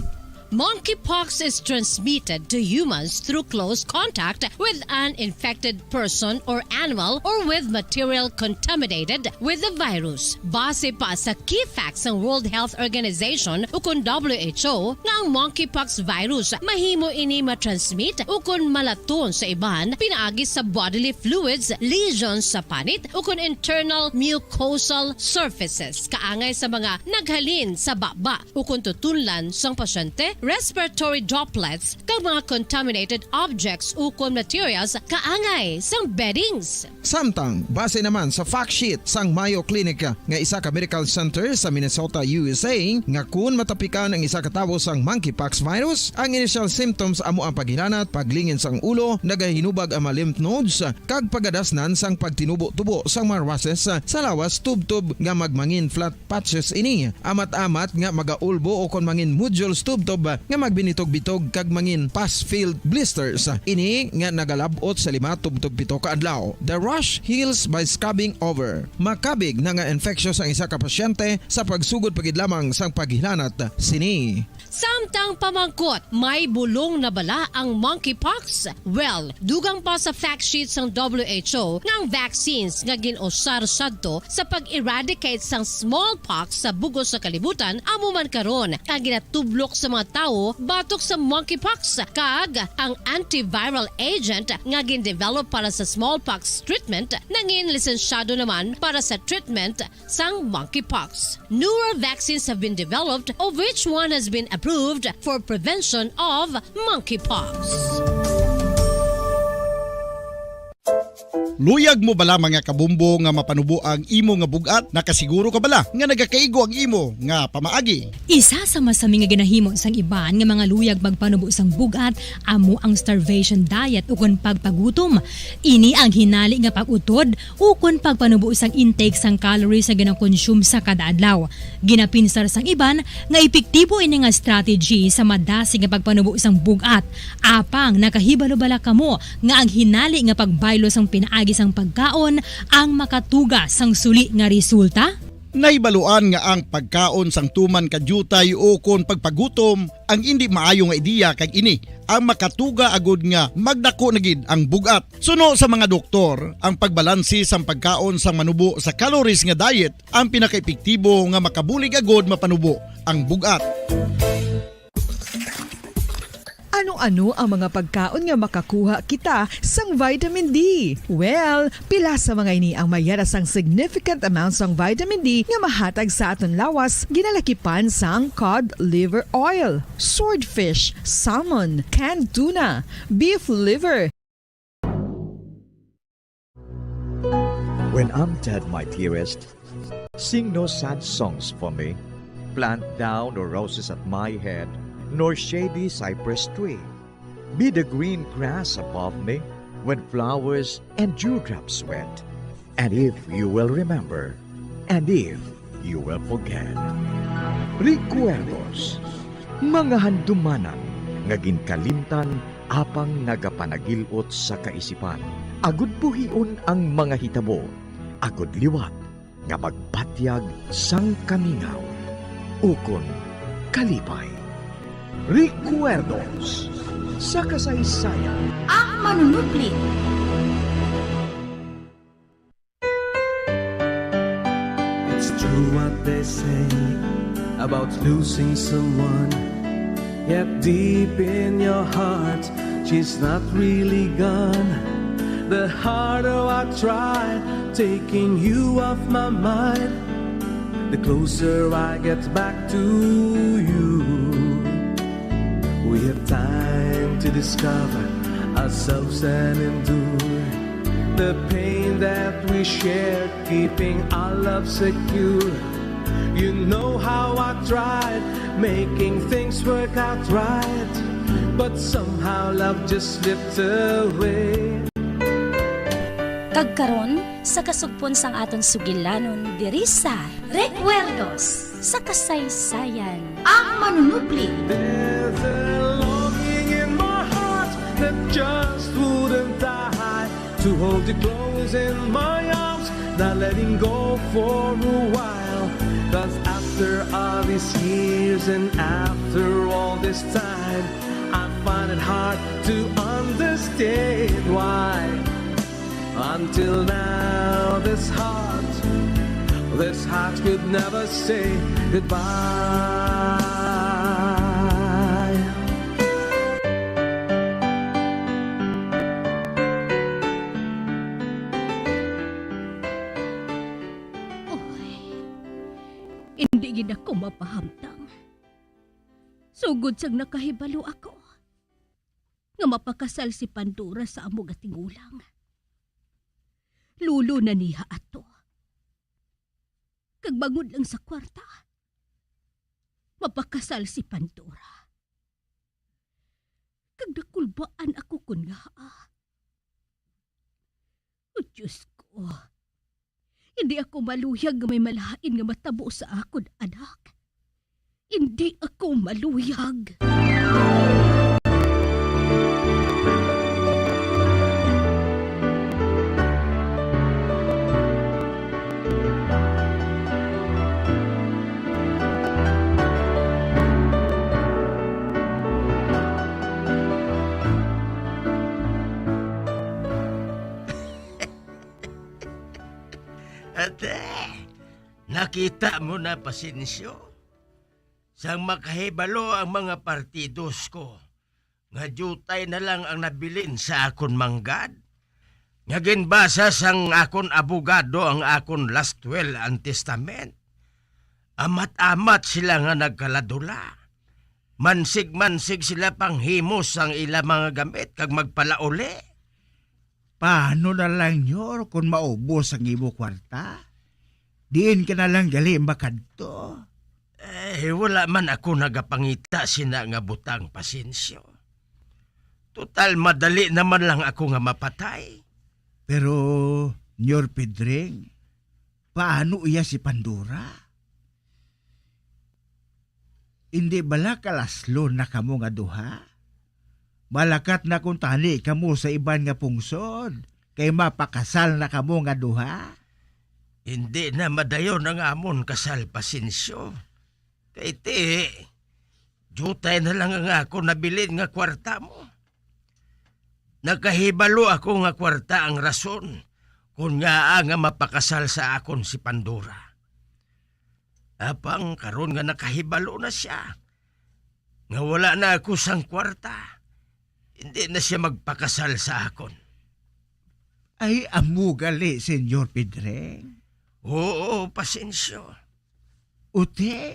Monkeypox is transmitted to humans through close contact with an infected person or animal or with material contaminated with the virus. Base pa sa key facts sang World Health Organization ukon W H O nga ang monkeypox virus mahimo ini matransmit ukon malaton sa iban pinaagi sa bodily fluids, lesions sa panit ukon internal mucosal surfaces kaangay sa mga naghalin sa baba ukon tutunlan sang pasyente, respiratory droplets, kag mga contaminated objects ukon materials kaangay sang beddings. Samtang, base naman sa fact sheet sang Mayo Clinic nga isa ka medical center sa Minnesota, U S A, nga kun matapikan ang isa ka tawo sang monkeypox virus, ang initial symptoms amo ang paghilanat, paglingin sang ulo, nagahinubag ang mga lymph nodes, kag pagadasnan sang pagtinubo-tubo sang mga rushes sa lawas tubtob nga magmangin flat patches ini. Amat-amat nga magaulbo o kon mangin nodules tubtob nga magbinitog-bitog kag mangin pus-filled blisters. Ini nga nagalab-ot sa lima tubtob pito ka adlaw. The rash heals by scrubbing over. Makabig na nga infectious ang isa ka pasyente sa pagsugod pa gid lamang sang paghilanat sini. Samtang pamangkot, may bulong na bala ang monkeypox? Well, dugang pa sa fact sheet sang W H O nga ang vaccines nga gin-usar sadto sa pag-eradicate sang smallpox sa bug-os nga kalibutan amo man karon ang ginatublok sa mga tawo batok sa monkeypox, kag ang antiviral agent nga gin-develop para sa smallpox treatment nangin lisensyado naman para sa treatment sang monkeypox. Newer vaccines have been developed, of which one has been approved for prevention of monkeypox. Luyag mo bala, mga kabumbo, nga mapanubo ang imo nga bug-at? Nakasiguro ka bala nga nagakaigo ang imo nga pamaagi? Isa sa masami nga ginahimo sang iban nga mga luyag magpanubo sang bug-at amo ang starvation diet ukon pagpagutom. Ini ang hinali nga pag-utod ukon pagpanubo sang intake sang calories nga ginakonsume sa kada adlaw. Ginapinsar sang iban nga epektibo ini nga strategy sa madasig nga pagpanubo sang bug-at. Apang nakahibalo bala kamo nga ang hinali nga pagbaylo sang pinaagi sang pagkaon ang makatuga sang suli nga resulta? Nahibaluan nga ang pagkaon sang tuman ka diutay ukon pagpagutom ang indi maayo nga ideya, kag ini ang makatuga agud nga magdako na gid ang bug-at. Suno sa mga doktor, ang pagbalanse sang pagkaon sang manubo sa calories nga diet ang pinakaepektibo nga makabulig agud mapanubo ang bug-at. Ano-ano ang mga pagkaon nga makakuha kita sang vitamin D? Well, pila sa mga ini ang mayara sang significant amount sang vitamin D nga mahatag sa aton lawas, ginalakipan sang cod liver oil, swordfish, salmon, canned tuna, beef liver, When I'm dead, my dearest, sing no sad songs for me. Plant thou no roses at my head, nor shady cypress tree. Be the green grass above me when flowers and dewdrops wet. And if you will remember, and if you will forget. Recuerdos, mga handumanan nga ginkalimtan apang nagapanagil-ot sa kaisipan. Agud buhion ang mga hitabo, agud liwat nga magbatyag sang kamingaw ukon kalipay. Recuerdos sa kasaysayan. Ang manunubli. It's true what they say about losing someone. Yet deep in your heart, she's not really gone. The harder I try taking you off my mind, the closer I get back to you. We have time to discover ourselves and endure the pain that we shared, keeping our love secure. You know how I tried making things work out right, but somehow love just slipped away. Kag karon, sa kasugpon sang aton sugilanon diri sa Recuerdos sa Kasaysayan. Ang manunubli. There's a longing in my heart that just wouldn't die. To hold you close in my arms, not letting go for a while. 'Cause after After all these years and after all this time, I find it hard to understand why. Until now, this heart, this heart could never say goodbye. Uy, indi gid ako mapahamtang. Sugod sang nakahibalo ako nga mapakasal si Pandora sa amo nga tigulang, lolo na niya ato. Kag bangod lang sa kwarta, mapakasal si Pandora. Kag nakulbaan ako kon ngaa. O Diyos ko, hindi ako maluyag nga may malain nga matabo sa akon anak. Hindi ako maluyag. Ate, nakita mo na, Pasencio? Sang makahibalo ang mga partidos ko nga diutay na lang ang nabilin sa akon manggad, nga ginbasa sang akon abogado ang akon last will and testament. Amat-amat sila nga nagkaladula. Mansig-mansig sila panghimo sang ila mga gamit kag magpalauli. Paano na lang, Nyor, kon maubos ang imo kwarta? Diin ka na lang gali makadto? Eh, wala man ako nagapangita sina nga butang, Pasencio. Total, madali naman lang ako nga mapatay. Pero, Nyor Pedring, paano iya si Pandora? Indi bala kalaslon na kamo nga duha? Malakat na kuntani kamo sa iban nga pungsod, kay mapakasal na kamo nga duha. Indi na madayon ang amon kasal, Pasencio. Kay ti, diutay na lang ang akon nabilin nga kwarta mo. Nakahibalo ako nga kwarta ang rason kon ngaa nga mapakasal sa akon si Pandora. Apang karon nga nakahibalo na sia nga wala na ako sang kwarta, hindi na sia magpakasal sa akon. Ay, amo gali, Senyor Pedring? Oo, Pasencio. Uti,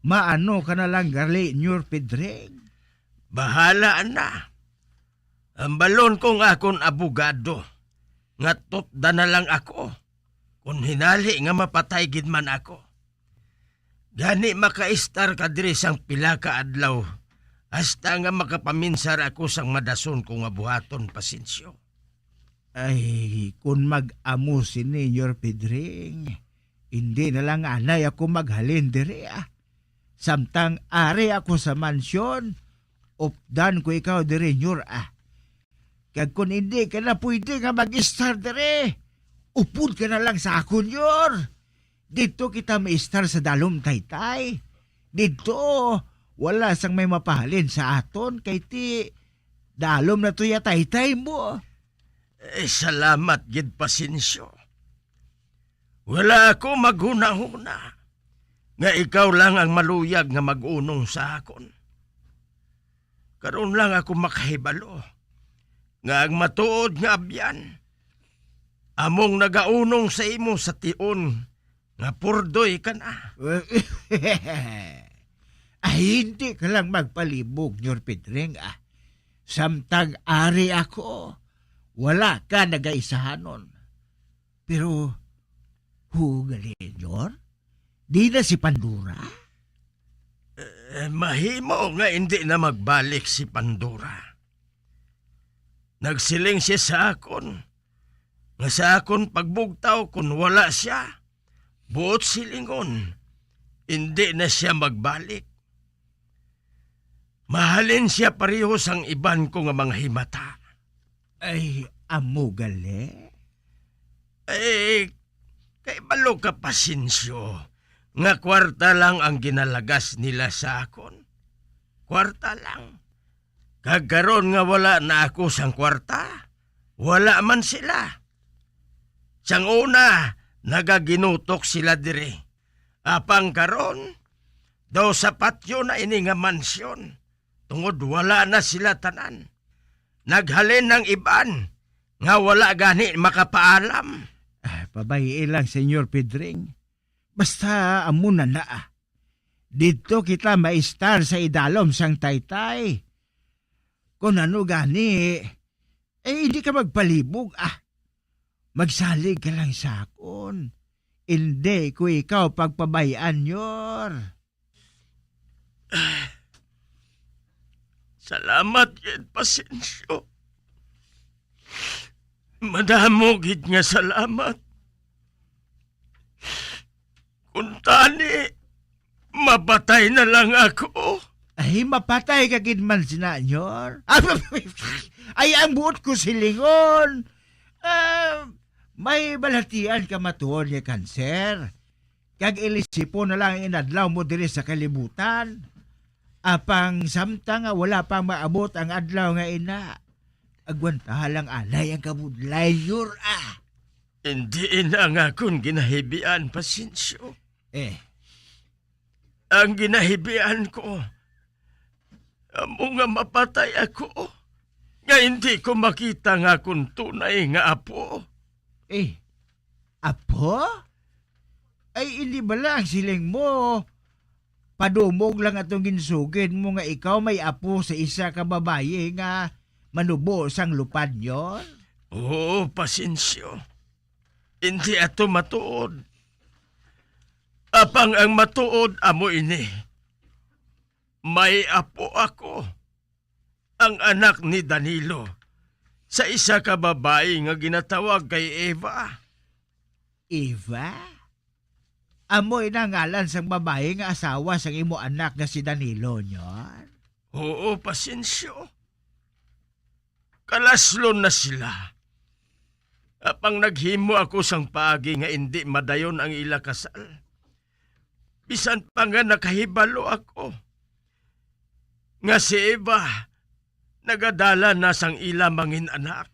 maano ka na lang gali, Nyor Pedring? Bahala na. Hambalon ko nga akon abogado nga tutda na lang ako, kon hinali nga mapatay gid man ako. Gani makaistar ka diri sang pila ka adlaw, hasta nga makapaminsar ako sang madason ko nga buhaton, Pasencio. Ay, kon mag-amo sini, Nyor Pedring, indi na lang anay ako maghalin diri, ah. Samtang ari ako sa mansyon, updan ko ikaw diri, Nyor, ah. Kag kon indi ka na pwede nga mag-istar diri, upod ka na lang sa akon, Nyor. Didto kita maistar sa dalom, Taytay. Didto, wala sang may mapahalin sa aton, kay ti dalom na to ya, Taytay mo. Eh, salamat gid, Pasencio. Wala ako maghunahuna nga ikaw lang ang maluyag nga mag-unong sa akon. Karon lang ako makahibalo nga ang matuod nga abyan among nagaunong sa imo sa tion nga purdoy ka na. Ay, hindi ka lang magpalibog, Nyor Pedring, ah. Samtang ari ako, wala ka nagaisahanon. Pero, hu, gali, Nyor? Di na si Pandora? Eh, mahimo nga indi na magbalik si Pandora. Nagsiling siya sa akon nga sa akon pagbugtaw, kun wala siya, buot silingon, indi na siya magbalik. Mahalin siya pareho sang iban ko nga mga himata. Ay, amo gali? Ay, kay balo ka, Pasencio, nga kwarta lang ang ginalagas nila sa akon. Kwarta lang. Kag karon nga wala na ako sang kwarta, wala man sila. Sang una, nagaginutok sila diri. Apang karon, daw sa patyo na ini nga mansyon, tungod wala na sila tanan. Naghalin ang iban nga wala gani makapaalam. Ah, pabay-i lang, Senyor Pedring. Basta amo na na, ah. Didto kita maistar sa idalom sang taytay. Kon ano gani, eh, hindi ka magpalibog, ah. Magsalig ka lang sa akon. Indi ko ikaw pagpabay-an, Nyor. Salamat gid, Pasensyo. Madamo gid nga salamat. Kuntani, mapatay na lang ako. Ay, mapatay ka gid man, Senyor. Ay, ang buot ko silingon. Ah, may balatian ka matuod nga kanser. Kag ilisipon na lang ang inadlaw mo diri sa kalibutan. Apang samtang nga wala pa maabot ang adlaw nga ina, agwanta lang anay ang kabudlay, Nyor, ah. Hindi ina ang akon ginahibian, Pasensyo. Eh. Ang ginahibian ko, amo nga mapatay ako, nga hindi ko makita nga akon tunay nga apo. Eh, apo? Ay, hindi bala ang siling mo, padumog lang atong ginsugid mo nga ikaw may apo sa isa ka babayi nga manubo sang lupad, Nyor? Oo, Pasensyo. Hindi ato matuod. Apang ang matuod amo ini. May apo ako, ang anak ni Danilo, sa isa ka babayi nga ginatawag kay Eva. Eva? Amo ina ngalan sang babayi nga asawa sang imo anak nga si Danilo, Nyor? Oo, Pasensyo. Kalaslon na sila. Apang naghimo ako sang paagi nga indi madayon ang ila kasal. Bisan pa nga nakahibalo ako nga si Eva nagadala na sang ila mangin-anak.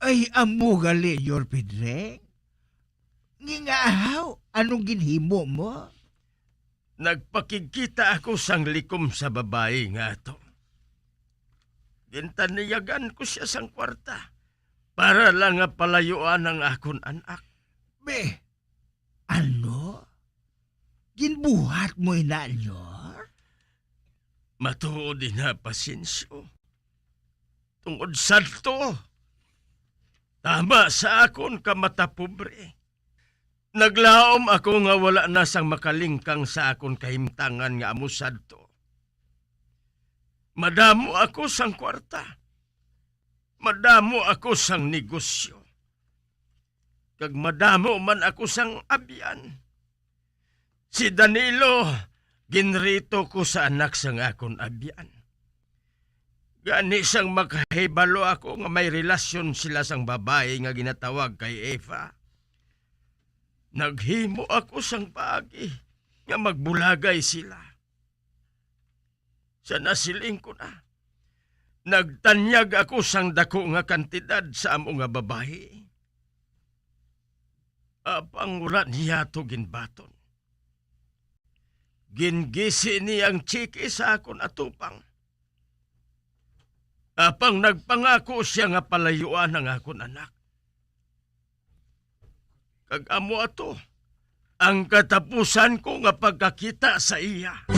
Ay, amo gali, Nyor Pedring? Ngingahaw, anong ginhimo mo? Nagpakigkita ako sang likom sa babayi nga ato. Gintaniyagan ko sia sang kwarta para lang nga palayuan ang akon anak. Be, ano? Ginbuhat mo ina, Nyor? Matuod ina, Pasensyo. Tungod sadto, tama sa akon kamatapobre, naglaom ako nga wala na sang makalingkang sa akon kahimtangan nga amo sadto. Madamo ako sang kwarta. Madamo ako sang negosyo. Kag madamo man ako sang abyan. Si Danilo, ginrito ko sa anak sang akon abyan. Gani, sang makahibalo ako nga may relasyon sila sang babayi nga ginatawag kay Eva, naghimo ako sang paagi nga magbulagay sila. Sa nasiling ko na, nagtanyag ako sang daku nga kantidad sa amo nga babayi. Apang wala niya to ginbaton. Gingisi niya ang tsiki sa akon atupang. Apang nagpangako sia nga palayuan ang akon anak. Kag amo ato ang katapusan ko nga pagkakita sa iya.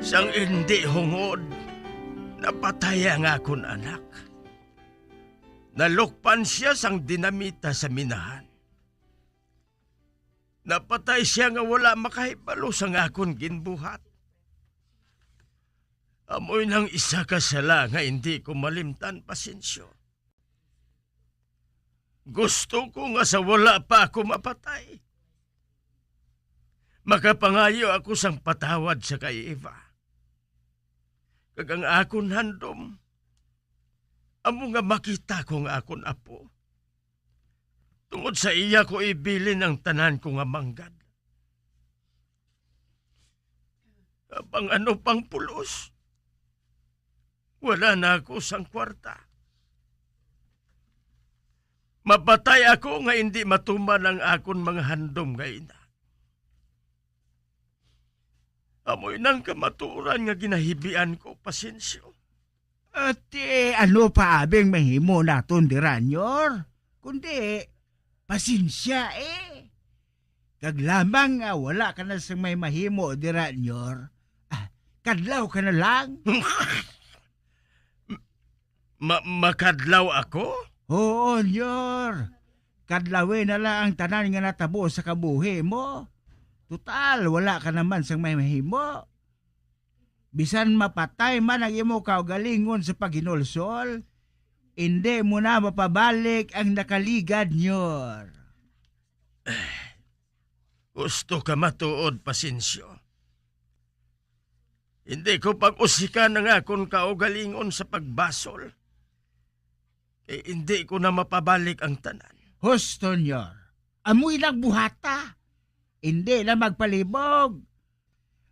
Sang indi hungod, napatay ang akon anak. Nalukpan sia sang dinamita sa minahan. Napatay sia nga wala makahibalo sang akon ginbuhat. Amoy nang isa ka sala nga indi ko malimtan, Pasencio. Gusto ko nga sa wala pa ako mapatay, makapangayo ako sang patawad sa kay Eva. Kag ang akon handom, amo nga makita ko nga akon apo. Tungod sa iya ko ibilin ang tanan ko nga manggad. Abang ano pang pulos, wala na ako sang kwarta. Mapatay ako nga indi matuman ang akon mga handom nga ina. Amoy nang kamatuoran nga ginahibian ko, Pasencio. Ati, ano pa abing mahimo naton dira, Nyor? Kundi, pasensya, eh. Kag lamang nga wala ka na sang may mahimo dira, Nyor, ah, kadlaw ka na lang. Ma-, makadlaw ako? Oo, Nyor. Kadlawi na lang ang tanan nga natabo sa kabuhi mo. Total, wala ka naman sang may mahimo. Bisan mapatay man ang imo kaugalingon sa paghinulsol, indi mo na mapabalik ang nakaligad, Nyor. Gusto ka matuod, Pasencio. Hindi ko pag-usikan ang akon kaugalingon sa pagbasol. Kay hindi ko na mapabalik ang tanan. Husto, Nyor. Amoy lang buhata. Hindi na magpalibog.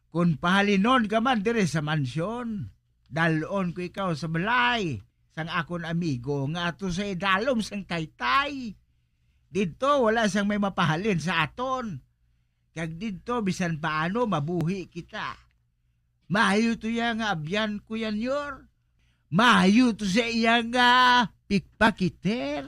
Kung pahalinon ka man diri sa mansyon, dalon ko ikaw sa balay sang akon amigo nga ato sa idalom sang taytay. Didto wala sang may mapahalin sa aton. Kag didto bisan paano mabuhi kita. Maayo to iya nga abyan ko yan, Nyor. Maayo to sa iya nga pikpakiter.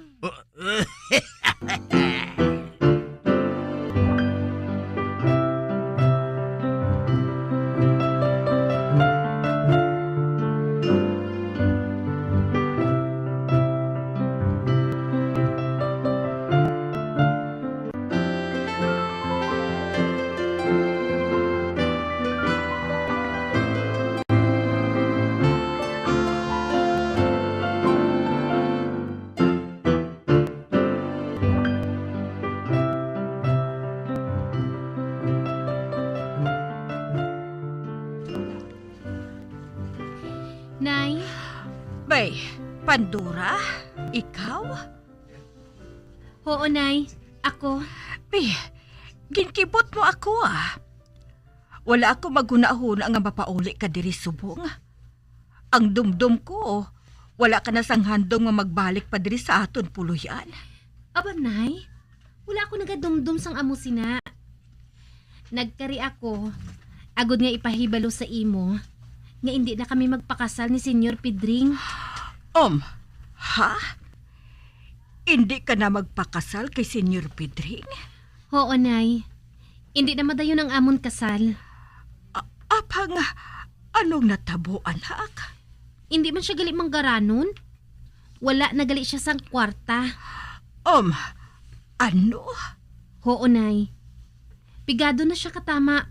Nay? Bay, Pandora, ikaw? Oo, Nay. Ako. Bi, ginkibot mo ako, ah. Wala ako maghunahuna nga mapauli ka diri subong. Ang dumdom ko, wala ka na sang handom nga magbalik pa diri sa aton puloy-an. Aba, Nay, wala ako nagadumdom sang amo sina. Nagkari ako, agod nga ipahibalo sa imo, nga indi na kami magpakasal ni Senyor Pedring. Um, ha? Indi ka na magpakasal kay Senyor Pedring? Oo, Nay. Indi na madayon ang amon kasal. A-, apang, anong natabo, anak? Indi man siya gali manggaranon. Wala na gali siya sang kwarta. Um, ano? Oo, Nay. Pigado na siya katama.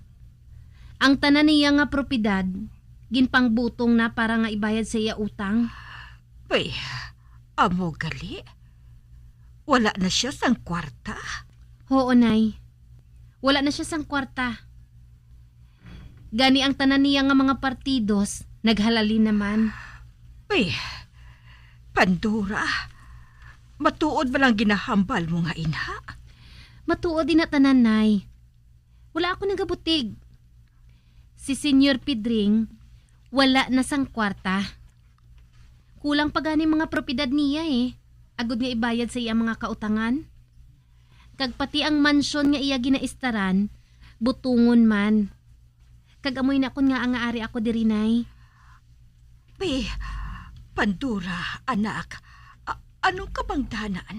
Ang tanan niya nga propiedad, ginpangbutong na para nga ibayad sa iya utang. Bay, amo gali? Wala na siya sang kwarta? Oo, Nay. Wala na siya sang kwarta. Gani ang tanan niya nga mga partidos naghalalin naman. Uy, Pandora, matuod ba lang ginahambal mo nga ina? Matuod ina tanan, Nay. Wala ako nagabutig. Si Senyor Pedring, wala na sang kwarta. Kulang pa gani mga propiedad niya, eh, agod nga ibayad sa iya mga kautangan. Kag pati ang mansyon nga iya ginaistaran, butongon man. Kag amoy na kon ngaa nga ari ako diri, Nay. Bi, Pandora, anak, a-, ano ka bang danan?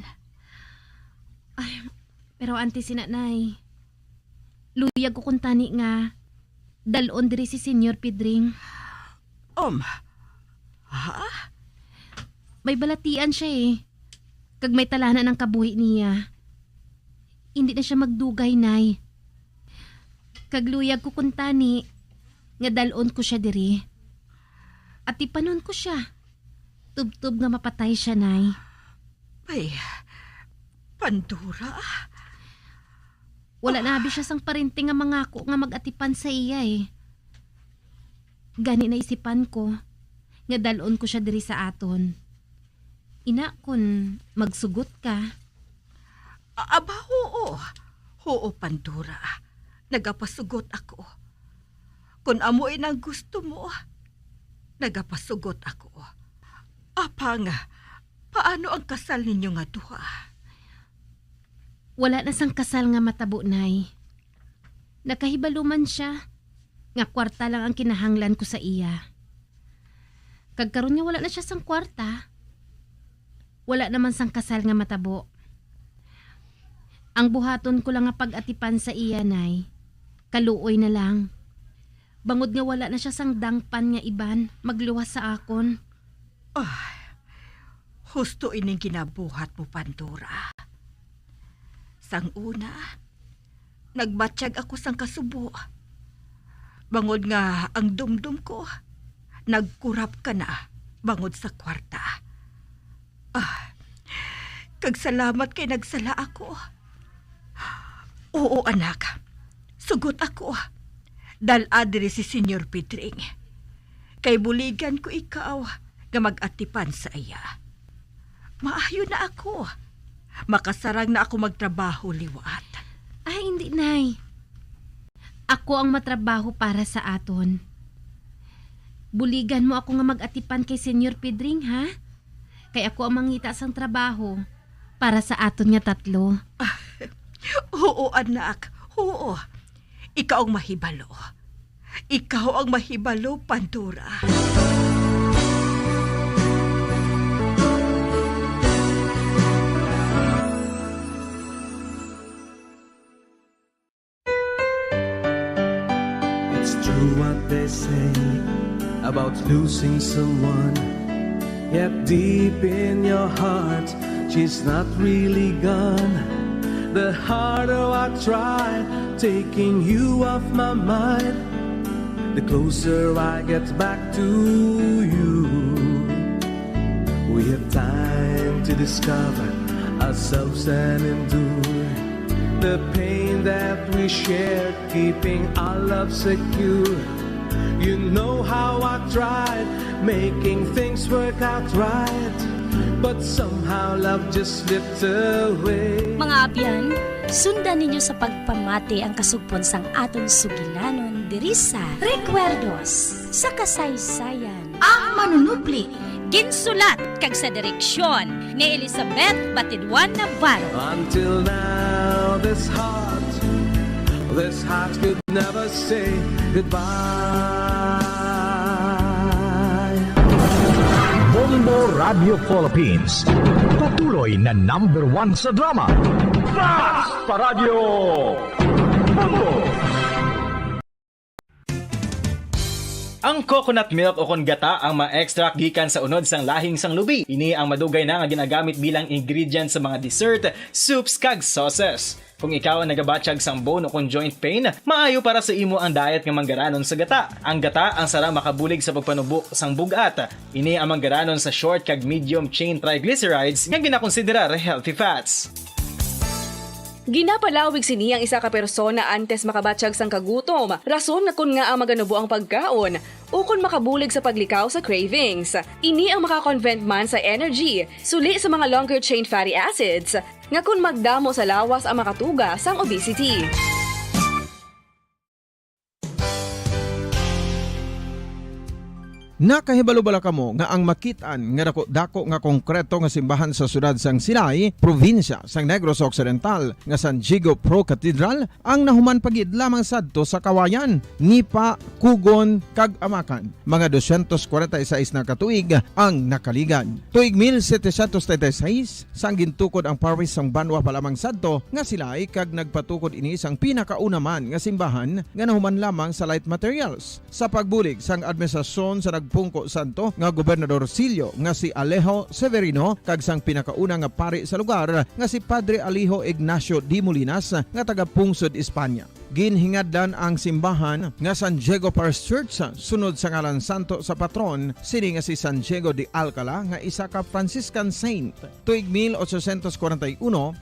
Ay, pero antes sina, Nay, luyag ko kuntani nga dal-on diri si Senyor Pedring. Um, ha? May balatian siya, eh. Kag may talanan ang kabuhi niya. Hindi na siya magdugay, Nay. Kag luyag ko kuntani nga dal-on ko sia diri. Atipanon ko sia. Tubtob nga mapatay sia, Nay. Ay, Pandora. Wala na abi siya sang parente nga mangako nga mag-atipan sa iya, eh. Gani naisipan ko nga dal-on ko sia diri sa aton. Ina, kon magsugot ka. A-, aba, oo. Oo, Pandora. Nagapasugot ako. Kon amo ina ang gusto mo, nagapasugot ako. Apang, paano ang kasal ninyo nga duha? Wala na sang kasal nga matabo, Nay. Nakahibalo man sia nga kwarta lang ang kinahanglan ko sa iya. Kag karon nga wala na sia sang kwarta, wala naman sang kasal nga matabo. Ang buhaton ko lang nga pag-atipan sa iya, Nay, kaluoy na lang. Bangod nga wala na sia sang dangpan nga iban magluwas sa akon. Ay, husto ining ginabuhat mo, Pandora. Sang una, nagbatyag ako sang kasubo. Bangod nga ang dumdom ko, nagkurap ka na bangod sa kwarta. Ah, kag salamat kay nagsala ako. Oo, anak. Sugot ako. Dal-a diri si Senyor Pedring. Kay buligan ko ikaw nga mag-atipan sa iya. Maayo na ako. Makasarang na ako magtrabaho liwat. Ay, hindi, Nay. Ako ang matrabaho para sa aton. Buligan mo ako nga mag-atipan kay Senyor Pedring, ha? Kay ako ang mangita sang trabaho para sa aton nga tatlo. Oo, anak. Oo. Ikaw ang mahibalo. Ikaw ang mahibalo, Pandora. It's true what they say about losing someone. Yet deep in your heart, she's not really gone. The harder I try taking you off my mind, the closer I get back to you. We have time to discover ourselves and endure the pain that we shared, keeping our love secure. You know how I tried, making things work out right, but somehow love just slipped away. Mga abyan, sundan ninyo sa pagpamati ang kasugpon sang aton sugilanon diri sa Recuerdos sa Kasaysayan. Ang Manunubli. Ginsulat kag sa direksyon ni Elizabeth Batidwan Navarro. Until now, this heart, this heart could never say goodbye. Bombo Radio Philippines, patuloy na number one sa drama. Basta Radyo Bombo! Ang coconut milk o kon gata ang ma-extract gikan sa unod sang lahing sang lubi. Ini ang madugay na nga ginagamit bilang ingredient sa mga dessert, soups, kag sauces. Kung ikaw ang nagabatyag sang bone o kon joint pain, maayo para sa imo ang diet nga manggaranon sa gata. Ang gata ang sara makabulig sa pagpanubo sang bug-at. Ini ang manggaranon sa short kag medium chain triglycerides nga ginakonsiderar healthy fats. Ginapalawig sini ang isa ka persona antes makabatyag sang kagutom, rason nga kon ngaa maganubo ang pagkaon, ukon makabulig sa paglikaw sa cravings. Ini ang maka-convert man sa energy, suli sa mga longer chain fatty acids, nga kon magdamo sa lawas ang makatuga sang obesity. Nakahibalo bala kamo nga ang makit-an nga dako-dako nga konkreto nga simbahan sa siyudad sang Silay, probinsya sang Negros Occidental, nga San Diego Pro Cathedral, ang nahuman pa gid lamang sadto sa kawayan, nipa, kugon, kag amakan? Mga dosyentos kwarenta y seis na ka tuig ang nakaligad. Tuig mil setecientos treinta y seis, sang gintukod ang parish sang banwa pa lamang sadto nga Silay, kag nagpatukod ini sang pinakauna man nga simbahan nga nahuman lamang sa light materials. Sa pagbulig sang administrasyon sa nagpungko sadto nga Gobernador Silyo nga si Alejo Severino kag sang pinakauna nga pari sa lugar nga si Padre Alejo Ignacio de Molinas nga taga-pungsod Espanya. Ginhingadlan ang simbahan nga San Diego Parish Church sunod sa ngalan santo sa patron sini nga si San Diego de Alcala, nga isa ka Franciscan saint. Tuig mil ochocientos kwarenta y uno,